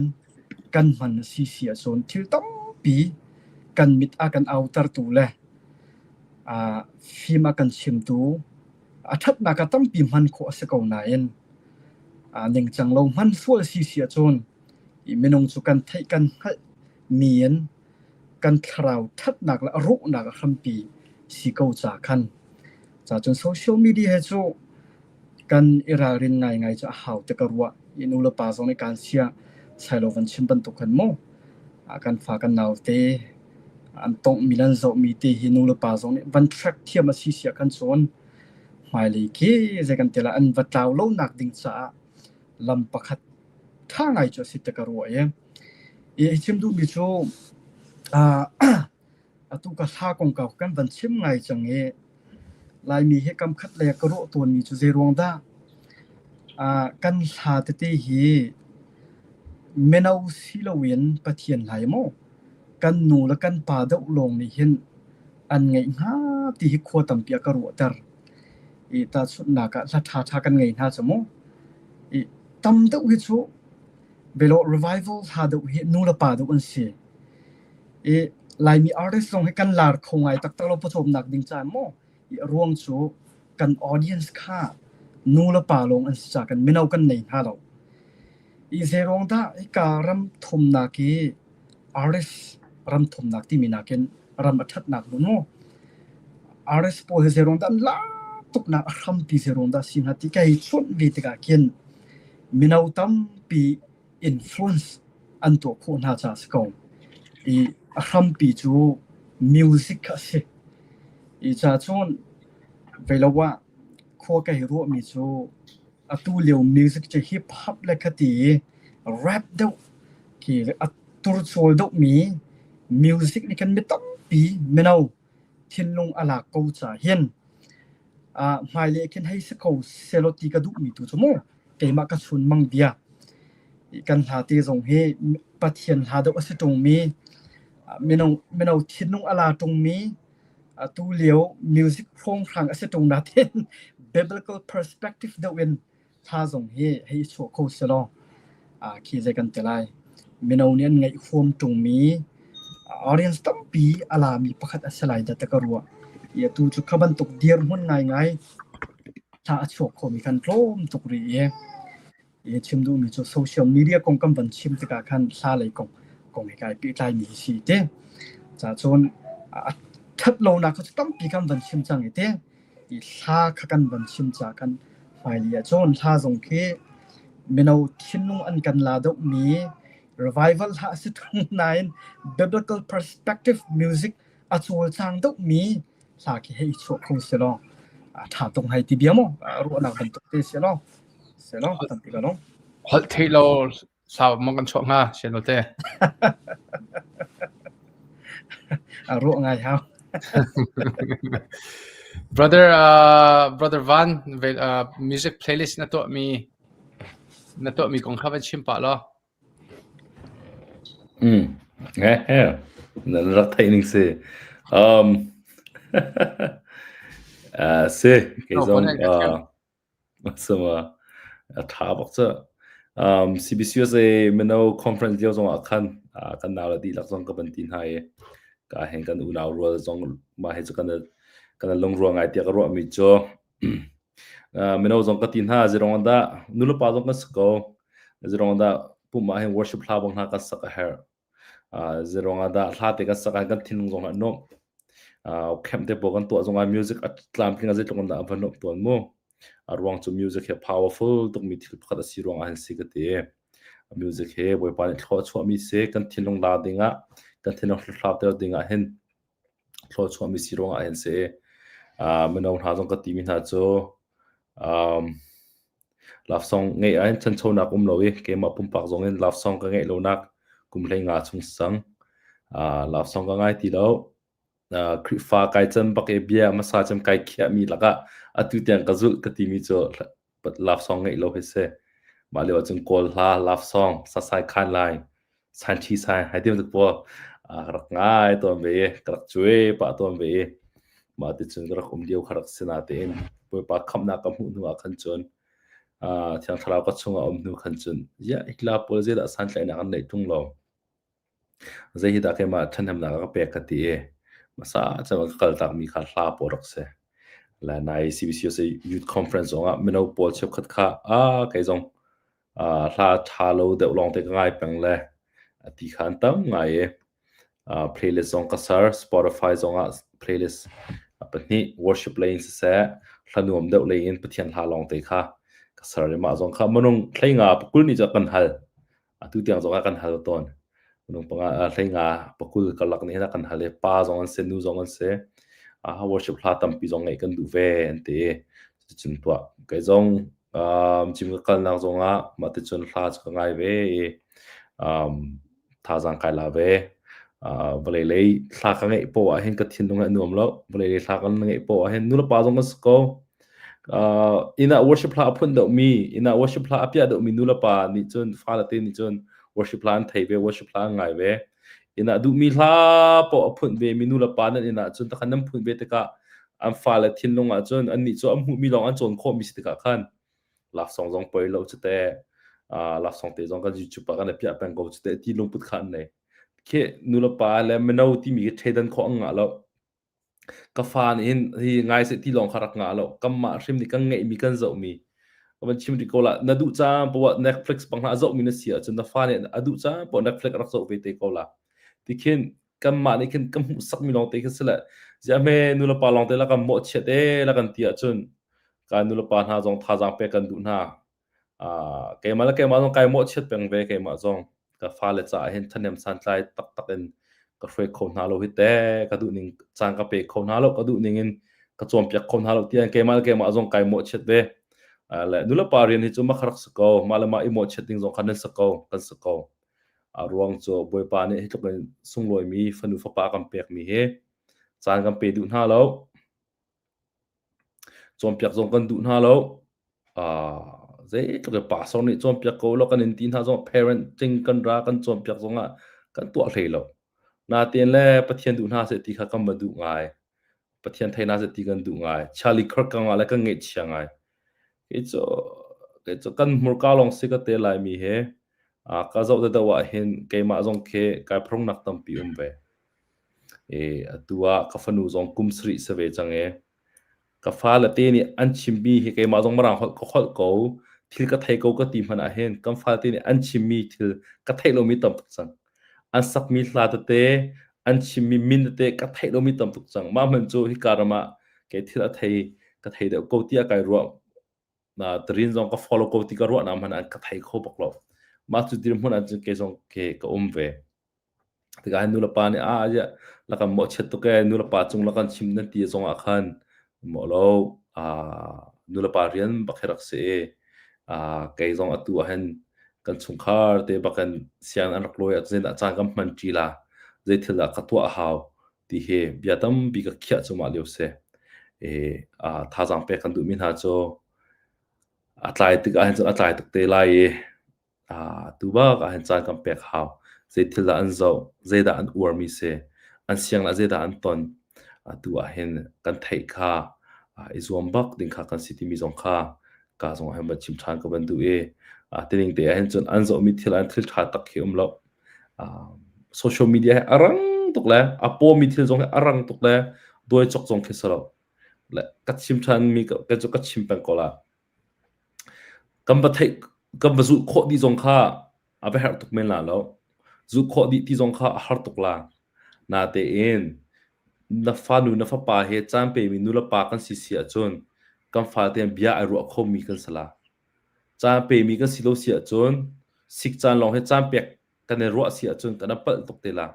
kan hman a si si ahcun thil tampi kan mit a kan autertu le fim a kan chimtu a ṭhatnak ah tampi hman khawh a si ko nain ningcang lo hman sual si si ahcun minung cu kan theih kan hngalh mi in kan thlarau ṭhatnak le a rawhnak a hrampi si ko ca khan ca cun social media he cu kan i ralrin ngaingai cu a hau ti ka ruah. I nu le pa zong nih kaan sia sailo van chim bantuk khan mu kan fa kan nau te an tonghmi le an zohmi te hi nu le pa zong nih van track thiam a si sia khan cun hmailei khi zei kan ti lai an va tlau lo nak ding caah lam pakhat ṭha ngai cu a si ti ka ruah i i chim duhmi cu atu ka hla kongkau kan van chim ngai cang i Laimi hi kam khat lei ah ka ruah tawnmi cu zei ruang dah? Kan hla tete hi mino si loin Pathian hlai maw kan nu le kan pa deuh lawng nih hin an ngeih hnga ti hi khua tampi a ka ruahter. I tahchunhnak ah hla ṭhaṭha kan ngei hna cu mu. I tam deuh hi cu belaw revival hla deuh hi nu le pa deuh an si. I Laimi artist zong hi kan lar kho ngai taktak lo pawcawmnak ding caan maw i a ruang cu kan audience kha nu le pa lawng an si ca kan mino kan nei hna lo. I zeiruang dah hika ram thumnak i artist ram thumnak timi nakin ram a ṭhatnak hmun mu artist pawl hi zeiruang dah an lar tuknak a hrampi zeiruang dah si hna ti ka hei chunh ve tikah khin mino tampi influence an tuah khawh hna caah si ko. I a hrampi cu music kha a si. I ca cun veilo ah khua ka hei ruahmi cu atu lio music cu hip hop le khati i rap deuh khi a turcawl deuhmi music nih khan mi tampi mino thinlung a lak ko caah hin hmailei khin hei si ko sehlaw ti ka duhmi tu cu mu keimah ka chunmang bia. Kan hla te zong hi Pathian hla deuh a si ṭungmi mino mino thinlung a la ṭungmi atu lio music hrawnghrang a si ṭung nain biblical perspective deuh in hla zong hi hei i chuah kho selaw khi zei kan ti lai. Mino nih an ngaih huam ṭungmi audience tampi a lami pakhat a si lai dah ti ka ruah. I atu cu kha bantuk dirhmun ngaingai hla a chuak khomi kan tlawm tuk rih i i chim duhmi cu social media kong kan van chim tikah khan hla lei kong kong he kai pehtlaimi hi si te. Ca cun a ṭhat lonak kha cu tampi kan van chim cang i te. I hla kha kan van chim ca kan hmailei ah cun hla zong khi mino thinlung an kan la deuhmi revival hla a si ṭung nain biblical perspective music a cawlcang deuhmi hla khi hei chuah kho selaw a ṭha tuk hai ti bia maw ruahnak bantuk te si law selaw tampi ka lawm. Holh theih lo sau maw kan chuah hnga sian te. A ruah ngai hau. Brother uh, brother Van uh, music playlist na tuah mi na tuah mi kong kha van chim pah law. Mm. Eh, eh. Na rak theih ning si. Um, uh, si, kei zong uh, sama a tha bak cu. Um, CBCUSA mino conference lio zong ah khan uh, kan nau le dihlak zong ka van ti hna i ka hen kan unau rual zong mah he cu kan kan lungrual ngai tiah ka ruahmi cu Mino zong ka ti hna, zeirong ah dah nulepa zong kan si ko. Zeirong ah dah pumh ah hin worship hla bang hna kan sak a herh. Zeirong ah dah hla te kan sak ah kan thinlung zong a nuamh. Camp te pawl kan tuah zong ah music a tlamtling ah zeitluk in dah a va nuamh tawn mu. A ruang cu music hi powerful tukmi thil pakhat a si ruang ah hin si ka ti. Music hi Bawipa nih thlua a chuahmi si. Kan thinlung la ding ah, kan thinlung hluhlau ding ah hin Thluachuahmi si ruangah hin si. Mino hna zong ka timi hna cu um, love song ngeih ahhin ṭhanchonak um lo i keimah pumpak zong in love song ka ngeih lonak kum 15 chung sang. Love song ka ngai ti lo. Khrihfa kai cem bak i bia hmasa cem kai khiahmi lakah atu tiang ka zulh ka timi cu love song ngeih lo hi si. Mah lio ahcun Kawl hla love song sasai khan lai san ṭhi sai hai ti bantuk pawl ka rak ngai tawn ve i ka rak cuai pah tawn ve i mah ticun ka rak um lio kha rak si natein Bawipa khamhnak ka hmuh hnu ah khan cun Thiang Thlarau ka chungah um hnu khan cun ziah hikla pawl zeidah santlaihnak an neih ṭung lo. Zei hi dah keimah ṭhahnemnak a ka pek ka ti i hmasa cem ah ka kaltakmi kha hla pawl rak si. Le nai CBCUSA Youth Conference zongah mino pawl cheukhat kha ah kei zong ah hla ṭha lo deuh lawngte ka ngai peng le a ti kha an tam ngai i ah playlist zong ka ser. Spotify zongah playlist pahnih worship lei in siseh, hla nuam deuh lei in Pathian hla lawngte kha ka ser i mah zong kha minung 15 pakul nih cun kan hal. Atu tiang zongah kan hal tawn. Minung panga 15 pakul karlak nih hin a kan hal i pa zong an si, nu zong an si. Uh, worship hla tampi zong ngeih kan duh ve an ti. Cuticun tuah. Kei zong um, gym ka kalnak zongah mah ticun hla cu ka ngai ve i um, thazaang kai la ve. Uh, vawlei lei hla ka ngeih poah ah hin ka thinlung a nuam lo. Vawlei lei hla kan ngeih poah ah hin nulepa zong kan si ko. Uh, inn ah worship hla a phun deuhmi, inn ah worship hla a piah deuhmi nulepa nih cun fale te nih cun worship hla an thei ve, worship hla an ngai ve. Inn ah duhmi hla paoh a phun ve mi nulepa nan inn ah cun takhan nan phun ve tikah an fale thinlung ah cun annih cu an hmuhmi lawng an cawn khawhmi si tikah khan laksawng zong poi lo cu te uh, laksawng te zong kan YouTube ah kan i piah peng ko cu te ti lungput kha an nei. Khi nulepa le mino timi khi thleidan khawh an ngah lo. Ka fa nih hin hi ngai seh ti lawng kha rak ngah lo. Kanmah hrim nih kan ngeihmi kan zohmi. Ka van chim rih ko la, na duh caan poah Netflix bang hna a zohmi na si ahcun na fa nih a duh caan poah Netflix a rak zoh ve te ko la. Ti khin kanmah nih khin kan hmuhsakmi lawng te khi si le ziah hme nulepa lawng te la kan mawhchiat ee la kan ti ahcun ka nulepa hna zong thazaang pek kan duh hna. Uh, keimah le keimah zong kai mawhchiat peng ve keimah zong ka fale caah hin ṭhahnem santlai taktak in ka hruai kho hna lo hi te ka duh ning caan ka pe kho hna lo ka duh ning in ka cawnpiak kho hna lo tiang keimah le keimah zong kai mawhchiat ve uh, le nulepa rian hi cu mah kha rak si ko mah le mah i mawhchiat ding zong kha nan si ko kan si ko a ruang cu Bawipa nih hi tluk in sunglawimi fanu fapa kan pekmi hi caan kan pe duh hna lo Cawnpiak zong kan duh hna lo. Uh, zeitluk in pastor nih cawnpiak ko law kan in ti hna zong parenting kan ra kan cawnpiak zongah kan tuah hlei lo. Natein le Pathian duh hna seh ti kha kan va duh ngai. Pathian thei hna seh ti kan duh ngai. Charlie Kirk kong ah le kan ngaihchia ngai. Kei cu, kei cu kan hmurka lawng si ka te laimi he uh, ka zoh deuh ah hin keimah zong khi kai phrungnak tampi um ve. I atu ah ka fanu zong kum sarih si ve cang i ka fale te nih an chimmi hi keimah zong Mirang holh ka holh ko, thil ka thei ko ka ti hmanh ah hin kan fale te nih an chimmi thil ka theih lomi tam tuk cang. An sakmi hla tete, an chimmi min tete ka theih lomi tam tuk cang. Mah hmanh cu hika ram ah kei thil a thei ka thei deuh ko tiah kai ruah. Na tarin zong ka follow ko ti ka ruahnak hmanh ah ka thei kho bak lo. Mah cu dirhmun ah cun kei zong ke ka um ve. Tikah hin nulepa nih ah ziah la kan mawhchiat tuk ee nulepa cung la kan chim nan ti zongah khan mawh lo ah nulepa rian bak hi rak si i ah kei zong atu ah hin kan chungkhar te bak in siang an rak lawi ah zeidah caan kan hman ṭi la zei thil dah ka tuah a hau ti hi bia tampi ka khiah cuahmah lio si. I ah thazaang pek kan duhmi hna cu a tlai tikah hin cun a tlai tuk te lai i Ah, tu bak ah hin caan kan pek hau. Zei thil dah an zoh, zeidah an uarmi si, an siang ah zeidah an ton. Atu ah hin kan theih kha ah, i zuam bak ding kha kan si timi zong kha ka zong ah hin van chim ṭhan ka van duh i ah, tining te ah hin cun an zohmi thil an thil ṭha tak khi um lo. Ah, social media hi a rang tuk le a pawmi thil zong hi a rang tuk le dawi cawk zong khi si lo. Le ka chim ṭhanmi ka, ka cu ka chim peng ko la. Kan va theih kan va zulh khawh dih zong kha a va herh tuk men la lo. Zulh khawh dih ti zong kha a har tuk la. Natein na fanu na fapa he caan pemi nulepa kan si si ahcun kan fale bia ai ruah khomi kan si la. Caan pemi kan si lo si ahcun sik caan lawng hi caan pek kan i ruah si ahcun kan i palh tuk te la.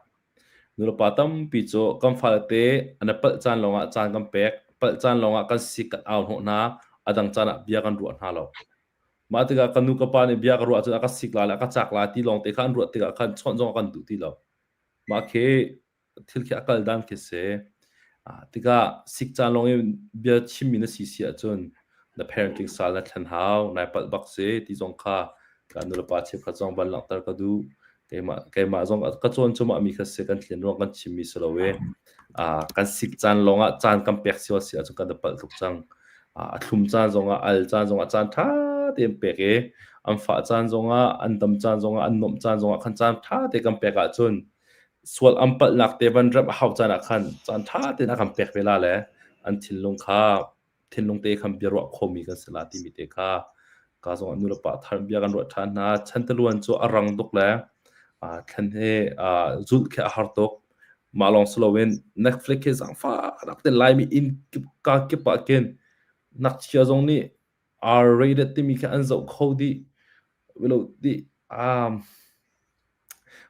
Nulepa tampi cu kan fale te an i palh caan lawngah caan kan pek, palh caan lawngah kan sik kan au hnawh hna, a dang caan ah bia kan ruah hna lo. Mah tikah ka nu ka pa nih bia ka ruah ahcun a ka sik lai le a ka cak lai ti lawng te kha an ruah tikah khan chawnh zong a kan duh ti lo. Mah khi thil khi a kal dan khi si. Ah, tikah sik caan lawng i bia chimmi na si si ahcun na parenting style na thlen hau, nai palh bak si ti zong kha ka nulepa cheukhat zong van langhter ka duh. Keimah keimah zong ka cawn cuahmah mi kha si kan thlen ruang kan chimmi si lo i ah, kan sik caan lawng ah caan kan pek si si ahcun kan i palh tuk cang. Ah, a thlum caan zongah al caan zongah caan ṭha tein pek i an fah caan zongah an dam caan zongah an nuamh caan zongah khan caan ṭha te kan pek ahcun sual an palhnak te van remh a hau caan ah khan caan ṭha tein a kan pek ve la le an thinlung kha thinlung te khan biaruah khomi kan si la timi te kha ka zong ah nulepa thar bia kan ruah ṭhan hna. Chantiluan cu a rang tuk le thlen hi zulh khi a har tuk. Mah lawng si loin Netflix hi zaangfah rak te Laimi inn kip ka kip ah khin ngakchia zong nih R-rated timi khi an zoh kho dih. Lo dih. Um,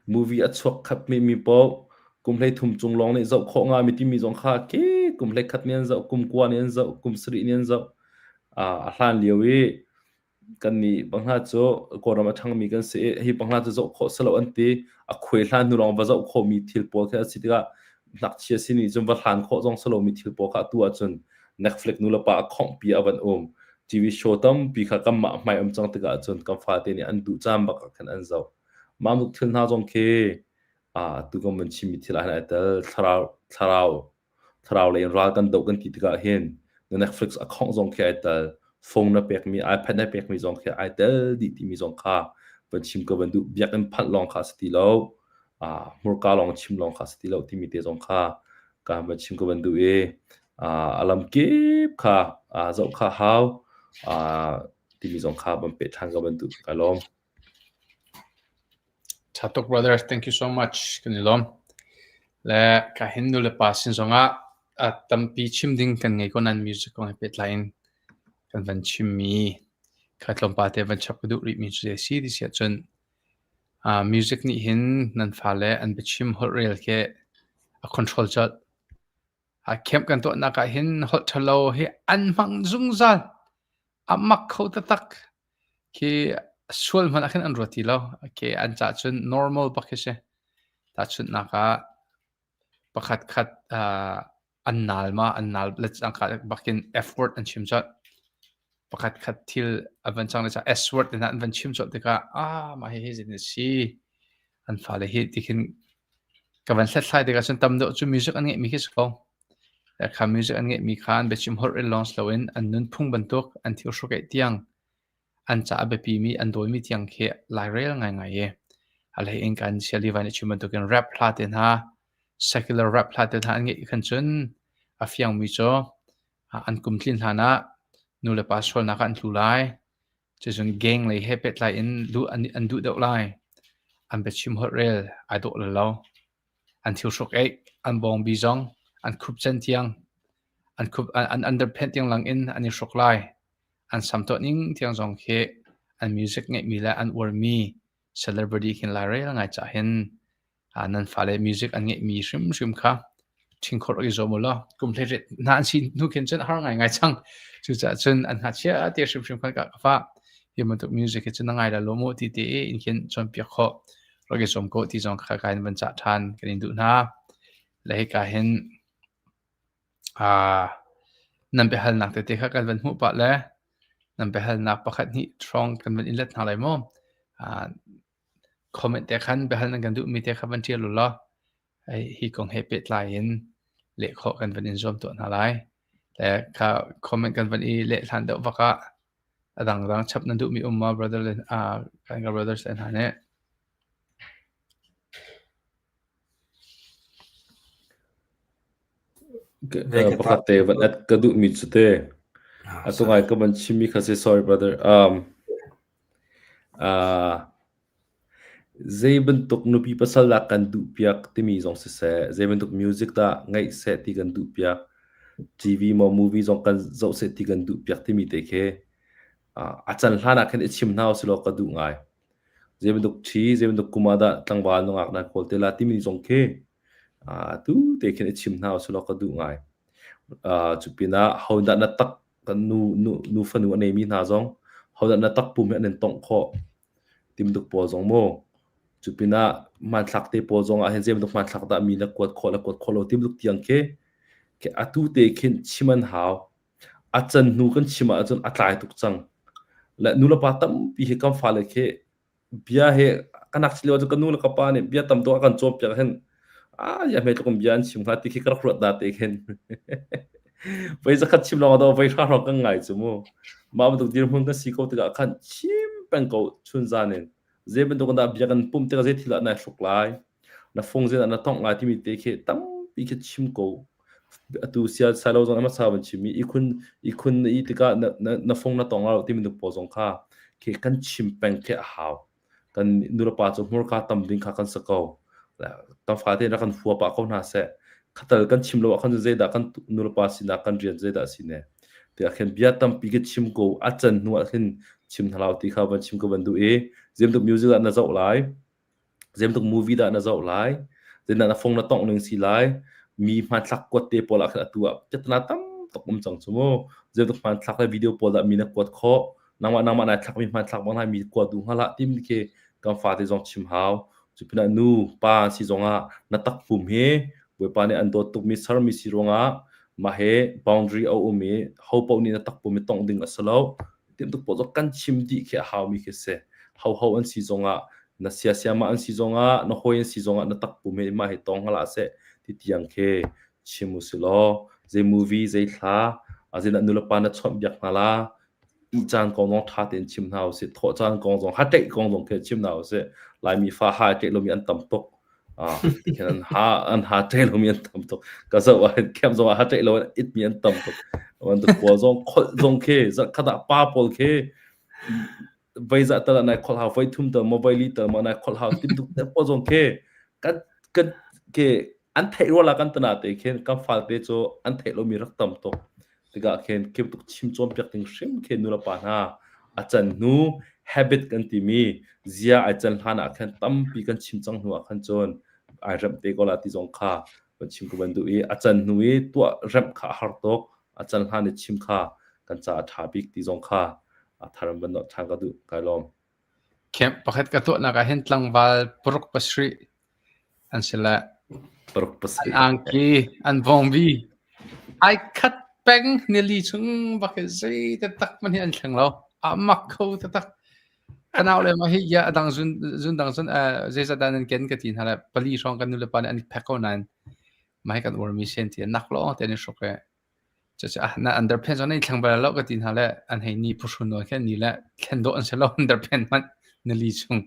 Movie a chuak khat mi paoh kum 13 cung lawng nih zoh khawh ngami timi zong kha ke kum 11 nih an zoh, kum kua nih an zoh, kum sarih nih an zoh. A hlan lio i kannih bang hna cu Kawlram a ṭhangmi kan si i hi bang hna cu zoh khawh si lo an ti. A khuai hlan hnu lawng va zoh khawhmi thil pawl khi a si tikah ngakchia sin nih cun va hlan khawh zong si lomi thil pawl kha atu ahcun. Netflix nu le pa a khonghpi a van um. TV show tampi kha kanmah hmai um cang tikah cun kan fate nih an duh caan bak ah khan an zoh. Mah bantuk thil hna zong khi tu kan van chimmi thil ah hin ai tel. Thlarau, thlarau Thlarau lei in ral kan doh kan ti tikah hin na Netflix a khongh zong khi ai tel, phone na pekmi, iPad na pekmi zong khi ai tel dih timi zong kha van chim ka van duh. Biakinn phanh lawng kha a si ti lo, hmurka lawng chim lawng kha a si ti lo timi te zong kha ka van chim ka van duh i a lam kip kha zoh kha hau timi zong kha van peh ṭhan ka van duh. Ka lawm. Ṭha tuk brother, thank you so much. Kan i lawm. Le ka hin nu le pa sin zongah a tampi chim ding kan ngei ko nan music kong he pehtlai in kan van chimmi kha tlawmpal te van chap ka duh rihmi cu zei si ti si ahcun uh, music nih hin nan fale an biachim holh rel khi a control colh. A camp kan tuahnak ah hin holh ṭhalo hi an hmang zungzal. A mak kho taktak. Khi sual hmanh ah khin an ruat ti lo. Okay, an cah cun normal bak khi si. Tahchunhnak ah pakhat khat uh, an nal ma an nal le cangka bakin F word an chim colh. Pakhat khat thil an van cang le ca S word in an van chim colh tikah ah mah hi hi zeitin a si. An fale hi tikhin ka van hlathlai tikah cun tam deuh cu music an ngeihmi khi si ko. Kha music an ngeihmi kha an biachim holh in lawng si loin an nunphung bantuk an thil hrukaih tiang an ca a biapimi an dawimi tiang khi lairel ngaingai i a hlei in kan Siali Van i chim bantukin rap hla te hna secular rap hla te hna an ngeih khan cun a fiangmi cu an kum tlin hlan ah nu le pa sualnak ah an tlu lai. Cucun gang lei he pehtlai in luh an duh deuh lai. An biachim holh rel ai dawh lo. An thil hruk-eih, an bawngbi zong an khupcen tiang, an khup an underpant tiang lang in an i hruk lai. An sam tuahning tiang zong khi an music ngeihmi le an uarmi celebrity khin lairel ngai cah hin nan fale music an ngeihmi hrimhrim kha ṭhingkhor i zuam u law kum hleiriat hna an si hnu khin cun a har ngaingai cang. Cucaah cun an ngakchia te hrimhrim khan ka fa hi bantuk music hi cun na ngai la lo mu ti te in khin cawnpiak khawh rak i zuam ko ti zong kha ka in van cah ṭhan kan in duh hna. Le hika hin nan biahalnak tete kha kan van hmuh pah le nan biahalnak pakhat hnih hrawng kan van in let hna lai mu. Comment te khan biahal nan kan duhmi te kha van ṭial u law hi kong he pehtlai in leh khawh kan van in zuam tuah hna lai. Le kha comment kan van i leh hlan deuh vak ah a dangdang chap nan duhmi um ma brother le kan ka brothers le hna nih. Pakhat te van add ka duhmi cu te atu ngai ka van chimmi kha si sorry brother um uh zei bantuk nupi pasal dah kan duh piak timi zong siseh zei bantuk music dah ngaih seh ti kan duh piak TV maw movie zong kan zoh seh ti kan duh piak timi te khi a can hlan ah khin i chim hna usih law ka duh ngai. Zei bantuk ṭhi, zei bantuk kum ah dah tlangval nungak nan kawl te la timi zong khi atu te khin i chim hna usih law ka duh ngai. Cu pinah hodah na tak kan nu nu nu fanu a neimi hna zong hodah na takpum he an in tongh khawh timtuk pawl zong mu. Cu pinah hmanthlak te pawl zong ah hin zei bantuk hmanthlak dah mi na kuat khawh le kuat khawh lo timtuk tiang khi atu te khin chim an hau. A can hnu kan chim ahcun a tlai tuk cang. Le nulepa tampi hi kan fale khi bia he ka nak lio cu ka nu le ka pa nih bia tam tuk a kan cawnpiak hin ah ya hme tluk in bia an chim hnga ti khi ka rak ruat da te khin voi zakhat chim lawng do voi hra hrawng kan ngai cu mu mah bantuk dirhmun kan si ko tikah khan chim peng ko chun zan in zei bantuk dah bia kan pumh tikah zei thil ah nai hruk lai na fung zei dah na tongh lai timi te khi tampi khi chim ko atu sial silo zong hmasa van chim i ikhun ikhun na i tikah na, na, na fung na tong lo timi pawl zong kha khi kan chim peng khi a hau kan nulepa cu hmurka tam ding kha kan si ko kan fate rak kan fua pah ko hna seh khatal kan chim lo ah khan zeidah kan nulepa sinak kan rian zeidah si ne tiah khin bia tampi ka chim ko a can hnu ah khin chim hna lo ti kha van chim ka van duh i zemtuk music ah na zoh lai Zeibantuk movie dah na zoh lai? Zeidah na fong na tongh ning si lai? Mi hmanthlak kuat te pawl ah khan atu ah piahtana tam tuk um cang cu mu. Zeibantuk hmanthlak le video pawl dah mi na kuat khawh? Nangmah nangmah nai thlakmi hmanthlak bang mi kuat duh hnga hlah timi khi kan fate zong chim hau. Cu pinah nu, pa si zongah na takpum hi Bawipa nih an dawt tukmi sermi si ruangah Mah hi boundary a um i ho paoh nih na takpum i tongh ding a si lo. Timtuk paoh zong kan chim dih khi a haumi khi si. Hoho an si zongah, na siasiamah an si zongah, na hawi an si zongah na takpum hi mah hi tong hlah seh ti tiang khi chim u si law zei movie zei thla zeidah nulepa na chawnhbiak hna la ih caan kong zong ṭha tein chim hna usih thawh caan kong zong haṭeih kong zong khi chim hna usih Laimi fa ha ṭeih lomi an tam tuk tikhin an ha an ha ṭeih lomi an tam tuk ka zoh ah camp zong ah ha ṭeih lo in itmi an tam tuk bantuk pawl zong kholh zong khi zarhkhat ah pa pawl khi voi zah tal ah nai kholh hau voi thum tal maw voi li tal maw nai kholh hau tin tuk te pawl zong khi kan kan ke an theih rua la kan tana te khin kan fal te cu an theih lomi rak tam tuk tikah khin khi tuk chim cawnpiak ding hrim khi nu le pa hna a can hnu habit kan timi zia ai can hlan ah khan tampi kan chim cang hnu ah khan cun ai remh te ko la ti zong kha kan chim ko ban duh i a can hnu i tuah remh kha a har tuk a can hlan i chim kha kan ca a ṭha bik ti zong kha a thar in van ṭhan ka duh kai lawm. Camp pakhat ka tuahnak ah hin tlangval paruk pasarih an si le Paruk pasarih. An angki, an vongbi ai khat peng nili chung bak hi zei taktak man hi an thleng lo. A mak kho taktak. Ka nau le ma hi ya adang zun zun dang zun zeizat dah nan ken ka ti hna le pali hrawng kan nu le pa nih an i phek ko nain mah hi kan uarmi sen ti nak lawng te an i hruk i Cucu ah na underpants zong nan i thleng bal lo ka ti hna le an hei ni phuhrun nawn khin ni le thlen dawh an si lo underpants hmanh nili chung.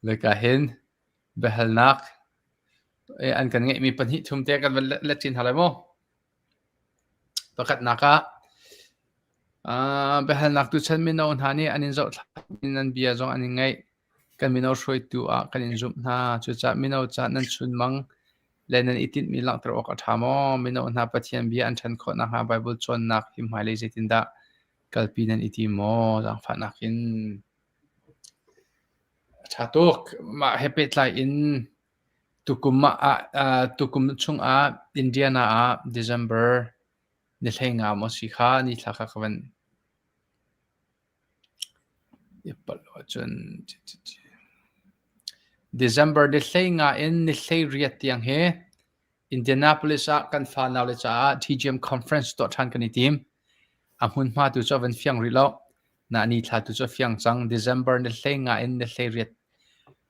Le ka hin biahalnak an kan ngeihmi pahnih thum te kan van let chin hna lai mu. Pakhatnak ah biahalnak tuchan mino hna nih an in zohthla in an bia zong an in ngaih. Kan mino hruaitu ah kan in zumh hna. Cucaah mino ca nan chunmang le nan i tinhmi langhter awk a ṭha maw? Mino hna Pathian bia an ṭhan khawh nakhnga Baibal cawnnak hi hmailei zeitindah kalpi nan i tim maw? Zaangfahnak in. A ṭha tuk. Mah he pehtlai in tukum ah tukum chungah Indiana ah December ni 15 maw si kha ni thla kha ka van December ni 15 in ni 18 tiang hi Indianapolis ah kan fanau le caah TGM conference tuah ṭhan kan i tim. A hmunhma tu cu a van fiang rih lo. Na ni thla tu cu a fiang cang. December ni 15 in ni 18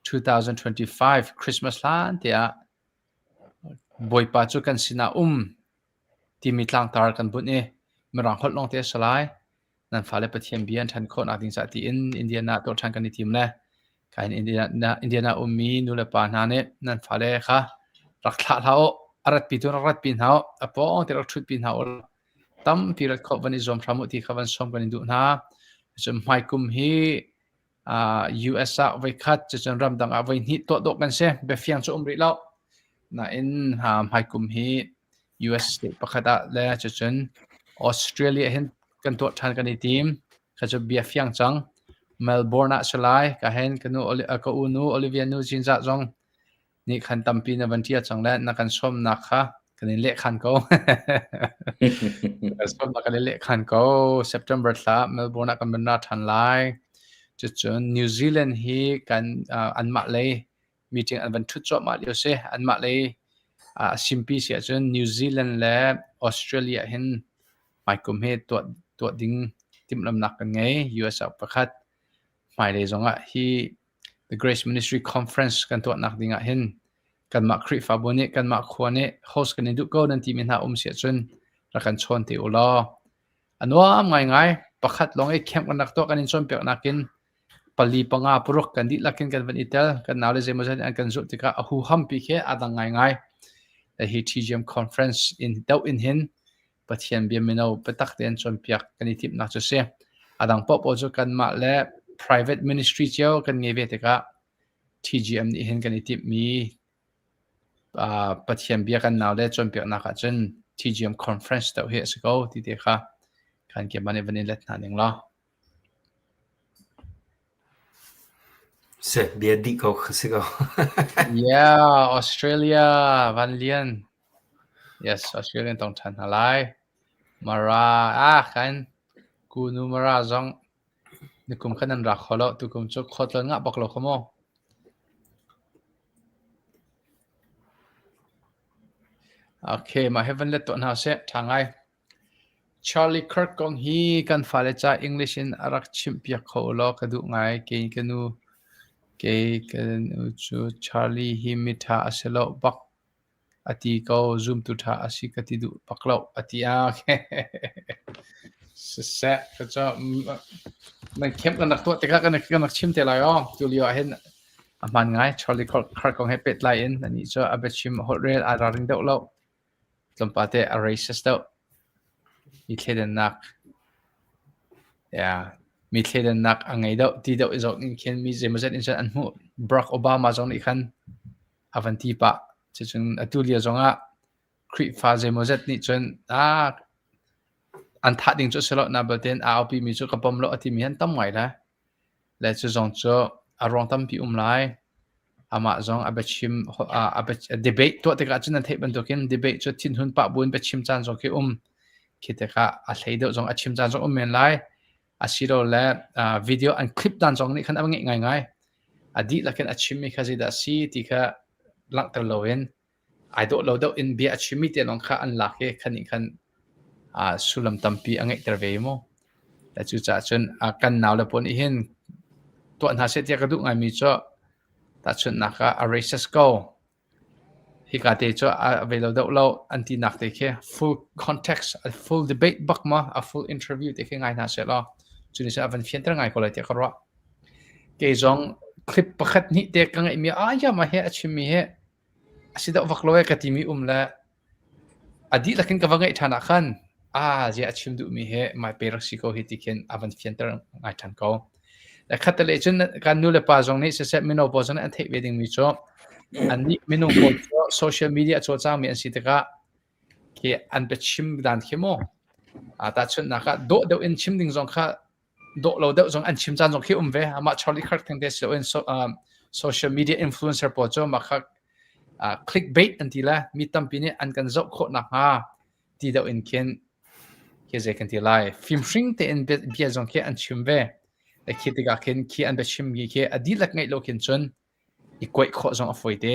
2025 Christmas hlan te ah Bawipa cu kan sinah um timi tlangtar kan bunh i Mirang holh lawng te a si lai. Nan fale Pathian bia an ṭhan khawhnak ding caah tiin Indiana tuah ṭhan kan i tim le kain Indiana, Indiana ummi nu le pa hna nih nan fale kha rak thlah hlah u, a ratpi tu rak ratpi hna u, a pawng te rak ṭhutpi hna u. Tampi rat khawh van i zuam hram u ti kha van sawm kan in duh hna. Cun hmaikum hi US ah voikhat cucun ramdang ah voihnih tuah dawh kan si. Biafiang cu um rih lo. Nain hmaikum hi US state pakhat ah le cucun Australia hin kan tuah ṭhan kan i tim. Kha cu bia fiang cang. Melbourne ah si lai. Ka hen ka nu ka u nu Olivia nu Zinzah zong nih khan tampi na van ṭial cang le na kan sawmnak kha kan in lehkhan ko. Kan sawmnak kan in lehkhan ko. September thla Melbourne ah kan van ra ṭhan lai. Cucun New Zealand hi kan uh, anmah lei meeting an van ṭhut cuahmah lio si. Anmah lei uh, simpi si ahcun New Zealand le Australia hin hmaikum hi tuah tuah ding timhlamnak kan ngei. US ah pakhat hmailei zongah hi The Grace Ministry Conference kan tuahnak ding ah hin kanmah Khrihfabu nih kanmah khua nih host kan i duh ko nan timi hna um si ahcun rak kan chawn te u law a nuam ngaingai pakhat lawng i camp kan rak tuah kan in cawnpiak nakin pali panga paruk kan dihlak in kan van i tel kan nau le zeimawzat an kan zulh tikah a huham pi khi a dang ngaingai hi TGM conference in doh in hin Pathian bia mino biatak tein cawnpiak kan i timhnak cu si. A dang paohpaoh cu kanmah le private ministry cio kan ngei ve tikah TGM nih hin kan i timhmi uh, Pathian bia kan nau le cawnpiaknak ahcun TGM conference deuh hi a si ko ti te kha kan keman i van in let hna ning law. Se bia dih ko si ko. yeah, Australia Van Lian. Yes, Australian tong ṭhan hna lai. Mara ah khan kunu Mara zong nikum khan an ra kho lo tukum cu khuatlawn ngah bak lo kha mu. Okay, mah hi van let tuah hna seh. Ṭha ngai. Charlie Kirk kong hi kan fale ca English in a rak chimhpiak kho ulaw ka duh ngai. Kei ka nu kei ka nu cu Charlie hi miṭha a si lo bak a ti ko. Zumtu ṭha a si ka ti duh bak lo a ti. Ah, okay. Siseh, ka cu nan camp kan rak tuah tikah kan rak chim te lai aw. Tu lio ah hin a hmaan ngai. Charlie Kirk kong he pehtlai in anih cu a biachim holhrel aa ralring deuh lo. Tlawmpal te a racist deuh. Mi thleidannak yeah, mi thleidannak a ngei deuh ti deuh i zoh ning khin mi zeimawzat in cun an hmuh. Barack Obama zong nih khan a van ti pah. Cucun atu lio zongah Khrihfa zeimawzat nih cun ah an thah ding cu a si lo na balte in a aupi mi cu ka pom lo a timi an tam ngai le. Le cu zong cu a ruang tampi um lai. Amah zong a biachim a debate tuah tikah cun nan theih bantukin debate cu thinhun pah buin biachim caan zong khi um. Khi tikah a hlei deuh zong a chim caan zong um men lai. Asilole video an clip dan zong nih khan a ngeih ngaingai. A dihlak in a chimmi kha zeidah a si ti kha langhter loin ai dawh lo deuh in bia a chimmi te lawng kha an lak i khan nih khan sullam tampi a ngeihter ve mu. Cucaah cun kan naule pawl nih hin tuah hna seh tiah ka duh ngaimi cu tahchunhnak ah a racist ko. Hika te cu a ve lo deuh lo an tinak te khi full context, a full debate bak ma, a full interview te khi ngai hna seh law cu nih cun a van fianter ngai ko lai tiah ka ruah. Kei zong clip pakhat hnih te ka ngeihmi ah ya mah hi a chimmi hi A si deuh vak lo ee ka timi um le a dihlak in ka va ngeih ṭhan ah khan aa ziah a chim duhmi hi maipe rak si ko hi ti khin a van fianter ngai ṭhan ko. Le khattelei cun kan nu le pa zong nih siseh mino pawl zong nih an theih ve dingmi cu annih minung pawl cu social media a cawlcangmi an si tikah khi an biachim dan khi mu tahchunhnak ah dawh deuh in chim ding zong kha dawh lo deuh zong an chim caan zong khi um ve. Amah Charlie Kirk theng te si loin so, social media influencer pawl cu mah kha clickbait an ti le mi tampi nih an kan zoh khawh nakhnga ti deuh in khin khi zei kan ti lai fimhring tein bia zong khi an chim ve. Le khi tikah khin khi an biachim mi khi a dihlak ngaih lo khin cun i kuaih khawh zong a fawi te.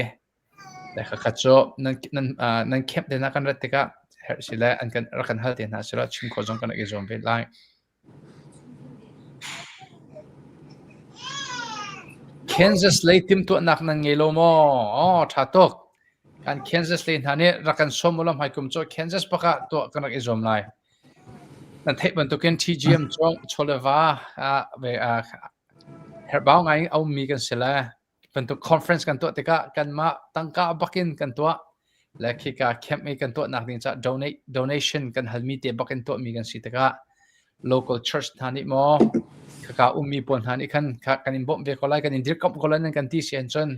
Le khakhat cu nan nan nan camp te hna kan rat tikah herh si le an kan rak kan hal te hna sila chim khawh zong kan rak i zuam ve lai. Kansas lei timhtuahnak nan ngei lo maw? Aw, ṭha tuk. Kan Kansas lei hna nih rak kan sawm u law hmaikum cu Kansas bak ah tuah kan rak i zuam lai. Nan theih bantukin TGM cu chawleva ah ve ah herhbau ngai a ummi kan si le bantuk conference kan tuah tikah kanmah tangka bakin kan tuah le khika camp i kan tuahnak ding caah donate donation kan halmi te bakin tuahmi kan si tikah local church hna nih maw khaka ummi pawl hna nih khan kha kan in bawmh ve ko lai kan in dirkamh ko lai nan kan ti si ahcun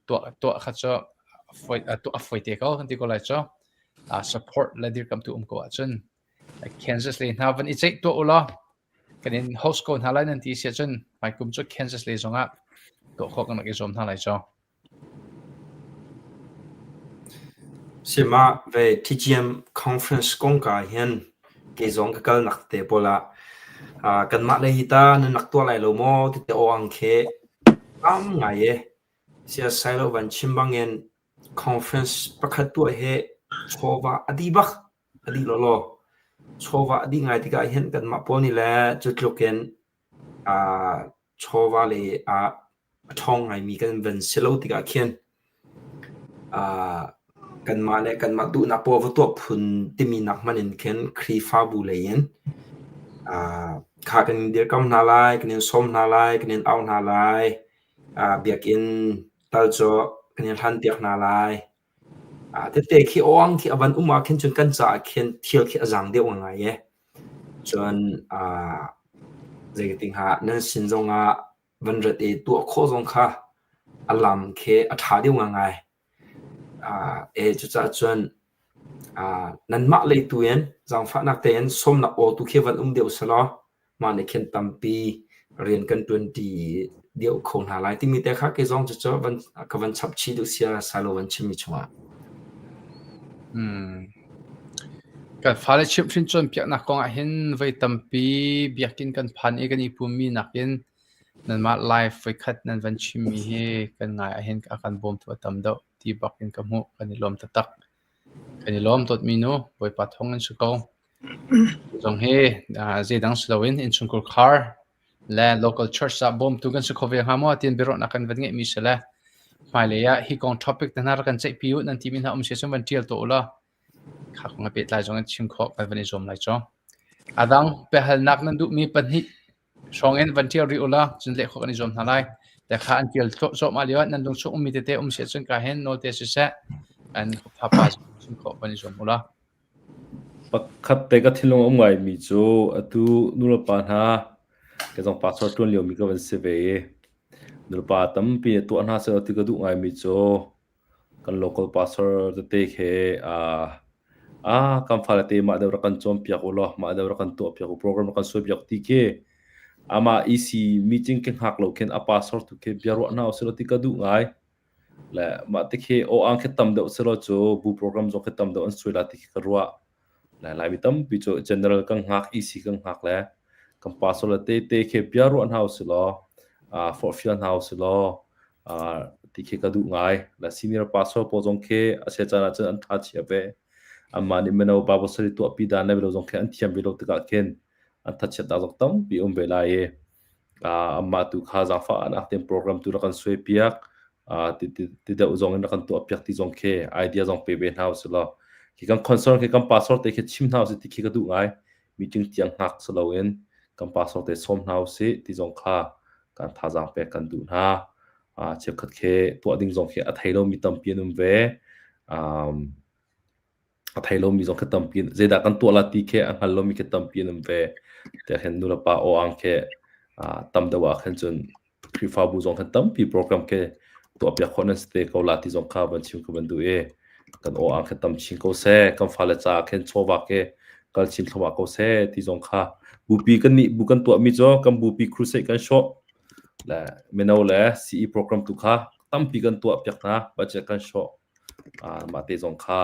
tuah tuah kha cu foi tuah a foi te ko kan ti ko lai cu support le dirkamhtu um ko ahcun Kansas lei hna van i ceih tuah u law Kan in host ko hna lai nan ti si ahcun hmaikum cu Kansas lei zongah tuah khawh kan rak i zuam hna lai cu. Sima ve TGM conference kongka hin kei zong ka kal nak te pawl ah kanmah lei hi ta nan rak tuah lai lo maw ti te aw ang khi tam ngai e. Sia sai lo van chim bangin conference pakhat tuah hi chawva a dih bak. A dih lawlaw. Chawva a dih ngai tikah hin kanmah pawl nih le cu tluk in chawva lei ah a ṭhawng ngaimi kan van si lo tikah khin kanmah le kanmah duhnak poah va tuah phun timi nak hmanh in khin Khrihfabu lei in kha kan in dirkamh hna lai, kan in sawm hna lai, kan in auh hna lai, biakinn tal cu kan in hlanpiak hna lai. Tete khi awang khi a van um ah khin cun kan caah khin thil khi a zaang deuh ngai e. Cun zeitin hnga nan sin zongah van rat i tuah khawh zong kha a lam khi a ṭha deuh ngaingai. E cucaah cun nanmah lei tu in zaangfahnak tein sawmnak aw tu khi van um deuh selaw mah nih khin tampi rian kan ṭuanṭi deuh kho hna lai timi te kha kei zong cucu van ka van chap chih duh sia silo van chimmi chungah. Hmm. Kan fale chimhhrin cawnpiaknak kong ah hin voi tampi biakinn kan phan i kan i pummi nakin nanmah live voikhat nan van chimmi hi kan ngai ahhin a kan bawmtu a tam deuh ti bak in ka hmuh kan i lawm taktak. Kan i lawm dawtmi nu, Bawipa thawng in si ko. Zong hi zeidang si loin innchungkhar khar le local church ah bawmtu kan si kho ve hnga maw tiin biaruahnak kan van ngeihmi si le hmailei ah hi kong topic te hna rak kan ceihpi u nan timi hna um si cun van ṭial tuah u law kha kong he pehtlai zong in chim khawh kan van i zuam lai cu. A dang biahalnak nan duhmi pahnih hrawng in van ṭial rih u law cun leh khawh kan i zuam hna lai. Te kha an ṭial cuahmah lio ah nan lungchung ummi tete um si ahcun ka hin nawl te siseh an thapa chim khawh van i zuam u law. Pakhat te ka thinlung a um ngaimi cu atu nulepa hna kei zong pastor ṭuan liomi ka van si ve i nulepa tampi nih tuah hna sehlaw ti ka duh ngaimi cu kan local pastor tete khi kan fale te mah deuh rak kan cawnpiak u law mah deuh rak kan tuahpiak u program rak kan suaipiak ti khi amah EC meeting khi hngak lo khin a pastor tu khi bia ruah hna usih law ti ka duh ngai. Le mah ti khi aw-ang khi tam deuh selaw cu bu program zong khi tam deuh an suai la ti khi ka ruah. Le Laimi tampi cu general kan hngak, EC kan hngak le kan pastor le tete khi bia ruah hna usih law, forhfial hna usih law, ti khi ka duh ngai. Le senior pastor pawl zong khi a sia caan ahcun an tha chia ve. Anmah nih mino Bible study tuahpi dan le mino zong khi an thiam ve lo tikah khin an thachiatnak zong tampi um ve lai i Amah tu kha zaangfahnak tein program tu rak kan suaipiak ti deuh zong in rak kan tuahpiak ti zong khi idea zong pe ve hna usih law khi kan concern khi kan pastor te khi chim hna usih ti khi ka duh ngai. Meeting tiang hngak si loin kan pastor te sawm hna usih ti zong kha kan thazaang pek kan duh hna. Cheukhat khi tuah ding zong khi a thei lomi tampi an um ve. A thei lomi zong khi tampi zeidah kan tuah la ti khi a hngal lomi khi tampi an um ve. Tiah khin nulepa aw-ang khi tam deuh ah khin cun Khrihfabu zong khin tampi program khi tuahpiak khawh nan si te ko la ti zong kha van chim ka van duh i kan aw-ang khi tam chin ko seh, kan fale caah khin chawva khi kal chin thluahmah ko seh ti zong kha bupi kan nih bu kan tuahmi cu kan bupi crusade kan shawh le mino le CE program tu kha tampi kan tuahpiak hna budget kan shawh. Mah te zong kha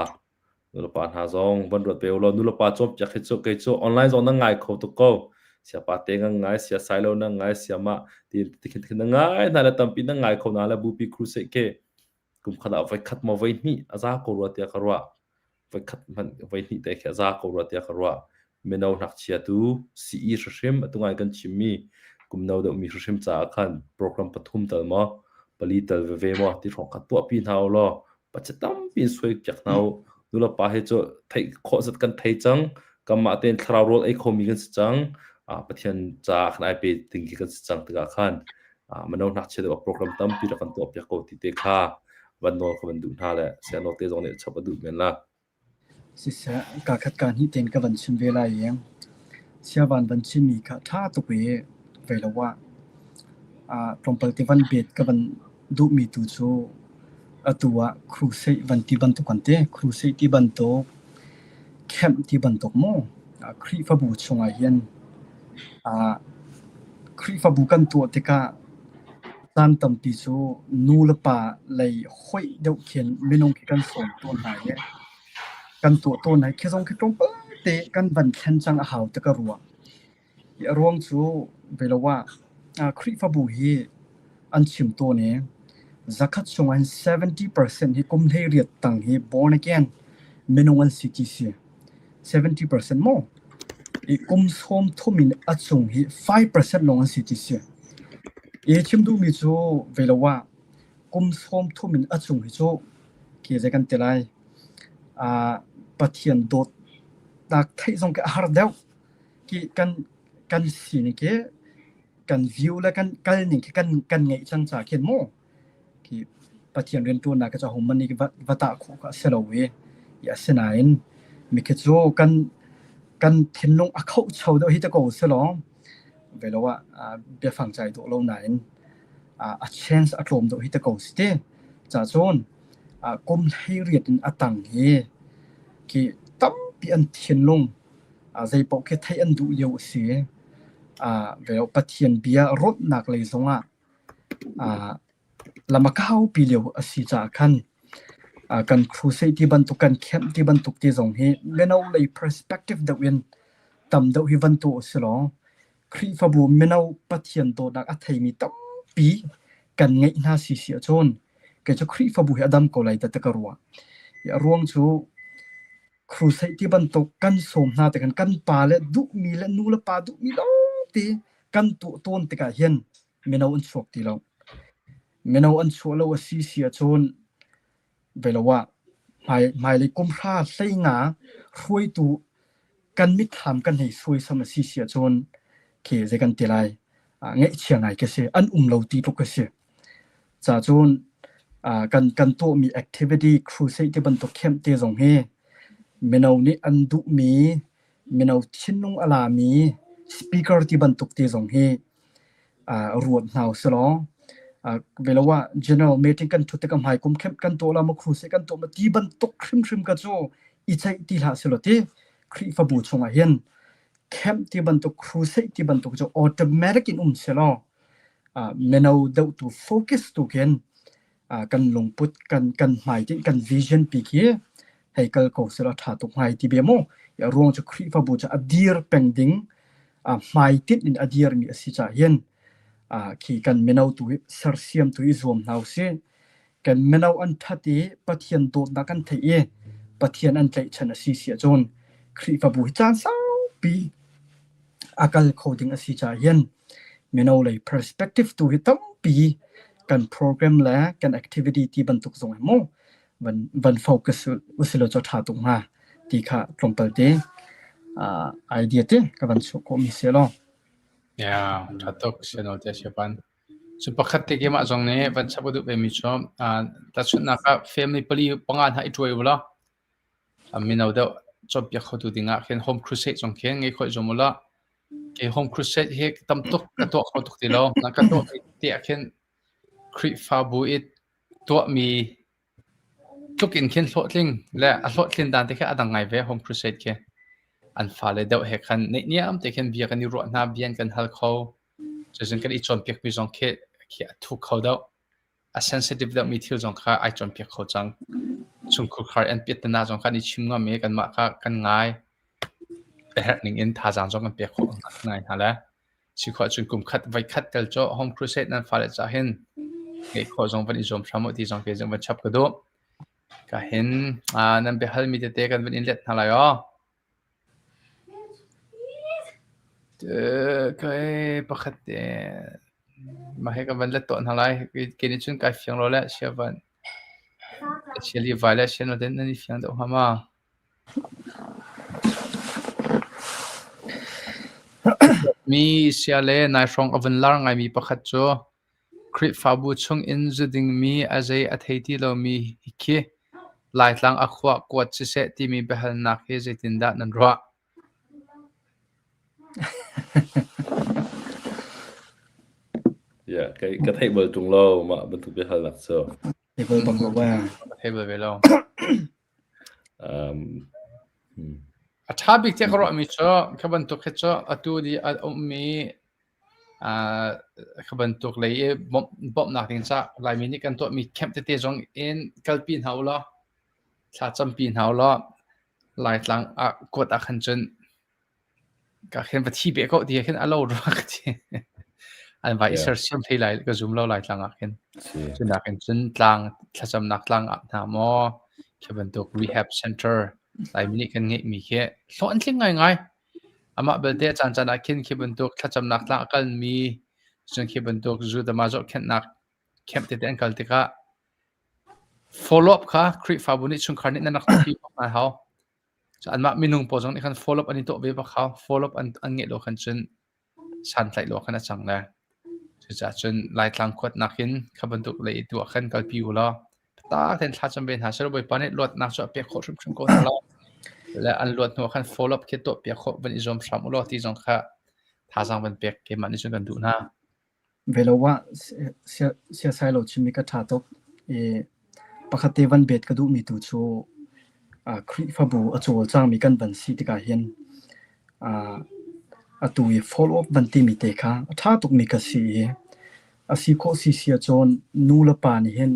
nulepa hna zong van ruat ve ulaw nulepa cawnpiak hi cu kei cu online zong nan ngai kho tuk ko. Siapa te nan ngai, sia sailo nan ngai, siamah ti tikhin tikhin nan ngai hna le tampi nan ngai kho na le bupi crusade ke kum khat ah voi khat maw voi hnih a za ko rua tiah ka ruah. Voi khat hmanh voi hnih te khi a za ko rua tiah ka ruah. Mino ngakchia tu CE hrimhrim atu ngai kan chimmi kum no deuhmi hrimhrim caah khan program pathum tal maw pali tal veve maw ti hrawng kha tuahpi hna u law pache tampi in suai piak hna u. Nulepa hi cu theih khawh zat kan thei cang. Kanmah tein thlarau rawl ei khomi kan si cang. Pathian caah khan ai pe ding khi kan si cang tikah khan mino ngakchia deuh ah program tampi rak kan tuahpiak ko ti te kha van nawl ka van duh hna le siano te zong nih chap a duh men la. Siseh, kaa khat kaa hnih tein ka van chim ve lai i Siavan van chimmi kha ṭha tuk i vei lo ah tlawmpal te van bet ka van duhmi tu cu atu ah crusade van ti bantuk kan ti. Crusade ti bantuk, camp ti bantuk maw Khrihfabu chungah hin Khrihfabu kan tuah tikah caan tampi cu nu le pa lei hoih deuh khin minung khi kan sawm tawn hna i kan tuah tawn hna i khi zong khi tlawmpal te kan van thlen cang a hau ti ka ruah. I a ruang cu velo ah Khrihfabu hi an chim tawn i zakhat chung ah hin 70% hi kum 18 tang hi born again minung an si ti si. 70% maw? I kum 30 in a cung hi 5% lawng an si ti si. I chim duhmi cu velo ah kum 30 in a cung hi cu ke zei kan ti lai Pathian dawtnak theih zong khi a har deuh. Ki kan kan sining khi kan view le kan kal ning khi kan kan ngeih cang ca khin mu. Khi Pathian rianṭuannak khi cu ahohmanh nih va, va tah khawh kha a si lo i, i asinain mikhi cu kan kan thinlung a khohcho deuh hi te ko si law ve lo ah biafang cai dawh lo nain a chance a tlawm deuh hi te ko si ti. Ca cun kum 18 in a tang hi khi tampi an thinlung zei paoh khi theih an duh lio a si. Ve lo Pathian bia rawtnak lei zongah lam a kaupi lio a si caah khan kan crusade ti bantuk kan camp ti bantuk ti zong hi mino lei perspective deuh in tam deuh hi van tuah usih law Khrihfabu mino Pathian dawtnak a theimi tampi kan ngeih hna si si ahcun kei cu Khrihfabu hi a dam ko lai ti ka ruah. A ruang cu. Crusade ti bantuk kan sawm hna tikhan kan pa le duhmi le nu le pa duhmi lawngte kan tuah tawn tikah hin mino an chuak ti lo. Mino an chuah lo a si si ahcun velo ah hmailei kum hra hlei nga hruaitu kan mitthlam kan hei suaisam a si si ahcun khi zei kan ti lai ngaihchia ngai ka si an um lo ti tluk ka si. Ca cun kan kan tuahmi activity crusade ti bantuk camp te zong hi mino nih an duhmi mino thinlung a lami speaker ti bantuk te zong hi ruat hna usih law velo ah general meeting kan ṭhut tikah hmai kum camp kan tuah la maw crusade kan tuah maw ti bantuk hrimhrim ka cu i ceih ti hlah selaw ti Khrihfabu chungah hin camp ti bantuk crusade ti bantuk cu automatic in um selaw mino deuh tu focus tu khin kan lungput kan kan hmaitinh kan vision pi khi hei kal ko selaw ṭha tuk hnga ti bia mu a ruang cu Khrihfabu cu a dir peng ding hmaitinh in a dirmi a si caah hin khi kan mino tu hi sersiam tu i zuam hna usih kan mino an ṭhat i Pathian dawtnak an theih i Pathian an tlaihchan a si si ahcun Khrihfabu hi caan saupi a kal kho ding a si caah hin mino lei perspective tu hi tampi kan program le kan activity ti bantuk zong hi mu van van focus usilaw cu ṭha tuk hnga ti kha tlawmpal te uh, idea te ka van chuah khawhmi si lo. Yeah, ṭha tuk sianol te siapan. Cu pakhat te keimah zong nih van chap ka duh ve mi cu uh, tahchunhnak ah family pali panga hna i ṭuai u law mino deuh cawnpiak khotu dingah khin home crusade zong khin ngei khawh zuam u law kei home crusade hi tam tuk ka tuah kho tuk ti lo. Na ka tuah ti ah khin Khrihfabu i tuahmi tluk in khin hlawhtling le a hlawhtlin dan te khi a dang ngai ve home crusade khi. An fale deuh he khan neihniam te khin bia kan i ruah hna, bia an kan hal kho. Cucun kan i cawnpiakmi zong khi khi a thuk kho deuh. A sensitive deuhmi thil zong kha ai cawnpiak kho cang. Chungkhur khar an piattana zong kha an i chim ngam i kanmah kha kan ngai. A herh ning in thazaang zong kan pek khawh ngai hna le. Si khawh cun kum khat voi khat tel cu home crusade nan fale ca hin ngeih khawh zong van i zuam hram u ti zong kei zong van chap ka duh. Ka hin nan biahalmi tete kan van in let hna lai aw. Kai pakhat te mah hi kan van let tuah hna lai. Kei nih cun kai fiang lo le sia van chia li vai le sia no ten nan i fiang deuh hnga ma? Mi sia le nai hrawng a vun lar ngaimi pakhat cu Khrihfabu chungin zu dingmi a zei a thei ti lomi khi Laitlang a khuah kuat siseh timi biahalnak hi zeitindah nan ruah? Yeah, ka ka theih bal ṭung lo mah bantuk biahalnak cu. Thei bal bak lo ba. Ka thei bal ve lo. Um, hmm. A ṭha bik tiah ka ruahmi cu kha bantuk hi cu atu di a ummi Kha bantuk lei i bawmhnak ding caah Laimi nih kan tuahmi camp tete zong in kalpi hna ulaw, thla campi hna ulaw, Laitlang ah kuat ah khan cun ka khin va thi beh ko ti khin a lo rua ka ti. An vai i sersiam hlei lai ka zum lo Laitlang ah khin. Cunak in cun tlang thlacamnak tlang ah hna maw khi bantuk rehab center Laimi nih kan ngeihmi khi hlawh an tling ngaingai. Amah belte a caancaan ah khin khi bantuk thlacamnak tlang a kalmi cun khi bantuk zudama zohkhenhnak camp tete an kal tikah follow up kha Khrihfabu nih chungkhar nih nan rak tuahpi bak hna hau. Cu anmah minung pawl zong nih khan follow up an i tuah ve bak hau. Follow up an, an ngeih lo khan cun santlaih lo khan a cang le. Cucaah cun Laitlang khuatnak in kha bantuk lei i tuah khan kalpi u law tak tein thlacam ve hna seh Bawipa nih luatnak cu a pek khawh hrimhrim ko hna lai. Le an luat hnu ah khan follow up khi tuah piak khawh van i zuam hram u law ti zong kha thazaang van pek keimah nih cun kan duh hna. Velo ah siasai lo chimmi ka ṭha tuk i pakhat te van bet ka duhmi tu cu Khrihfabu a cawlcangmi kan van si tikah hin atu i follow up van timi te kha a ṭha tukmi ka si i a si khawh si si ahcun nu le pa nih hin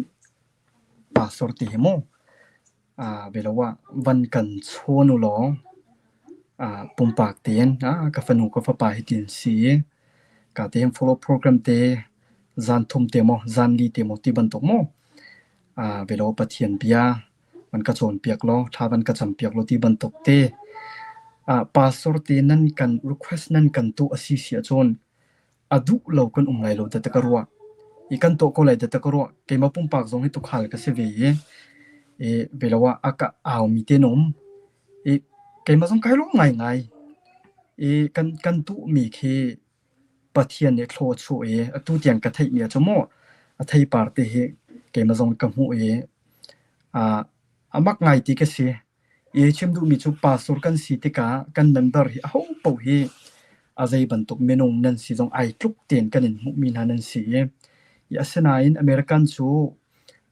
pastor ti hi mu velo ah van kan chawn u law pumpak tein ka fanu ka fapa hi tin si i ka te hin follow program te zan thum te maw zan li te maw ti bantuk maw velo Pathian bia. Van ka cawnpiak law, thla van ka campiak law ti bantuk te pastor te nan kan request nan kan tuah a si si ahcun a duh lo kan um lai lo dah ti ka ruah. I kan tuah ko lai dah ti ka ruah. Keimah pumpak zong hi tukhal ka si ve i, i ve lo ah a ka aumi te na um. I keimah zong kai lawm ngaingai. I kan kan tuhmi khi Pathian nih thlaw a chuah i atu tiang ka theihmi ah cu maw a theipar te hi keimah zong ka hmuh i a mak ngai ti ka si. I chim duhmi cu pastor kan si tikah kan member hi aho paoh hi a zei bantuk minung nan si zong ai tluk tein kan in hmuhmi hna nan si i, i asinain American cu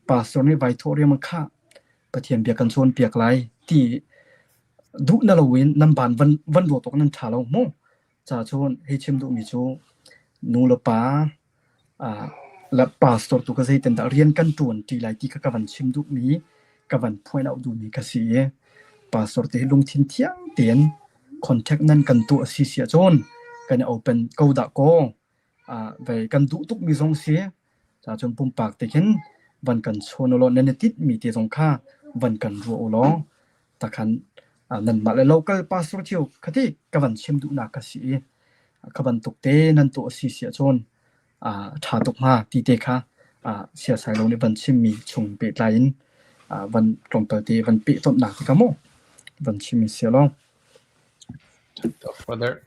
pastor nih vai thawh riangmang khah Pathian bia kan cawnpiak lai ti duh na loin nan ban van van ruat awk nan ṭha lo mu. Ca cun hei chim duhmi cu nu le pa le pastor tu ka zeitindah rian kan ṭuan ṭi lai ti kha ka van chim duhmi, ka van point out duhmi ka si i pastor te hi lungthin thiang tein contact nan kan tuah a si si ahcun kan i open ko dah kaw vei kan duh tukmi zong si ca cun pumpak te khin van kan chawn u law nan i tinhmi te zong kha van kan ruah u law takhan nanmah le local pastor cio khati ka van chim duhnak ka si i kha bantuk te nan tuah si si ahcun ṭha tuk hnga ti te kha siasai lo nih van chimmi chung pehtlai in van tlawmpal te van pehtonhnak te kha mu van chimmi si lo. Brother,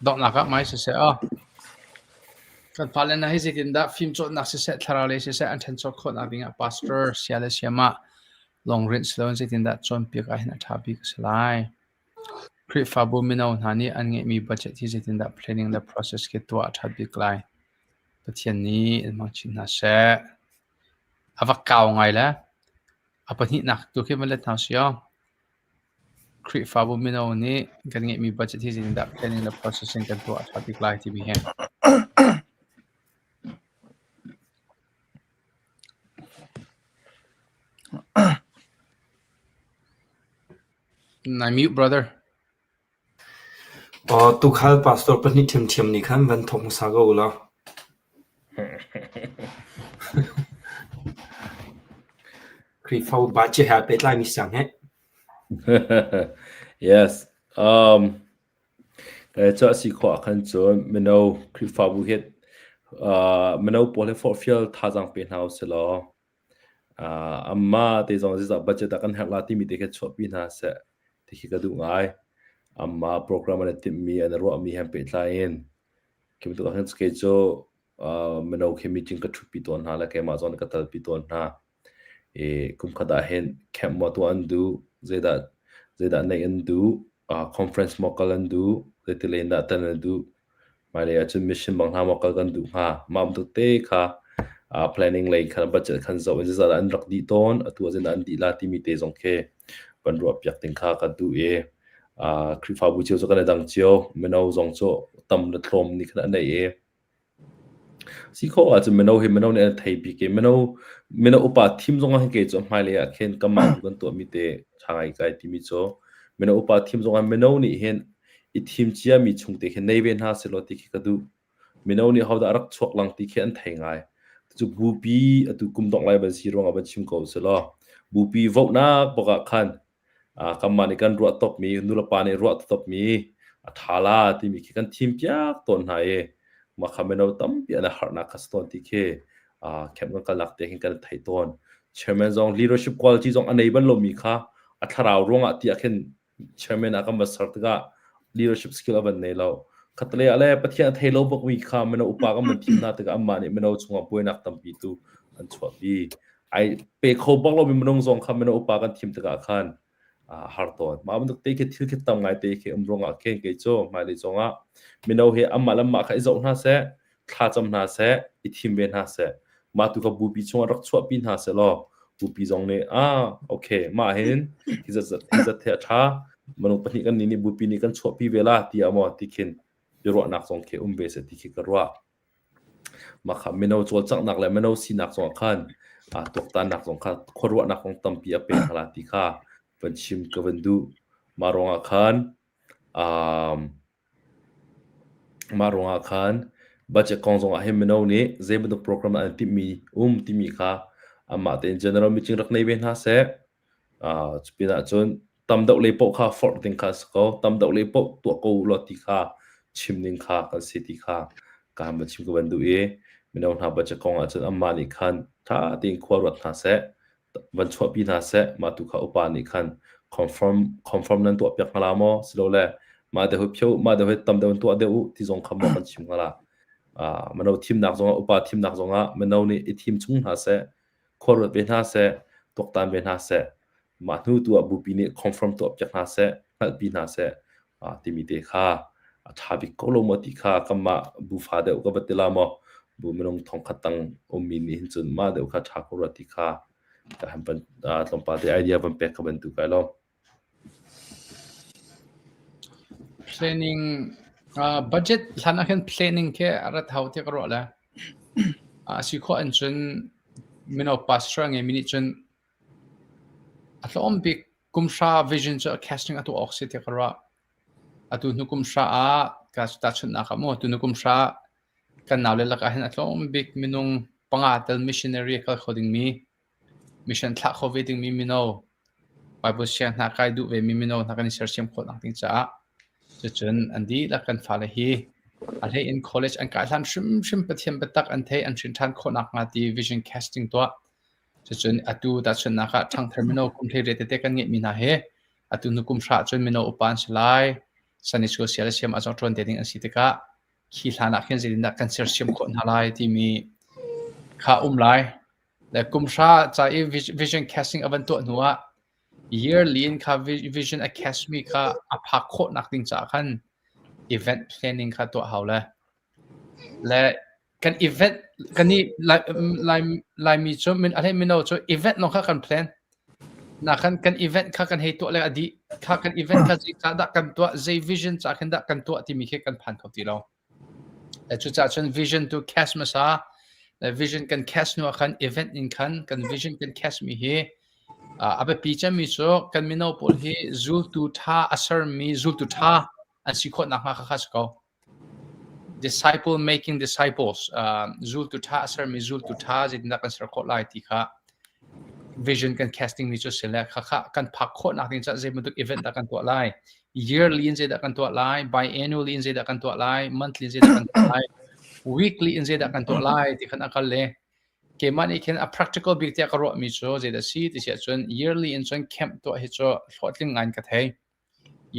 donghnak ah mai siseh aw. Kan fale hna hi zeitindah fimcawnnak siseh, thlarau lei siseh an ṭhancho khawhnak dingah pastor sia le siamah Lawngrianh si loin zeitindah cawnpiak ahhin a ṭha bik a si lai? Khrihfabu mino hna nih an ngeihmi budget hi zeitindah planning le process khi tuah a ṭhat bik lai? Pathian nih in hmang chin hna seh. A va kau ngai le. A pahnihnak tu khi van let hna usih aw. Khrihfabu mino nih kan ngeihmi budget hi zeitindah planning le processing kan tuah a ṭha bik lai timi hi. Nai mute brother. Aw, tuukhal pastor pahnih ṭhiamṭhiam nih khan van thawk hmasa ko u law. Khrihfabu budget he aa pehtlaimi siang heh. Yes. Um, Cu a si khawh ahkhan cun mino Khrihfabu hi mino pawl hi forhfial thazaang pe hna usih law anmah te zong zeizah budget ah kan herh la timi te khi chuahpi hna seh ti khi ka duh ngai. Anmah program an i timhmi, an i ruahmi he pehtlai in khi bantuk ahkhan kei cu mino khi meeting ka ṭhutpi tawn hna le keimah zong nih ka telpi tawn hna. I kumkhat ah hin camp maw tuah an duh, zeidah zeidah neih an duh, conference maw kal an duh, zeiti lei in dah tel an duh. Hmailei ah cun mission bang hna maw kal kan duh hnga. Mah bantuk te kha planning lei khan budget khan zoh in zeizah dah an rak dih tawn, atu ah zeidah an dih la timi te zong khi van ruahpiak ding kha ka duh i Khrihfabu cio cu kan i dang cio. Mino zong cu tam le tlawm nih khan a neih i Si khawh ahcun mino hi mino nih an thei bik i mino mino upa thim zongah hin kei cu hmailei ah khin kanmah bu kan tuahmi te ṭha ngai kai timi cu mino upa thim zongah mino nih hin i thim ciami chung te khi nei ve hna sehlaw ti khi ka duh. Mino nih hodah a rak chuak lang ti khi an thei ngai. Cucu bupi atu kum dongh lai van si ruangah van chim ko sehlaw bupi vohnak bak ah khan Kanmah nih kan ruah topmi, nulepa nih ruah topmi a ṭha la timi khi kan thimpiak tawn hna i mah kha mino tampi an i harhnak kha si tawn ti khi camp kan kalnak te hin kan theih tawn. Chairman zong leadership quality zong a nei bal lomi kha a thlarau ruangah tiah khin chairman ah kan va ser tikah leadership skill a van nei lo. Khatlei ah le Pathian a thei lo bakmi kha mino upa kan van thim hna tikah anmah nih mino chungah buainak tampi tu an chuahpi. Ai pe kho bak lomi minung zong kha mino upa kan thim tikah khan a har tawn. Mah bantuk te khi thil khi tam ngai te khi um ruangah khin kei cu hmailei zongah mino hi anmah le anmah kha i zoh hna seh, thlacam hna seh, i thim ve hna seh. Mah tu kha bupi chungah rak chuahpi hna seh law bupi zong nih ah okay mah hin hi zat zat hi zat he a ṭha minung pahnih kan nih nih bupi nih kan chuahpi ve la tiah maw ti khin biaruahnak zong khi um ve seh ti khi ka ruah. Mah kha mino cawlcanghnak le mino sinak zongah khan tuaktannak zong kha khuaruahnak zong tampi a pek hna ti kha van chim ka van duh. Mah ruangah khan um, mah ruangah khan budget kong zongah hin mino nih zei bantuk program an timhmi um timi kha anmah tein general meeting rak nei ve hna seh. Cupinah cun tam deuh lei paoh kha forh ding kha si ko. Tam deuh lei paoh tuah ko u law ti kha chim ding kha kan si ti kha ka han van chim ka van duh i mino hna budget kong ahcun anmah nih khan ṭha tein khua ruat hna seh, van chuahpi hna seh. Mah tu kha upa nih khan confirm confirm nan tuahpiak hna la maw? Silole mah deuh hi phio mah deuh hi tam deuh in tuah deuh u ti zong kha maw kan chim hnga la. Mino thimnak zongah upa thimnak zongah mino nih i thim chung hna seh, khua ruat ve hna seh, tuaktan ve hna seh. Mah hnu tu ah bupi nih confirm tuahpiak hna seh, hngalhpi hna seh timi te kha a ṭha bik ko lo maw ti kha kanmah bufa deuh ka va ti la maw bu minung thongkhat tang ummi nih hin cun mah deuh kha ṭha ko rua ti kha ka han van tlawmpal te idea van pek ka van duh kai lo. Planning budget hlan ah khin planning khi a rat hau tiah ka ruah le a si khawh in cun mino pastor ngeimi nih cun A tlawm bik kumhra vision cu casting a tuah awk si tiah ka ruah. Atu hnu kumhra ah tahchunhnak ah maw tunu kumhra kan naule lakah hin a tlawm bik minung panga tel missionary a kal kho dingmi, mission thlah kho ve dingmi mino, Bible siang hna kai duh vemi mino hna kan i sersiam khawh nak ding caah cucun an dihlak kan fale hi a hlei in college an kai hlan hrimhrim Pathian biatak an thei an hrin ṭhan khawh nakhnga ti vision casting tuah. Cucun atu tahchunhnak ah ṭhangthar mino kum hleiriat tete kan ngeihmi hna hi atu hnu kum hra ahcun mino upa an si lai. Sunday school sia le siam ah zong ṭuan te ding an si tikah khi hlan ah khin zeitindah kan sersiam khawh hna lai timi kha um lai. Le kum hra ca i vision casting a van tuah hnu ah yearly in kha vision a cast mi kha a phak khawh nak ding caah khan event planning kha tuah hau le. Le kan event kan i Lai, Laimi cu min a mino cu event lawng kha kan plan. Na khan kan event kha kan hei tuah le a dih. Kha kan event kha zei dah kan tuah, zei vision ca khin dah kan tuah timi khi kan phan kho ti lo. Le cucaah cun vision tu cast hmasa le vision kan cast hnu ah khan event in khan kan vision kan cast mi hi a biapi cemmi cu kan mino pawl hi zultu ṭha a sermi zultu ṭha an si khawh nakhnga kha kha si ko. Disciple making disciples zultu ṭha a sermi zultu ṭha zeitindah kan ser khawh lai ti kha vision kan casting mi cu si le khakha kan phak khawh nak ding caah zei bantuk event dah kan tuah lai yearly in zeidah kan tuah lai biannually in zeidah kan tuah lai monthly in zeidah kan tuah lai weekly in zeidah kan tuah lai ti khan a kal le keimah nih khin a practical bik tiah ka ruah mi cu zeidah si ti si ahcun yearly in cun camp tuah hi cu hlawhtling ngai in ka thei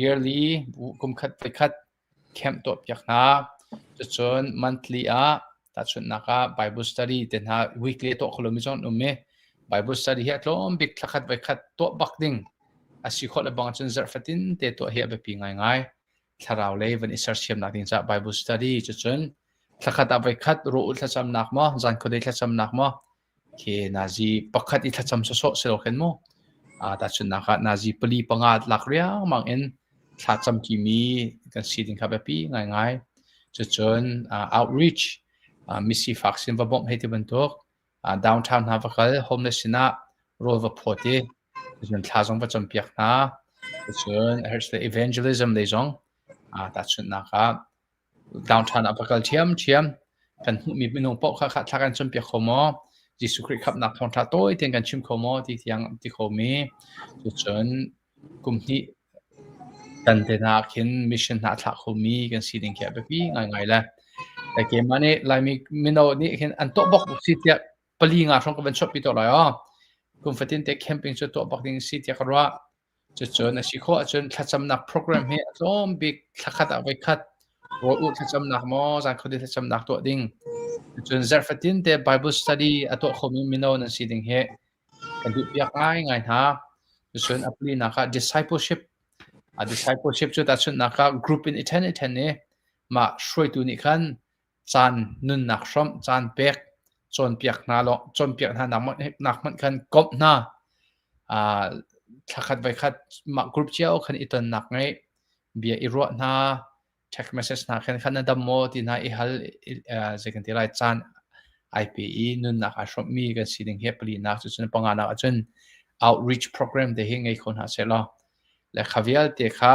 yearly kum khat voikhat Camp tuahpiak hna. Cucun monthly ah tahchunhnak ah Bible study te hna weekly a tuah kho lomi zong an um i Bible study hi a tlawm bik thlakhat voikhat tuah bak ding a si khawh lebang cun zarh fatin te tuah hi a biapi ngaingai. Thlarau lei van i sersiamnak ding caah Bible study cucun thlakhat ah voikhat rawh thlacamnak maw zan khuadei thlacamnak maw Khi nazi pakhat i thlacam sawsawh si lo khin mu. Tahchunhnak ah nazi pali panga lak riangmang in thlacam ṭimi kan si ding kha biapi ngaingai. Cucun outreach, misifak sin va bawmh hei ti bantuk, downtown hna va kal, homeless sinah rawl va phawt i cucun thla zong va campiak hna. Cucun evangelism lei zong tahchunhnak ah Downtown ah va kal ṭhiamṭhiam. Kan hmuhmi minung paoh kha thla kan cawnpiak kho maw? Jesuh Khrih khamhnak thawngṭha tawi tein kan chim kho maw? Ti tiang ti khomi. Cucun kum hnih tan te hna ah khin mission hna a thlah khomi kan si ding khi a biapi ngaingai le. Le keimah nih Laimi mino nih hin an tuah bak si tiah pali nga hrawng ka van chuahpi tuah lai aw. Kum fatin te camping cu tuah bak ding si tiah ka ruah. Cucun a si khawh ahcun thlacamnak program hi a tlawm bik thlakhat ah voikhat rawl ulh thlacamnak maw zan khuadei thlacamnak tuah ding. Cun zarh fatin te Bible study a tuah khomi mino nan si ding hi kan duhpiak ngaingai hna. Cucun a palinak ah discipleship. A discipleship cu tahchunhnak ah group in i ṭhen i ṭhen i mah hruaitu nih khan caan nunnak hrawmh, caan pek, cawnpiak hna law cawnpiak hna nak hmanh khan komh hna. Thlakhat voikhat mah group cio khan i tonnak ngeih, bia i ruah hna, text message hna khan khan na dam maw ti hna i hal zei kan ti lai caan ai pe i nunnak ai hrawmhmi kan si ding hi palinak cucun panganak ahcun outreach program te hi ngei kho hna seh law le kha vialte kha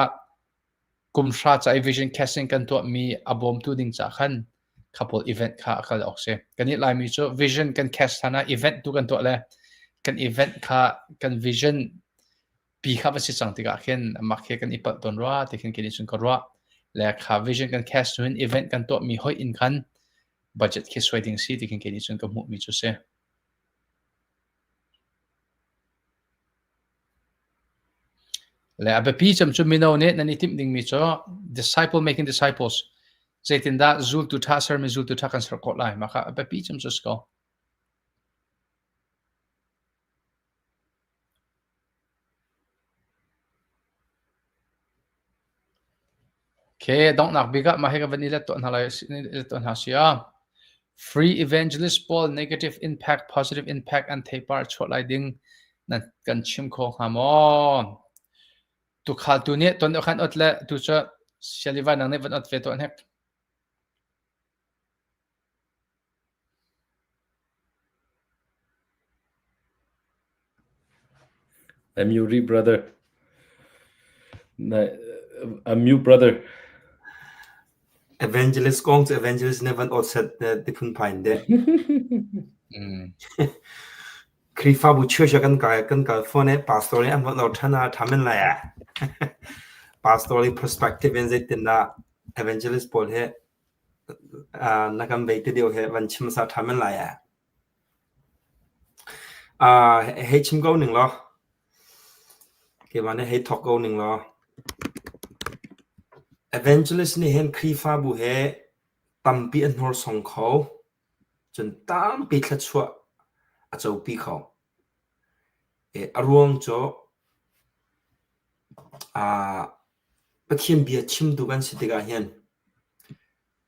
Kum hra ca i vision casting kan tuahmi a bawmtu ding caah khan kha pawl event kha a kal awk si. Kannih Laimi cu vision kan cast hlan ah event tu kan tuah le kan event kha kan vision. Pi kha va si cang tikah khin amah khi kan i palh tawn rua ti khin kei nih cun ka ruah. Le kha vision kan cast hnu in event kan tuahmi hoih in khan budget khi suai ding si ti khin kei nih cun ka hmuhmi cu si. Le a biapi cem cu mino nih nan i timh dingmi cu disciple making disciples zeitindah zultu ṭha sermi zultu ṭha kan ser khawh lai mah kha a biapi cem cu si ko. Okay, donghnak bik ah mah hi ka van i let tuah hna lai let tuah hna si ah Free evangelist pawl negative impact, positive impact an theipar chuah lai ding nan kan chim kho hnga maw? Tukhal tu nih ton khan ot le tu cu sialiva nang nih van ot ve tuah hnek. I'm your brother. I'm you brother. Evangelist kong cu evangelist nih van awt set ti phunphai in deh. Khrihfabu church ah kan kai kan kal fawn i pastor nih an van or ṭhan ah ṭha men lai ah. Pastor i perspective in zeitindah evangelist pawl hi na kan bei ti deuh hi van chim hmasa ṭha men lai ah. Hei chim ko ning law. Keimah nih hei thawk ko ning law. Evangelist nih hin Khrihfabu he tampi a hnorsong kho. Cun tampi thluachuah a copi kho. A ruang cu Pathian bia chimtu kan si tikah hin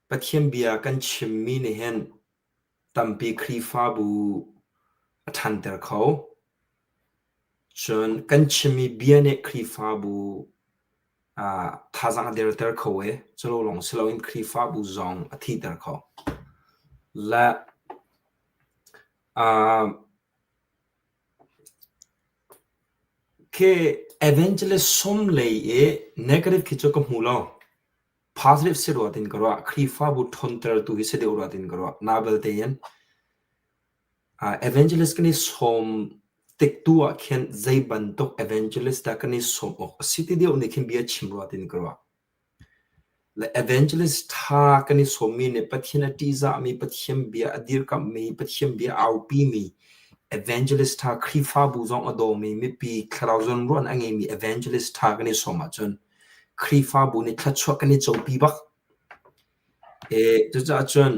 Pathian bia kan chimmi nih hin tampi Khrihfabu a ṭhanter kho. Cun kan chimmi bia nih Khrihfabu thazaang a derter kho i cu lo lawng si loin Khrihfabu zong a thihter kho. Le Khi evangelist sawmlei i negative khi cu ka hmu lo. Positive si rua tiin ka ruah. Khrihfabu ṭhawntertu hi si deuh rua tiin ka ruah. Na belte in evangelist kan i sawm tik tu ah khin zei bantuk evangelist dah kan i sawm awk a si ti deuh nih khin bia chim rua tiin ka ruah. Le evangelist ṭha kan i sawmmi nih Pathian a ṭihzahmi, Pathian bia a dirkamhmi, Pathian bia a aupimi, evangelist ṭha Khrihfabu zong a dawmi, mipi thlarau zawnruahnak a ngeimi evangelist ṭha kan i sawm ahcun Khrihfabu nih thluachuah kan i copi bak. E, cucaah cun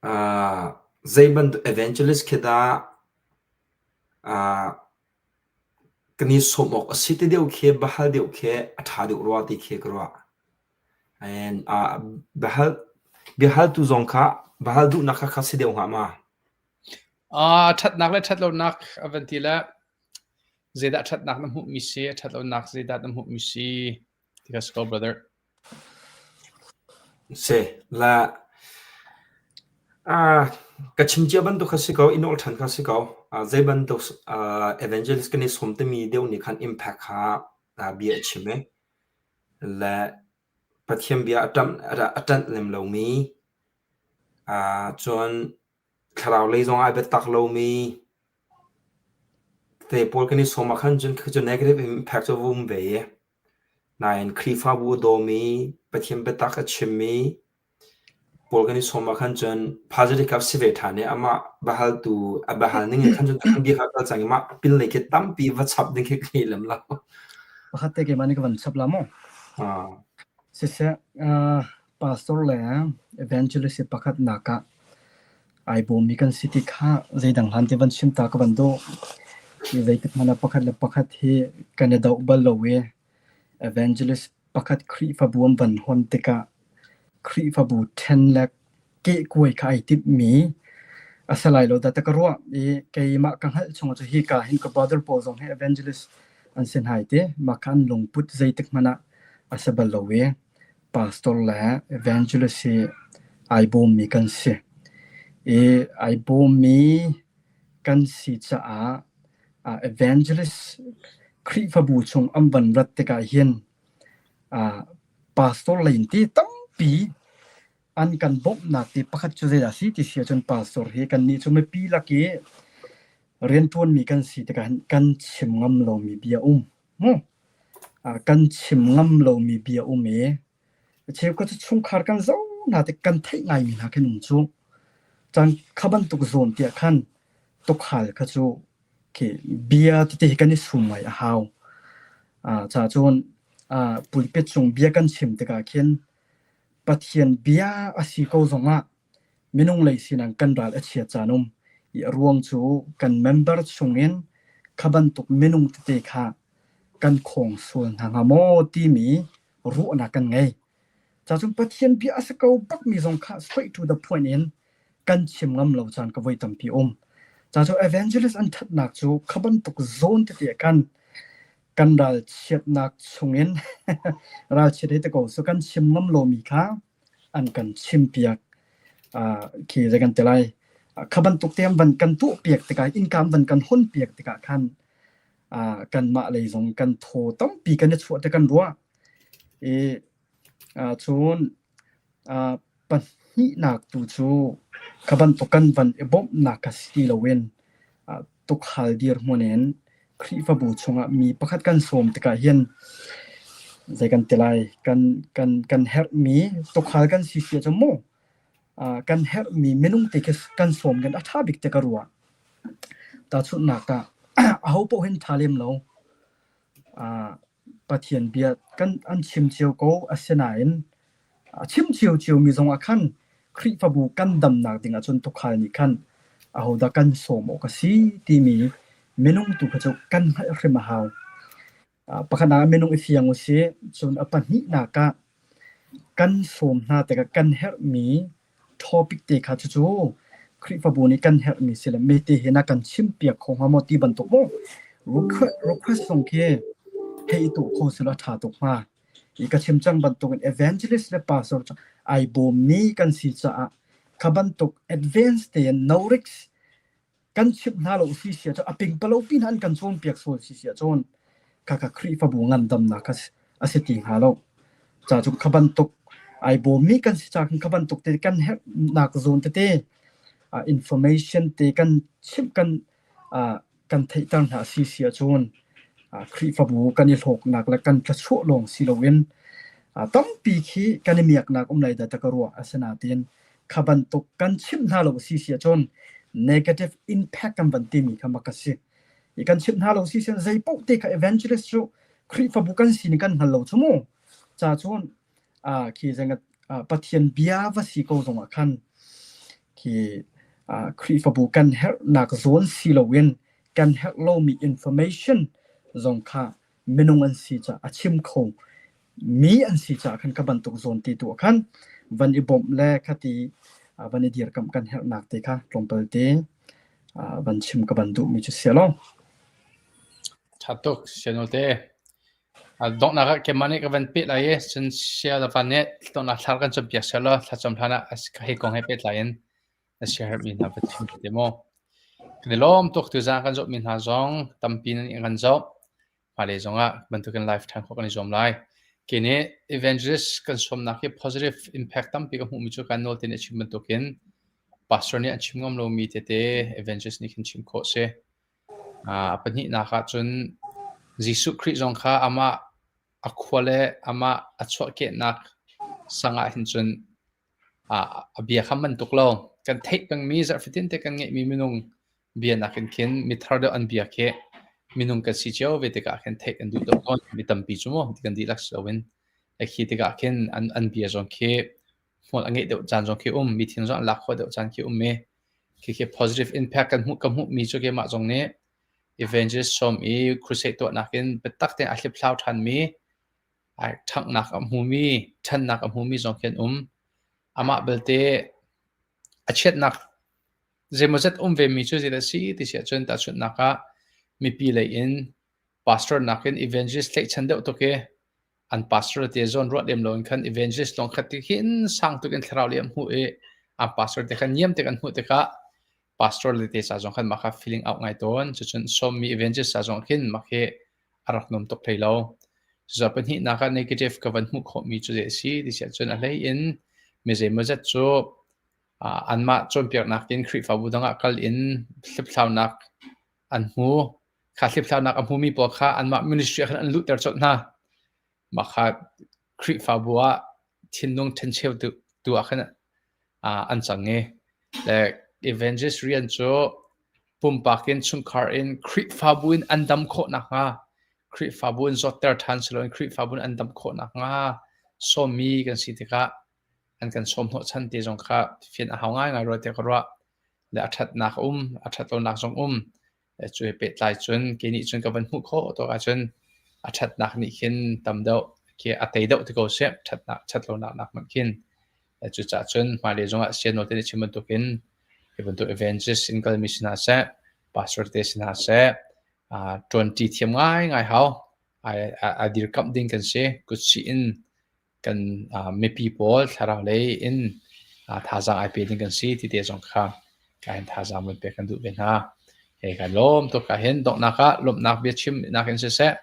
uh, zei bantuk evangelist khi dah uh, Kan i sawm awk a si ti deuh khi biahal deuh khi a ṭha deuh rua ti khi ka ruah. And uh, biahal biahaltu zong kha biahal duhnak kha kha si deuh hnga ma? Uh, ṭhatnak le ṭhatlonak a van ti le zeidah ṭhatnak na hmuhmi si, a ṭhatlonak zeidah na hmuhmi si ti kha si ko, brother. Si, la ah ka chim cia bantuk kha si ko, i nawl ṭhan kha si ko. Ah, zei bantuk ah, evangelist kan i sawm timi deuh nih khan impact kha ah, bia a chim i le Pathian bia a ṭamh a ṭanh lem lomi ah cun thlarau lei zong ai biatak lomi te pawl kan i sawm ah khan cun cu negative impact cu a va um ve i Nain Khrihfabu a dawmi, Pathian biatak a chimmi pawl kan i sawm ah khan cun positive kha si ve ṭhan i amah biahaltu a biahal ning in khan cun kan bia kha kal cang i mah pinlei khi tampi va chap ding khi ka ngei lem lo. Pakhat te keimah nih ka van chap la mu. Ah. Siseh, uh, pastor le evangelist hi pakhat nak ah ai bawmmi kan si ti kha zeidang hlan te van chim ta ka van duh. Zeitik hmanh ah pakhat le pakhat hi kan i doh bal lo i evangelist pakhat Khrihfabu an van hawn tikah Khrihfabu ṭhen le kehkuai kha ai timhmi a si lai lo dah ti ka ruah i keimah ka hngalh chung cu hika hin ka brother pawl zong hi evangelist an si hna i ti mah kha an lungput zeitik hmanh ah a si bal lo i pastor le evangelist hi ai bawmmi kan si. I ai bawmmi kan si caah evangelist Khrihfabu chung an van rat tikah hin pastor lei in ti tampi an kan bawmhnak ti pakhat cu zeidah a si ti si ahcun pastor hi kannih cu mipi lak i Rianṭuanmi kan si tikah hin kan chim ngam lomi bia um. Mu? Kan chim ngam lomi bia um i cheukhat cu chungkhar kan zoh hna tik kan theih ngaimi hna khin um cu. Caan kha bantuk zawn tiah khan tukhal kha cu khi bia tete hi kan i sum ngai a hau. Caah cun pulpit cung bia kan chim tikah khin Pathian bia a si ko zongah minung lei sinak kan ral a chia caan um i a ruang cu kan member chungin kha bantuk minung tete kha kan khawng sual hna hnga maw timi ruahnak kan ngei. Cacun Pathian bia a si ko bakmi zong kha straight to the point in kan chim ngam lo caan ka voi tampi um. Cacu evangelist an thatnak cu kha bantuk zawn tete ah khan kan ralchiatnak chungin ralchiat hei ti ko so kan chim ngam lomi kha an kan chimpiak khi zei kan ti lai kha bantuk te an van kan tuahpiak tikah innka an van kan honpiak tikah khan kanmah lei zong kan thaw tampi kan i chuah te kan ruah i cun Pahnihnak tu cu kha bantuk kan van i bawmhnak kha si ti loin tukhal dirhmun in Khrihfabu chungah mi pakhat kan sawm tikah hin zei kan ti lai kan kan kan herhmi tukhal kan si si ahcun mu kan herhmi minung te khi kan sawm kan a ṭha bik te ka ruah. Tahchunhnak ah aho paoh hin ṭha lem lo. Pathian bia kan an chim cio ko asinain a chim ciocio mi zongah khan Khrihfabu kan damnak ding ahcun tuukhal nih khan ahodah kan sawm awk a si timi minung tu kha cu kan hngalh hrim a hau. Pakhatnak ah minung i fiang u sih, cun a pahnihnak ah kan sawm hna tikah kan herhmi topic te kha cucu Khrihfabu nih kan herhmi si le mete hi na kan chimpiak kho hnga maw ti bantuk maw request zong khi hei tuah kho selaw a ṭha tuk hnga. Hi ka chim cang bantukin evangelist le pastor cu ai bawmmi kan si caah kha bantuk advance tein no risk kan chimh hna lo si si ahcun a pingpalo pi hna an kan cawnpiak sual si si ahcun khakha Khrihfabu ngandamnak kha a si ti hnga lo. Ca cu kha bantuk ai bawmmi kan si caah kha bantuk te kan herhnak zawn tete information te kan chimh kan kan theihter hna a si si ahcun Khrihfabu kan i hlawknak le kan thluachuah lawng si loin tampi khi kan i miaknak um lai dah ta ka ruah. Asinain kha bantuk kan chimh hna lo a si si ahcun negative impact kan van timi kha mak a si. I kan chimh hna lo si sin zei paoh te kha evangelist cu Khrihfabu kan sining kan hngal lo cu mu. Ca cun khi zengat Pathian bia va si ko zongah khan khi Khrihfabu kan herhnak zawn si loin kan herh lomi information zong kha minung an si caah a chim kho mi an si caah khan ka bantuk zawn ti tu ah khan van i bawmh le khati van i dirkamh kan herhnak te kha tlawmpal te van chim ka van duhmi cu si lo. Tha tuk, Sianul te. Donghnak ah keimah nih ka van peh lai i cun sia le van nih donghnak thla kan campiak seh law thlacam hlan ah hi kong he pehtlai in na siaherhmi hna va chim te mu. Kan i lawm tuk tuzaan kan zohmi hna zong tampi nan kan zoh. Hmailei zongah bantukin live ṭhan khawh kan i zuam lai. Kei nih evangelist kan sawmnak hi positive impact tampi ka hmuhmi cu kan nawl te nih a chim bantukin pastor nih an chim ngam lomi tete evangelist nih khin chim khawh si. A pahnihnak ah cun Jesuh Khrih zong kha amah a khua le amah a chuahkehnak sang ah hin cun a bia kha man tuk lo. Kan theih pengmi zarh fatin te kan ngeihmi minung bia nakin khin mithar deuh an bia khi minung kan si cio ve tikah khin theih kan duh deuh tawn. Mi tampi cu mu kan dihlak si loin. Khi tikah khin an an bia zong khi hmual a ngeih deuh caan zong khi um, mi thin zong an lak khawh deuh caan khi um i Khikhi positive impact kan hmuh ka hmuhmi cu keimah zong nih evangelist sawm i crusade tuahnak in biatak tein a hliphlau ṭhanmi, ai ṭhanghnak a hmumi, ṭhannak a hmumi zong khi an um. Amah belte a chiatnak zeimawzat um vemi cu zeidah a si ti si ahcun tahchunhnak ah mipi lei in pastor nakin evangelist tlaihchan deuh tuk i an pastor te zawn ruat lem loin khan evangelist lawng khat ti khin sang tuk in thlarau liam hmuh i an pastor te khan niam tik an hmuh tikah pastor le te ca zong khan mah kha feeling out ngai tawn cucun sawmmi evangelist ca zong khin mah khi a rak nuam tuk hlei lo cucaah pahnihnak ah negative ka van hmuh khawhmi cu zei a si ti siah cun a hlei in mi zeimawzat cu anmah cawnpiaknak in Khrihfabu dang ah kal in hliphlaunak. an hmu. Kha hliphlaunak a hmumi pawl kha anmah ministry ah khan an luhter colh hna. Mah kha Khrihfabu ah thinlung ṭhencheu tu ah khan an cang i le evangelist rian cu pumpak in chungkhar in Khrihfabu in an dam khawh nakhnga Khrihfabu in zawtter ṭhan si loin Khrihfabu in an dam khawh nakhnga sawmmi kan si tikah an kan sawm hnawhchan ti zong kha fian a hau ngaingai rua tiah ka ruah. Le a ṭhatnak a um, a ṭhat lonak zong um. Cu he pehtlai cun kei nih cun ka van hmuh khawh tuk ahcun a ṭhatnak nih khin tam deuh khi a tei deuh ti ko seh ṭhatnak ṭhat lonak nak hmanh khin. Cucaah cun hmailei zongah siannawl te nih chim bantukin hi bantuk evangelist in kalmi si hna seh, pastor te si hna seh, ṭuanṭi thiam ngaingai hau. A dirkamh ding kan si. Kutsih in kan mipi pawl thlarau lei in thazaang ai pe ding kan si ti te zong kha ka hin thazaang vun pek kan duh ve hna. Hei kan lawm tuk ka hin donghnak ah lawmhnak biachim nak in siseh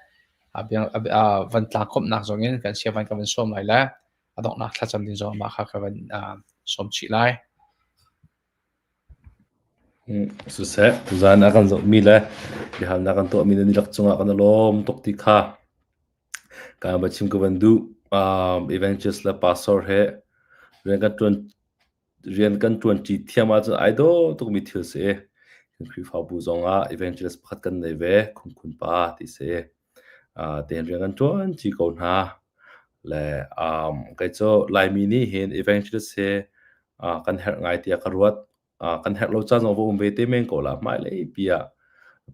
van tlang komhnak zong in kan sia van ka van sawm lai le a donghnak thlacam ding zong mah kha ka van sawm chih lai. Siseh, tuzaan a kan zohmi le biahalnak kan tuahmi nan dihlak cungah kan i lawm tuk ti kha ka va chim ka van duh. Evangelist le pastor he rian kan ṭuan rian kan ṭuanṭi thiam ahcun ai dawh tukmi thil si. Kan Khrihfabu zongah evangelist pakhat kan nei ve, Khumkhun pa ti si. Tihin rian kan ṭuan ṭi ko hna. Le kei cu Laimi nih hin evangelist hi kan herh ngai tiah ka ruat. Kan herh lo caan zong va um ve te men ko la. Hmailei pi ah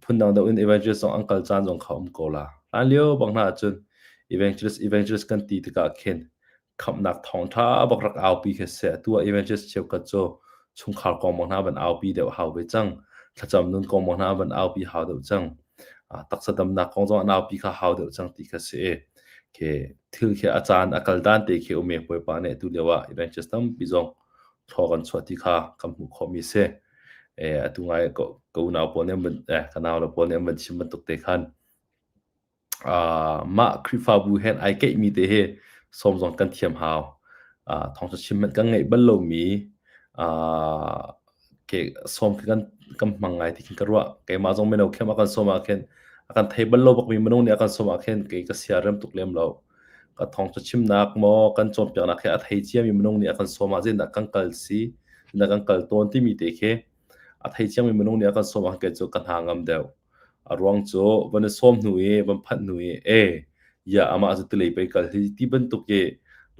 phundang deuh in evangelist zong an kal caan zong kha um ko la. Hlanlio bang hna ahcun evangelist evangelist kan ti tikah khin khamhnak thawngṭha bak rak aupi khi si. Atu ah evangelist cheukhat cu chungkhar kong bang hna van aupi deuh hau ve cang. Thlacam nun kong bang hna van aupi hau deuh cang. Taksa damnak kong zong an aupi kha hau deuh cang ti kha si. Khi thil khi a caan a kal dan te khi um i Bawipa nih atu lio ah evangelist tampi zong thaw kan chuah ti kha kan hmuh khawhmi si. Atu ngai ka unau pawl nih an van ka nau le pawl nih an van chim bantuk te khan mah Khrihfabu he ai keihmi te hi sawm zong kan thiam hau. Thawngṭha chim hmanh kan ngeih bal lomi ke sawm khi kan kan hmang ngai ti khin ka ruah. Keimah zong mino khem a kan sawm ah khin a kan thei bal lo bakmi minung nih a kan sawm ah khin kei ka siarem tuk lem lo. Ka thawngṭha chimnak maw kan cawnpiaknak hi a thei ciami minung nih a kan sawm ah zeitindah kan kal si, zeitindah kan kal tawn timi te khi a thei ciami minung nih a kan sawm ah kei cu ka hna ngam deuh. A ruang cu van i sawm hnu i van phanh hnu i e ya amah cu tilei pei kal hi ti bantuk i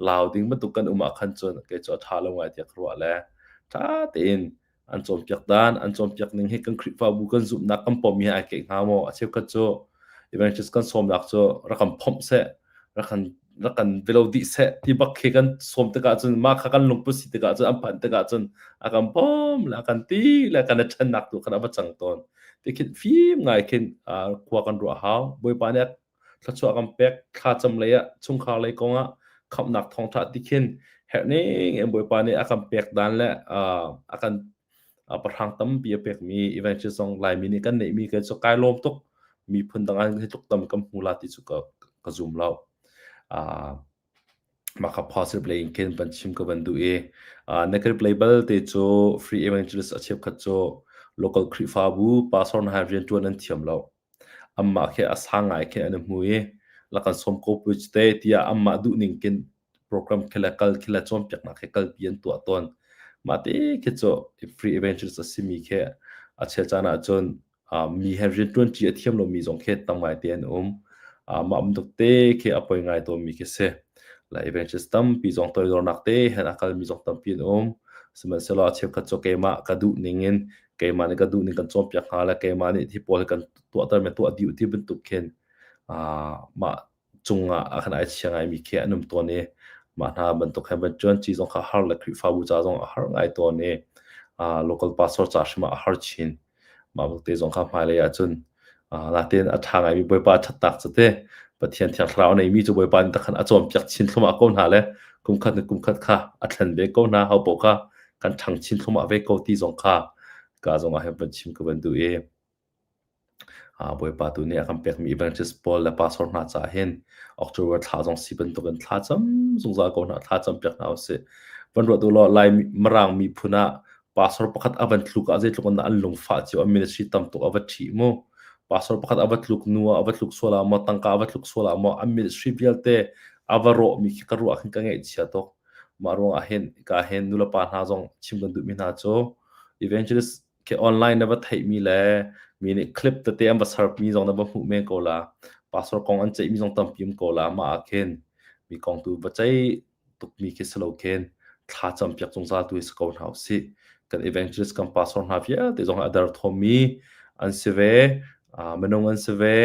lau ding bantuk kan um ah khan cun kei cu a ṭha lo ngai tiah ka ruah le ṭha tein an cawnpiak dan an cawnpiak ning hi kan Khrihfabu kan zumhnak kan pommi he ai keih hnga maw? A cheukhat cu evangelist kan sawmnak cu rak kan phomh seh, rak kan rak kan velo dih seh ti bak khi kan sawm tikah cun mah kha kan lungput si tikah cun an phanh tikah cun a kan phom le a kan ti le kan i ṭhennak tu khan a va cang tawn. Ti khin fim ngai khin khua kan ruah hau. Bawipa nih thluachuah kan pek thlacam lei ah chungkhar lei kong ah khamhnak thawngṭha ti khin herh ning in Bawipa nih a kan pek dan le a kan pahrang tampi a pekmi evangelist zong Laimi nih kan neihmi ke cu kai lawm tuk miphun dang ah hi tluk tam kan hmu la ti cu ka ka zum lo. Mah kha positive lei in khin van chim ka van duh i negative lei balte cu free evangelist a cheukhat cu local Khrihfabu pastor hna rianṭuan an thiam lo. Anmah khi a sang ngai khi an i hmu i la kan sawm ko pu te tiah anmah duhning khin program khi le kal khi le cawnpiaknak khi kalpi an tuah tawn. Mah te khi cu free evangelist a simi khi a chel caan ahcun mi he rianṭuanṭi a thiam lomi zong khi tam ngaite an um. Mah bantuk te khi a poi ngai tawnmi khi si. La evangelist tampi zong toidornak te he a kalmi zong tampi an um. Sihmanhsehlaw a cheukhat cu keimah ka duh ning in keimah nih ka duh ning kan cawnpiak hna le keimah nih hi pawl hi kan tuahter me tuah dih ti bantuk khin mah cungah a kan ai chia ngaimi khi an um tawn i mah hna bantuk he van ṭuan ci zong kha har le Khrihfabu ca zong a har ngai tawn i local pastor ca hrim ah a har chin. Mah te zong kha hmailei ahcun natin a ṭha ngaimi Bawipa ṭhatnak cu te Pathian Thiang Thlarau a neimi cu Bawipa nih takhan a cawnpiak chin thluahmah ko hna le kumkhat ni kumkhat kha a thlen ve ko hna ho paoh kha kan ṭhang chin thluahmah ve ko ti zong kha ka zong ah hin van chim ka van duh i Bawipa tu nih a kan pekmi evangelist pawl le pastor hna caah hin October thla zong si bantukin thla cam zungzal ko hna thla cam piak hna usih. Van ruat u law Lai Mirang miphun ah pastor pakhat a van tluk ah zeitluk in dah an lungfah cio an ministry tam tuk a va ṭhih mu. Pastor pakhat a va tluk hnu ah a va tluk sual ah maw tangka a va tluk sual ah maw an ministry vialte a va rawhmi khi ka ruah khin ka ngaihchia tuk. Mah ruangah hin ka hin nulepa hna zong chim kan duhmi hna cu evangelist khi online na va theihmi le mi nih clip tete an va sermi zong na va hmuh men ko la. Pastor kong an ceihmi zong tampi um ko la. Mah ah khin mi kong tu va ceih tukmi khi si lo khin thla campiak zungzal tu hi si ko hna usih. Kan evangelist kan pastor hna vialte zong a derthawmmi an si ve, minung an si ve,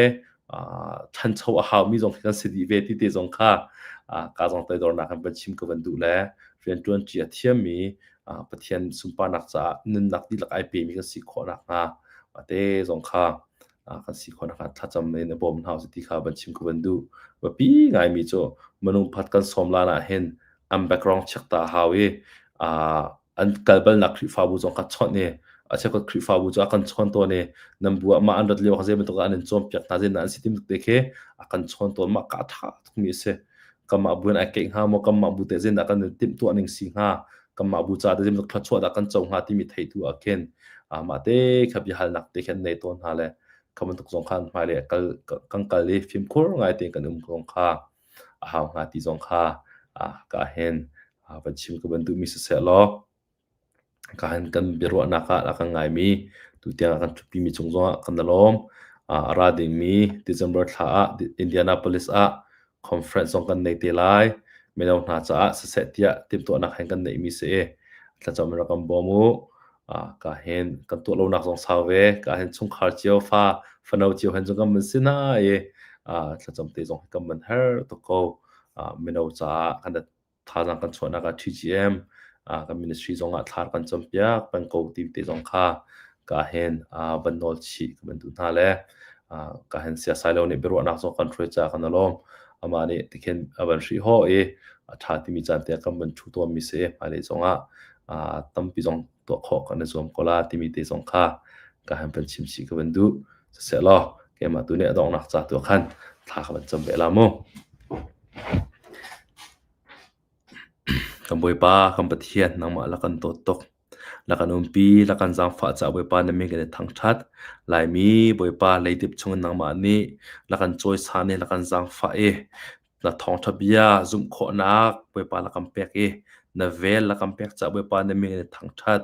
ṭhancho a haumi zong khi kan si dih ve ti te zong kha ka zong toidornak in van chim ka van duh le rianṭuan ṭi a thiammi Pathian sunparnak caah nunnak dihlak ai pemi kan si khawh nakhnga te zong kha kan si khawh nakhnga thlacam in a bawm hna usih ti kha van chim ka van duh. Biapi ngaimi cu minung pakhat kan sawm lan ah hin an background check ta a hau i an kal balnak Khrihfabu zong kha chawnh i a cheukhat Khrihfabu cu a kan chawn tawn i nan bu ah mah an rat lio kha zei bantuk an in cawnpiak hna zeidah an si ti te khi a kan chawn tawn mah ka ṭha tukmi a si. Kanmah bu in ai keih hnga maw kanmah bu teh zeidah kan timhtuah ning si hnga kanmah bu ca te zeibantuk thluachuah dah kan co hnga timi theitu ah khin mah te kha biahalnak te khan nei tawn hna le kha bantuk zong khan hmailei kal kan kal i fimkhur ngai tein kan um zong kha a hau hnga ti zong kha ka hin van chim ka van duhmi siseh law Ka han kan biaruahnak ah a kan ngaimi tutiang a kan ṭhutpimi cung zongah kan i lawm. A ra dingmi December thla ah Indianapolis ah conference zong kan nei te lai. Mino hna caah siseh tiah timhtuahnak hen kan neihmi si i thlacam in rak kan bawm u. Ka hin kan tuah lonak zong sau ve. Ka hin chungkhar cio fa fano cio hen cu kan man si hna i thlacam te zong hi kan man her tuk ko. Mino caah kan thazaang kan chuahnak ah TGM kan ministry zong ah thla kan campiak peng ko ti te zong kha ka hin van nawl chih ka van duh hna le ka hin siasai lo nih biaruahnak zong kan hruai ca kan alawm amah nih tikhin a van hrih ho i a ṭha timi caan te kan van ṭhu tawn mi si hmailei zong ah tampi zong tuah khawh kan i zuam ko la timi te zong kha ka han van chim chih ka van duh siseh law keimah tu nih a donghnak ca tu khan thla ka van cam ve la mu. Kan Bawipa, kan Pathian, nangmah la kan dawt tuk. La kan umpi, la kan zaangfah caah Bawipa na min kan i thangṭhat. Laimi Bawipa leidip chungin nangmah nih la kan cawisan i la kan zaangfah i na thawngṭha bia zumh khawhnak Bawipa la kan pek i na vel la kan pek caah Bawipa na min kan i thangṭhat.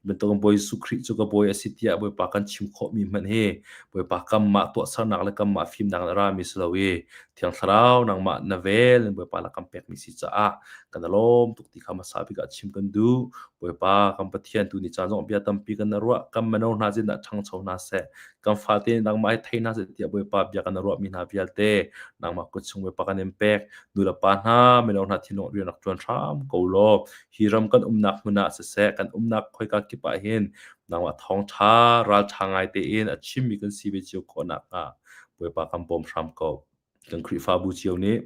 Bantukin Bawi Jesuh Khrih cu ka Bawi a si tiah Bawipa kan chim khawhmi hmanh hi Bawipa kanmah tuahsernak le kanmah fimnak in a rami si lo i Thiang Thlarau nangmah na vel in Bawipa na kan pekmi si caah kan i lawm tuk ti kha hmasa bik ah chim kan duh. Bawipa kan Pathian tu ni caan zong bia tampi kan na ruah kan mino hna zin ah ṭhangcho hna seh kan fate nangmah hi thei hna seh tiah Bawipa bia kan ruahmi hna vialte nangmah kut chung Bawipa kan in pek nu le pa hna mino hna thinlung rian rak ṭuan hram ko law hi ram kan umnak hmun ah siseh kan umnak khoika kip ah hin nangmah thawngṭha ralṭha ngai tein a chimmi kan si ve cio khawh nakhnga Bawipa kan bawm hram ko. Kan Khrihfabu cio nih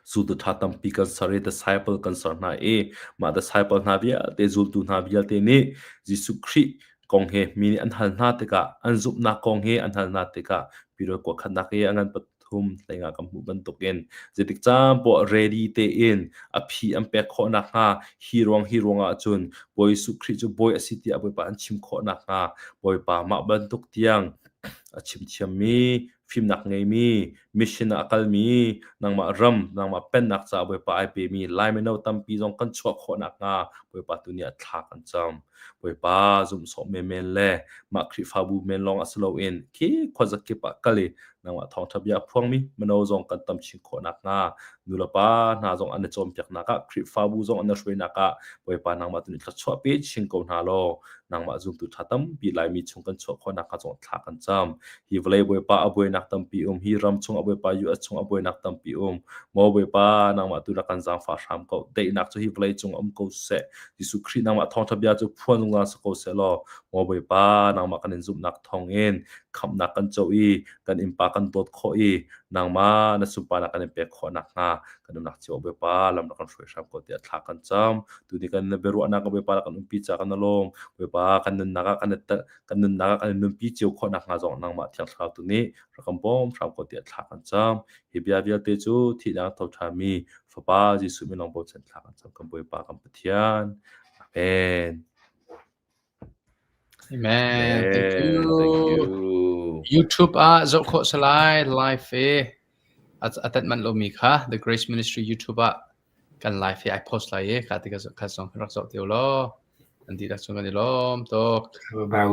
zultu ṭha tampi kan ser i disciple kan ser hna i mah disciple hna vialte zultu hna vialte nih Jesuh Khrih kong he mi nih an hal hna tikah an zumhnak kong he an hal hna tikah Peter kua khatnak i a ngan thum hlei-nga kan hmuh bantukin zeitik caan poah ready tein a phi an pek khawh nakhnga hi ruang hi ruang ahcun Bawi Jesuh Khrih cu Bawi a si tiah Bawipa an chim khawh nakhnga Bawipa mah bantuk tiang a chim thiammi fimnak ngeimi mission ah a kalmi nangmah ram nangmah pennak caah Bawipa ai pemi Lai mino tampi zong kan chuah khawh nakhnga Bawipa tu nih a thla kan cam. Bawipa zumh sawh menmen le mah Khrihfabu men lawng ah si loin khi khuazakip ah kal i nangmah thawngṭha bia a phuangmi mino zong kan tam chin khawh nakhnga nulepa hna zong an i cawnpiaknak ah Khrihfabu zong an i hruainak ah Bawipa nangmah tu nih thluachuah pe chin ko hna law nangmah zumtu ṭha tampi Laimi chung kan chuah khawh nakhnga zong thla kan cam. Hi vawlei Bawipa a buainak tampi um, hi ram chung a Bawipa US chung a buainak tampi um. Maw Bawipa nangmah tu rak kan zaangfah hram ko. Daihnak cu hi vawlei cung um ko seh. Jesuh Khrih nangmah thawngṭha bia cu phuan zungzal si ko seh law maw Bawipa nangmah kan in zumhnak thawngin khamhnak kan co i kan innpa kan dawt khawh i nangmah na sunparnak kan in pek khawh nakhnga kan umnak cio Bawipa lam rak kan hruai hram ko tiah thla kan cam. Tuni kan biaruahnak ka Bawipa kan umpi ca kan lawm. Bawipa kan nunnak ah kan kan nunnak ah kan nunpi cio khawh nakhnga zong nangmah Thiang Thlarau tu nih rak kan bawm hram ko tiah thla kan cam. Hi bia vialte cu thihnak tho ṭhami Fapa Jesuh min lawng bochan thla kan cam kan Bawipa kan Pathian. Amen. Amen. Thank you. Thank you. YouTube ah zoh khawh si lai live i a tet manh lomi kha The Grace Ministry YouTube ah kan live hi ai post lai i kha tikah kha zong rak zoh te u law. An dihlak cung kan i lawm tuk. Bye.